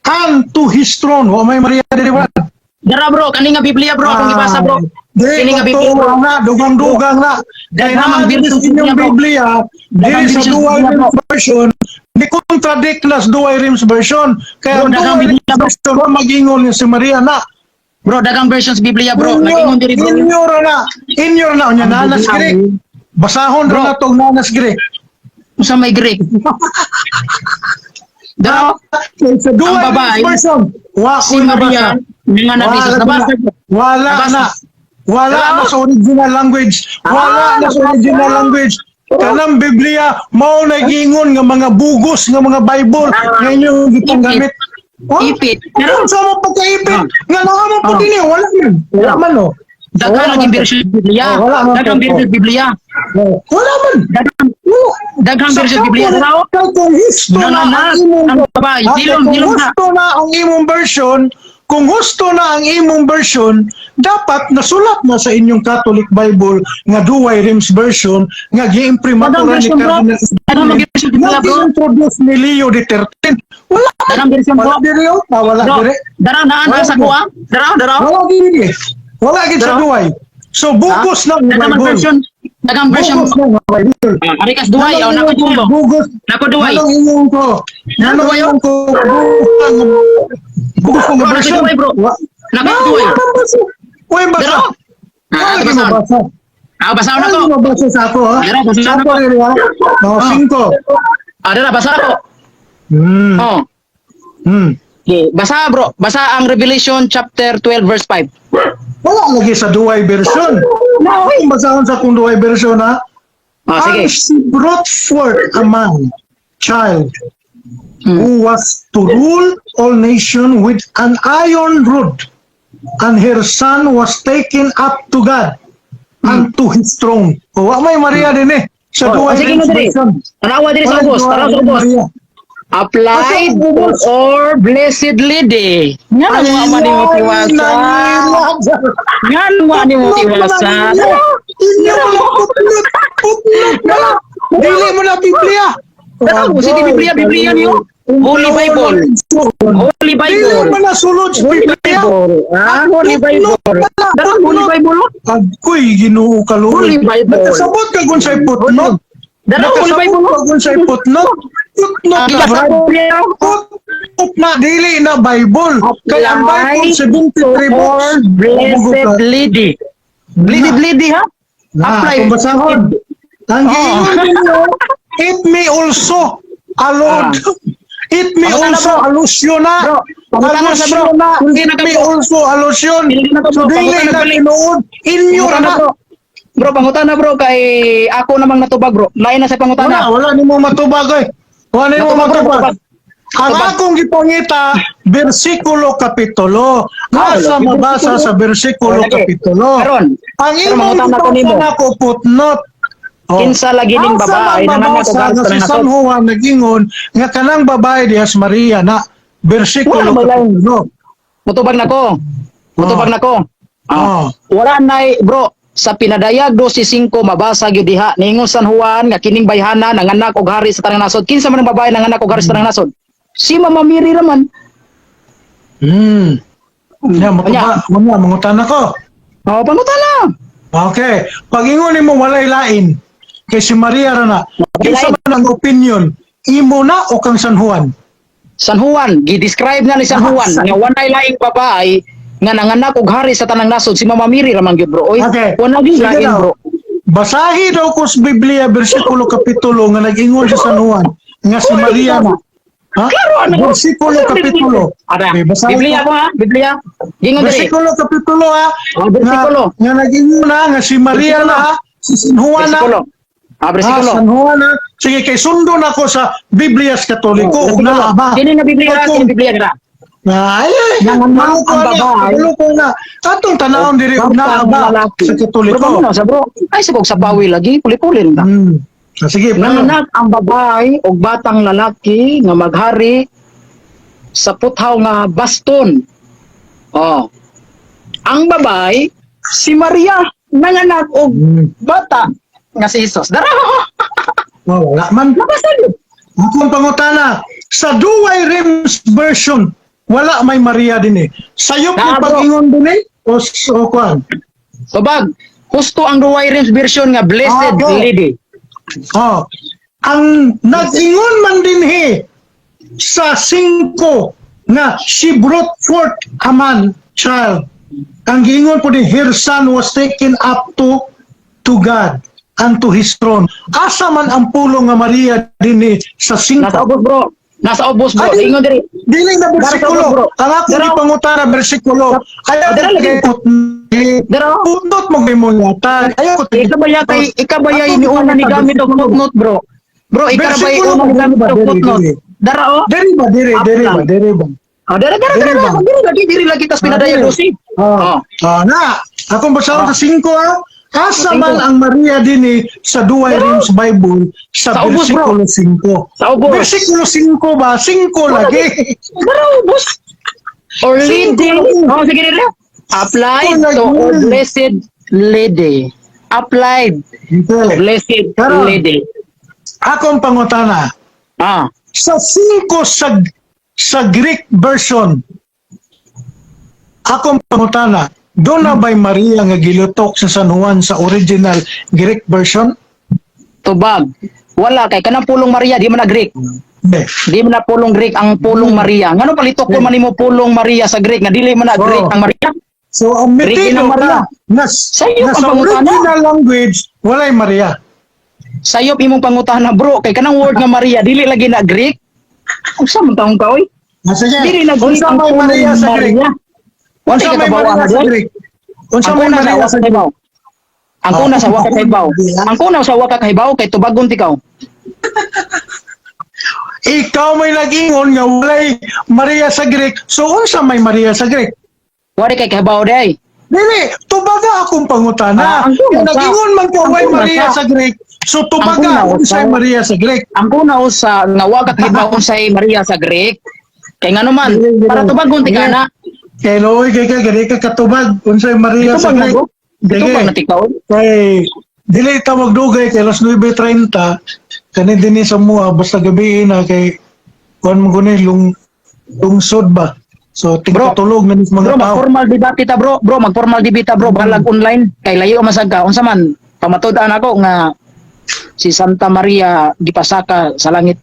Speaker 1: and to his throne. Wa may Maria diri ba?
Speaker 2: Dara bro, kani nga Biblia bro, akong gibasa bro.
Speaker 1: Di,
Speaker 2: Kini nga Biblia bro.
Speaker 1: totoo na, dugang-dugang na. Kaya
Speaker 2: Daghang
Speaker 1: na,
Speaker 2: version
Speaker 1: sa inyong
Speaker 2: Biblia, bro.
Speaker 1: Biblia, diri
Speaker 2: Daghang
Speaker 1: sa
Speaker 2: version
Speaker 1: Douay
Speaker 2: Biblia, bro.
Speaker 1: Rims version, di contradict na sa Douay Rims version. Kaya
Speaker 2: Bro,
Speaker 1: ang
Speaker 2: daghang
Speaker 1: Douay Rims
Speaker 2: Biblia, bro.
Speaker 1: version, wa mag-ingon nga si Maria na.
Speaker 2: Bro, daghang versions Biblia bro.
Speaker 1: Inyo,
Speaker 2: Nagingon diri bro.
Speaker 1: inyo ra na. Inyo ra na. Unya, nanas
Speaker 2: Biblia,
Speaker 1: Greek. Basahon ra
Speaker 2: Bro.
Speaker 1: na itong nanas Greek.
Speaker 2: Unsa may Greek? Dara,
Speaker 1: Sa Douay
Speaker 2: Ang babae,
Speaker 1: Rims version, wa
Speaker 2: si
Speaker 1: ko'y
Speaker 2: Maria
Speaker 1: nabasa.
Speaker 2: nanganak ni Jesus.
Speaker 1: Wala
Speaker 2: Nabasa.
Speaker 1: na. Wala
Speaker 2: Nabasa.
Speaker 1: na. Wala
Speaker 2: Dara.
Speaker 1: na sa original language. Wala
Speaker 2: Ah,
Speaker 1: na sa
Speaker 2: nabasa.
Speaker 1: original language. Kanang Biblia mao nagingon nga mga bugos nga mga Bible nga inyong gipanggamit. Oh,
Speaker 2: Ipit.
Speaker 1: Pero sa mo pagkaipit nga naa mo po dinhi, wala man. Wala man oh.
Speaker 2: Daghang
Speaker 1: Wala
Speaker 2: naging
Speaker 1: man.
Speaker 2: version Biblia.
Speaker 1: Oh, wala man.
Speaker 2: Daghang version Biblia.
Speaker 1: Oh, wala man.
Speaker 2: Daghang daghang version Biblia. Dara,
Speaker 1: Kay kung husto na ang
Speaker 2: Nanganak
Speaker 1: imong
Speaker 2: ang babae.
Speaker 1: Ah,
Speaker 2: Dilom,
Speaker 1: kung
Speaker 2: dilom na.
Speaker 1: husto na ang imong version, kung husto na ang imong version, dapat nasulat na sa inyong Catholic Bible nga Douay Rims version nga
Speaker 2: Daghang
Speaker 1: giimprimatura ni
Speaker 2: version bro.
Speaker 1: Cardinal
Speaker 2: Daghang version
Speaker 1: nga
Speaker 2: Biblia bro.
Speaker 1: gi-introduce ni Leo XIII. Wala man.
Speaker 2: Daghang version
Speaker 1: Wala
Speaker 2: bro.
Speaker 1: diri oh. Ah, wala
Speaker 2: Bro,
Speaker 1: diri.
Speaker 2: dara naan
Speaker 1: Wala,
Speaker 2: sa
Speaker 1: bro.
Speaker 2: kuha. Dara, dara.
Speaker 1: Wala diri. Wala gid sa
Speaker 2: Dara.
Speaker 1: Douay. So bugos na ang
Speaker 2: Daghang
Speaker 1: Bible.
Speaker 2: version. Daghang version.
Speaker 1: Bugos na ang Bible.
Speaker 2: Ah, Arikas duhay, oh, nako duhay.
Speaker 1: Bugos.
Speaker 2: Nako duhay.
Speaker 1: Anong ingon ko? Anong
Speaker 2: Duhay, oh.
Speaker 1: ingon ko? Bugos ang
Speaker 2: Bro, nako
Speaker 1: version.
Speaker 2: duhay, bro. Nako
Speaker 1: No,
Speaker 2: duhay.
Speaker 1: wala man basa. Uy, basa.
Speaker 2: Dara. Ah,
Speaker 1: Wala
Speaker 2: basa.
Speaker 1: mabasa.
Speaker 2: Ah, basahon
Speaker 1: Wala
Speaker 2: ako.
Speaker 1: mabasa sa ako, ha?
Speaker 2: Dara, basahon
Speaker 1: Sa ako
Speaker 2: ako.
Speaker 1: rin, ha? Oh,
Speaker 2: Ah.
Speaker 1: singko.
Speaker 2: Ah, dara, basa ako. Oh. Okay, basa bro. Basa ang Revelation chapter 12 verse 5.
Speaker 1: Wala lagi sa Douay version. Kung basahon sa kung Douay version, ha?
Speaker 2: Ah, sige.
Speaker 1: And she brought forth a man, child, who was to rule all nation with an iron rod. And her son was taken up to God and to his throne. O, wa may Maria din eh. Sa
Speaker 2: Oh,
Speaker 1: Douay
Speaker 2: sige
Speaker 1: Rheims
Speaker 2: no diri.
Speaker 1: version.
Speaker 2: Tanawa diri sa
Speaker 1: Walay
Speaker 2: ubos,
Speaker 1: duha
Speaker 2: tanawa sa
Speaker 1: rin
Speaker 2: ubos.
Speaker 1: Maria.
Speaker 2: Applied
Speaker 1: Asa ubos?
Speaker 2: or blessed lady. Nga na mo man nimo tiwasa. Nga na mo nimo tiwasa.
Speaker 1: Inyo mo footnote. Footnote na lang. Dili mo na Biblia.
Speaker 2: Tanaw, sige Biblia, Biblia niyo. Holy Bible. Holy
Speaker 1: Dili
Speaker 2: Bible.
Speaker 1: mo na sulod sa
Speaker 2: Holy
Speaker 1: Biblia.
Speaker 2: Bible. Ah, Holy Bible. Dara, Holy Bible.
Speaker 1: Agoy, Ginoo kaluoy.
Speaker 2: Holy Bible.
Speaker 1: Nakasabot ka kung sa'y footnote.
Speaker 2: Dara, Holy
Speaker 1: Nakasabot
Speaker 2: Bible.
Speaker 1: ka kung sa'y footnote. Footnote na, Brad. Footnote na, dili na Bible. Kaya ang Bible, 73 books.
Speaker 2: Or blessed lady. Blessed lady, ha?
Speaker 1: Na,
Speaker 2: Apply.
Speaker 1: kung basahon. Ang giingon ninyo, it may also allude. It may
Speaker 2: Pangutana,
Speaker 1: also
Speaker 2: bro.
Speaker 1: allusion na.
Speaker 2: Bro, pangutana sa bro.
Speaker 1: Allusion na.
Speaker 2: Hindi
Speaker 1: It
Speaker 2: na
Speaker 1: may
Speaker 2: bro.
Speaker 1: also allusion.
Speaker 2: Hindi na to,
Speaker 1: So
Speaker 2: bro.
Speaker 1: dili
Speaker 2: Pangutana,
Speaker 1: na
Speaker 2: bro.
Speaker 1: tinuod. Inyo ra
Speaker 2: Pangutana,
Speaker 1: na.
Speaker 2: bro. Bro, pangutana, bro, kay ako namang natubag, bro. Lain na sa
Speaker 1: Wala,
Speaker 2: pangutana.
Speaker 1: wala nimo matubag oy. Wala nimo
Speaker 2: Natubag, bro,
Speaker 1: matubag.
Speaker 2: natubag.
Speaker 1: Ang
Speaker 2: Natubag.
Speaker 1: akong gipangita, bersikulo kapitulo. Asa
Speaker 2: Ah,
Speaker 1: mabasa
Speaker 2: bersikulo.
Speaker 1: sa bersikulo
Speaker 2: Oh, lagi.
Speaker 1: kapitulo?
Speaker 2: Karon,
Speaker 1: Ang
Speaker 2: karon
Speaker 1: imong
Speaker 2: mangutana ko nimo.
Speaker 1: gipangita ko footnote. Oh.
Speaker 2: Kinsa lagi ning
Speaker 1: Asa
Speaker 2: babae
Speaker 1: man
Speaker 2: nanganak og
Speaker 1: mabasa
Speaker 2: hari
Speaker 1: nga
Speaker 2: sa
Speaker 1: si
Speaker 2: tanang
Speaker 1: San
Speaker 2: nasod?
Speaker 1: Juan nag-ingon nga kanang babae dihas Maria na bersikulo
Speaker 2: Wala may lain.
Speaker 1: kapitulo.
Speaker 2: Mutubag na ko. Mutubag
Speaker 1: Oh.
Speaker 2: na ko. Ah.
Speaker 1: Oh.
Speaker 2: Wala nay, bro, sa pinadayag 12:5 mabasa gyud diha niingon San Juan nga kining bayhana nanganak og hari sa tanang nasod. Kinsa man ang babae nanganak og hari sa tanang nasod? Si Mama Mary raman.
Speaker 1: Ya, matuba, wala, mangutana ko.
Speaker 2: Oh, pangutana.
Speaker 1: Okay. Pag ingon nimo walay lain kay si Maria ra na. Kinsa
Speaker 2: lain.
Speaker 1: man ang opinion, imo na o kang San Juan?
Speaker 2: San Juan, gi-describe na ni San Juan nga walay laing babae nga nanganak og hari sa tanang nasod, si Mama Mary raman gyud, bro. Oy,
Speaker 1: Okay.
Speaker 2: wala gyud
Speaker 1: Sige
Speaker 2: lain,
Speaker 1: daw.
Speaker 2: bro.
Speaker 1: Basahi daw ko sa Biblia bersikulo kapitulo nga nag-ingon si San Juan nga si Maria na. Ha?
Speaker 2: Klaro ano?
Speaker 1: Bersikulo kapitulo.
Speaker 2: Ara,
Speaker 1: Okay, basahin
Speaker 2: Biblia
Speaker 1: ko.
Speaker 2: ko ha, Biblia. Gingon diri.
Speaker 1: Bersikulo kapitulo ha.
Speaker 2: Oh, bersikulo.
Speaker 1: Nga nag-ingon na nga si Maria na ha, si San Juan na.
Speaker 2: Bersikulo. Ah,
Speaker 1: Ah,
Speaker 2: bersikulo.
Speaker 1: San Juan na. Sige, kay sundo na ko sa Biblias Katoliko ug naa ba?
Speaker 2: Kini nga Biblia,
Speaker 1: Kung-
Speaker 2: kini Biblia dira.
Speaker 1: Na, ay, ay,
Speaker 2: Nanganak
Speaker 1: maluko
Speaker 2: ang
Speaker 1: na,
Speaker 2: babae.
Speaker 1: maluko na. Atong tanawon diri ug naa ba sa Katoliko.
Speaker 2: Bro, paminaw sa bro. Ay sa kog sa pawi lagi, puli-puli ta.
Speaker 1: Ah, sige, pa.
Speaker 2: Nanganak ang babae og batang lalaki nga maghari sa puthaw nga baston. Oh. Ang babae si Maria nanganak og bata nga si Jesus. Dara.
Speaker 1: Oh, wala man.
Speaker 2: Nabasa yun.
Speaker 1: Akong pangutana, sa Douay Rheims version, wala may Maria din eh. Sayop
Speaker 2: Naa,
Speaker 1: mo
Speaker 2: bro.
Speaker 1: pag-ingon din eh? O, o kwan?
Speaker 2: Tubag, husto ang Douay Rheims version nga blessed
Speaker 1: Ah, bro.
Speaker 2: lady.
Speaker 1: Oh. Ang nag-ingon man din he sa 5 nga she brought forth a man child. Ang giingon po din, her son was taken up to God and to his throne. Asa man ang pulong nga Maria din eh, sa
Speaker 2: Nasa
Speaker 1: 5?
Speaker 2: ubos, bro. Nasa ubos, bro.
Speaker 1: Ay,
Speaker 2: Ingon diri.
Speaker 1: Dili na bersikulo.
Speaker 2: Dara, bro.
Speaker 1: Ang ako
Speaker 2: Dara.
Speaker 1: gipangutana bersikulo. Ayaw
Speaker 2: Dara,
Speaker 1: ko
Speaker 2: lagi.
Speaker 1: kay
Speaker 2: Dara.
Speaker 1: Putnot mo kay mo yata. Ayaw ko
Speaker 2: Ikaw ba yata, ikaw ba yay
Speaker 1: Ako
Speaker 2: niuna ni gamit og footnote, bro? Bro, ikaw ba
Speaker 1: Bersikulo
Speaker 2: una ni
Speaker 1: ba,
Speaker 2: gamit og
Speaker 1: diri,
Speaker 2: footnote?
Speaker 1: diri.
Speaker 2: Dara oh.
Speaker 1: Diri ba diri diri ba diri ba.
Speaker 2: Oh, dara dara
Speaker 1: Diri
Speaker 2: dara.
Speaker 1: ba?
Speaker 2: Diri lagi, diri lagi tas pinadaya
Speaker 1: Ah, diri.
Speaker 2: 12.
Speaker 1: Oh.
Speaker 2: Oh.
Speaker 1: Ah, na. Akong basahon sa 5 ha. Asa
Speaker 2: Singko.
Speaker 1: man ang Maria din eh, sa Douay Rheims Bible sa
Speaker 2: Sa ubos, bro.
Speaker 1: bersikulo 5.
Speaker 2: Sa ubos.
Speaker 1: Bersikulo 5 ba? 5 lagi.
Speaker 2: Dara ubos. Or lady.
Speaker 1: Singko.
Speaker 2: Oh, sige diri. Applied
Speaker 1: Singko
Speaker 2: to
Speaker 1: lagi.
Speaker 2: or blessed lady. Applied to
Speaker 1: Okay.
Speaker 2: blessed
Speaker 1: Karon.
Speaker 2: lady.
Speaker 1: Akong pangutana,
Speaker 2: Ah.
Speaker 1: sa 5 sa Greek version, akong pangutana, doon na ba'y Maria nga gilutok sa San Juan sa original Greek version?
Speaker 2: Tubag. Wala kay kanang pulong Maria di man na Greek.
Speaker 1: Hindi.
Speaker 2: Di man na pulong Greek ang pulong Maria. Ngano palitok ko man nimo pulong Maria sa Greek nga dili man na
Speaker 1: Oh.
Speaker 2: Greek ang Maria?
Speaker 1: So, ang
Speaker 2: Greek
Speaker 1: metido
Speaker 2: ang Maria.
Speaker 1: ka na,
Speaker 2: Sa iyo
Speaker 1: na
Speaker 2: ang
Speaker 1: sa
Speaker 2: pangutana.
Speaker 1: original language, walay Maria.
Speaker 2: Sayop imong pangutana, bro, kay kanang word nga Maria dili lagi na Greek. Unsa man taong ka oy?
Speaker 1: Ah, sige.
Speaker 2: Dili na Greek
Speaker 1: Unsa
Speaker 2: ang
Speaker 1: may
Speaker 2: pulong
Speaker 1: Maria sa Greek?
Speaker 2: Maria. Wala
Speaker 1: Unsa
Speaker 2: ka
Speaker 1: may
Speaker 2: kabaw
Speaker 1: Maria
Speaker 2: ana
Speaker 1: sa
Speaker 2: doy.
Speaker 1: Greek? Unsa
Speaker 2: Ang
Speaker 1: may
Speaker 2: kuna sa
Speaker 1: Maria
Speaker 2: wa
Speaker 1: sa
Speaker 2: ka
Speaker 1: Greek?
Speaker 2: kahibaw. Ang kuna sa wa ka kahibaw. Ang kuna sa wa ka kahibaw kay tubagon tikaw.
Speaker 1: Ikaw may nag-ingon nga walay Maria sa Greek. So, unsa may Maria sa Greek?
Speaker 2: Wari kay kahibaw day.
Speaker 1: Dili, tubaga akong pangutana.
Speaker 2: Ah, ang
Speaker 1: Kung
Speaker 2: kuna sa-
Speaker 1: nagingon man ka
Speaker 2: ang
Speaker 1: way
Speaker 2: kuna
Speaker 1: Maria sa Greek, so
Speaker 2: Ang
Speaker 1: tubaga
Speaker 2: kuna
Speaker 1: unsay
Speaker 2: sa-
Speaker 1: Maria sa Greek.
Speaker 2: Ang kuna usa nga wa ka kibaw unsay Maria sa Greek. Kay ngano man, para tubagon ti ka na.
Speaker 1: Kay loy kay ka gani ka katubag unsay Maria sa
Speaker 2: Gitubag na,
Speaker 1: Greek.
Speaker 2: bro. Gitubag
Speaker 1: Sige.
Speaker 2: na tikaw.
Speaker 1: Kay dili tawag dugay kay alas 9:30 kani dinhi sa mua, basta gabi na kay kuan mo guni lung lungsod ba. So tingkatulog na ni mga
Speaker 2: Bro,
Speaker 1: tao.
Speaker 2: mag-formal debate ta, bro. Bro, mag-formal debate ta, bro, balag online kay layo masag ka. Unsa man pamatud-an ako nga si Santa Maria gipasaka sa langit.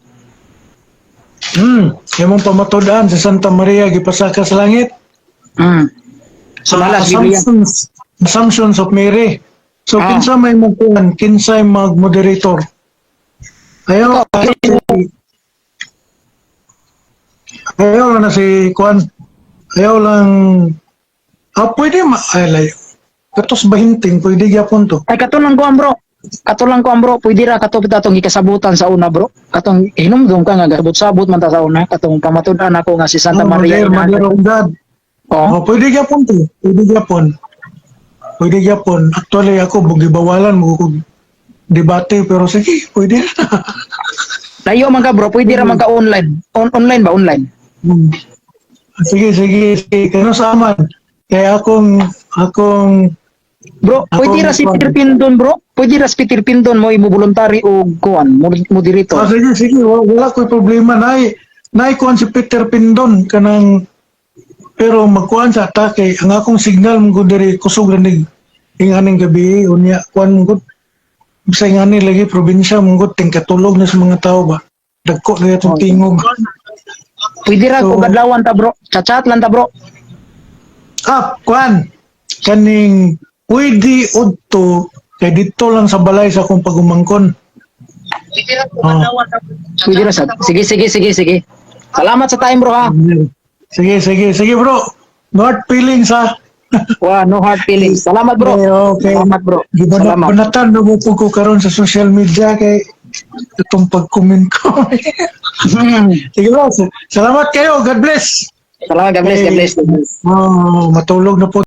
Speaker 1: Imong pamatud-an si Santa Maria gipasaka sa langit.
Speaker 2: Sumala sa Biblia.
Speaker 1: Assumptions of Mary. So kinsa may magkuan, kinsay mag-moderator? Ayaw ayaw lang na si kuan. Ayaw lang, ah, pwede ma ay layo. Katos bahinting pwede gyapon to.
Speaker 2: Ay, kato lang kuan, bro. Kato lang kuan, bro. Pwede ra kato atong gikasabutan sa una, bro. Katong hinumdum ka nga gasabot-sabot man ta sa una katong pamatud-an ako nga si Santa
Speaker 1: Oh,
Speaker 2: Maria
Speaker 1: Mother,
Speaker 2: ina-
Speaker 1: Mother of God.
Speaker 2: Oh.
Speaker 1: Oh, pwede gyapon to. Pwede gyapon. Pwede gyapon. Actually ako bugibawalan mo kog debate, pero sige, pwede.
Speaker 2: Layo man ka, bro, pwede ra man ka online. Online ba, online?
Speaker 1: Sige, sige, sige. Kano sa aman? Kaya akong, akong,
Speaker 2: Bro, pwede ra si Peter Pindon, bro. Pwede ra si Peter Pindon mo imo voluntary og kuan, moderator.
Speaker 1: Ah, sige, sige, wala, wala ko'y problema. Nay, nay kuan si Peter Pindon, kanang, pero magkuan sa atake, ang akong signal mo gud diri, kusog lanig, inganing gabi, unya, kuan mo gud, bisa ingani lagi, probinsya mo gud, tingkatulog na sa mga tao ba? Dagko na itong tingog.
Speaker 2: Pwede ra
Speaker 1: So-
Speaker 2: og adlawan ta, bro. Chat-chat lang ta, bro.
Speaker 1: Ah, kuan, kaning, pwede udto, kay dito lang sa balay sa akong pagumangkon. Oh.
Speaker 2: Pwede ra sa. Sige, sige, sige, sige. Salamat sa time, bro, ha.
Speaker 1: Sige, sige, sige, bro. No hard feelings ha.
Speaker 2: Wa, no hard feelings. Salamat, bro.
Speaker 1: Okay.
Speaker 2: Salamat, bro. Salamat.
Speaker 1: Gibanatan na mo po ko karon sa social media kay itong pag-comment ko. Sige, bro. Salamat kayo. God bless.
Speaker 2: Salamat, God bless, God bless. God bless.
Speaker 1: Oh, matulog na po.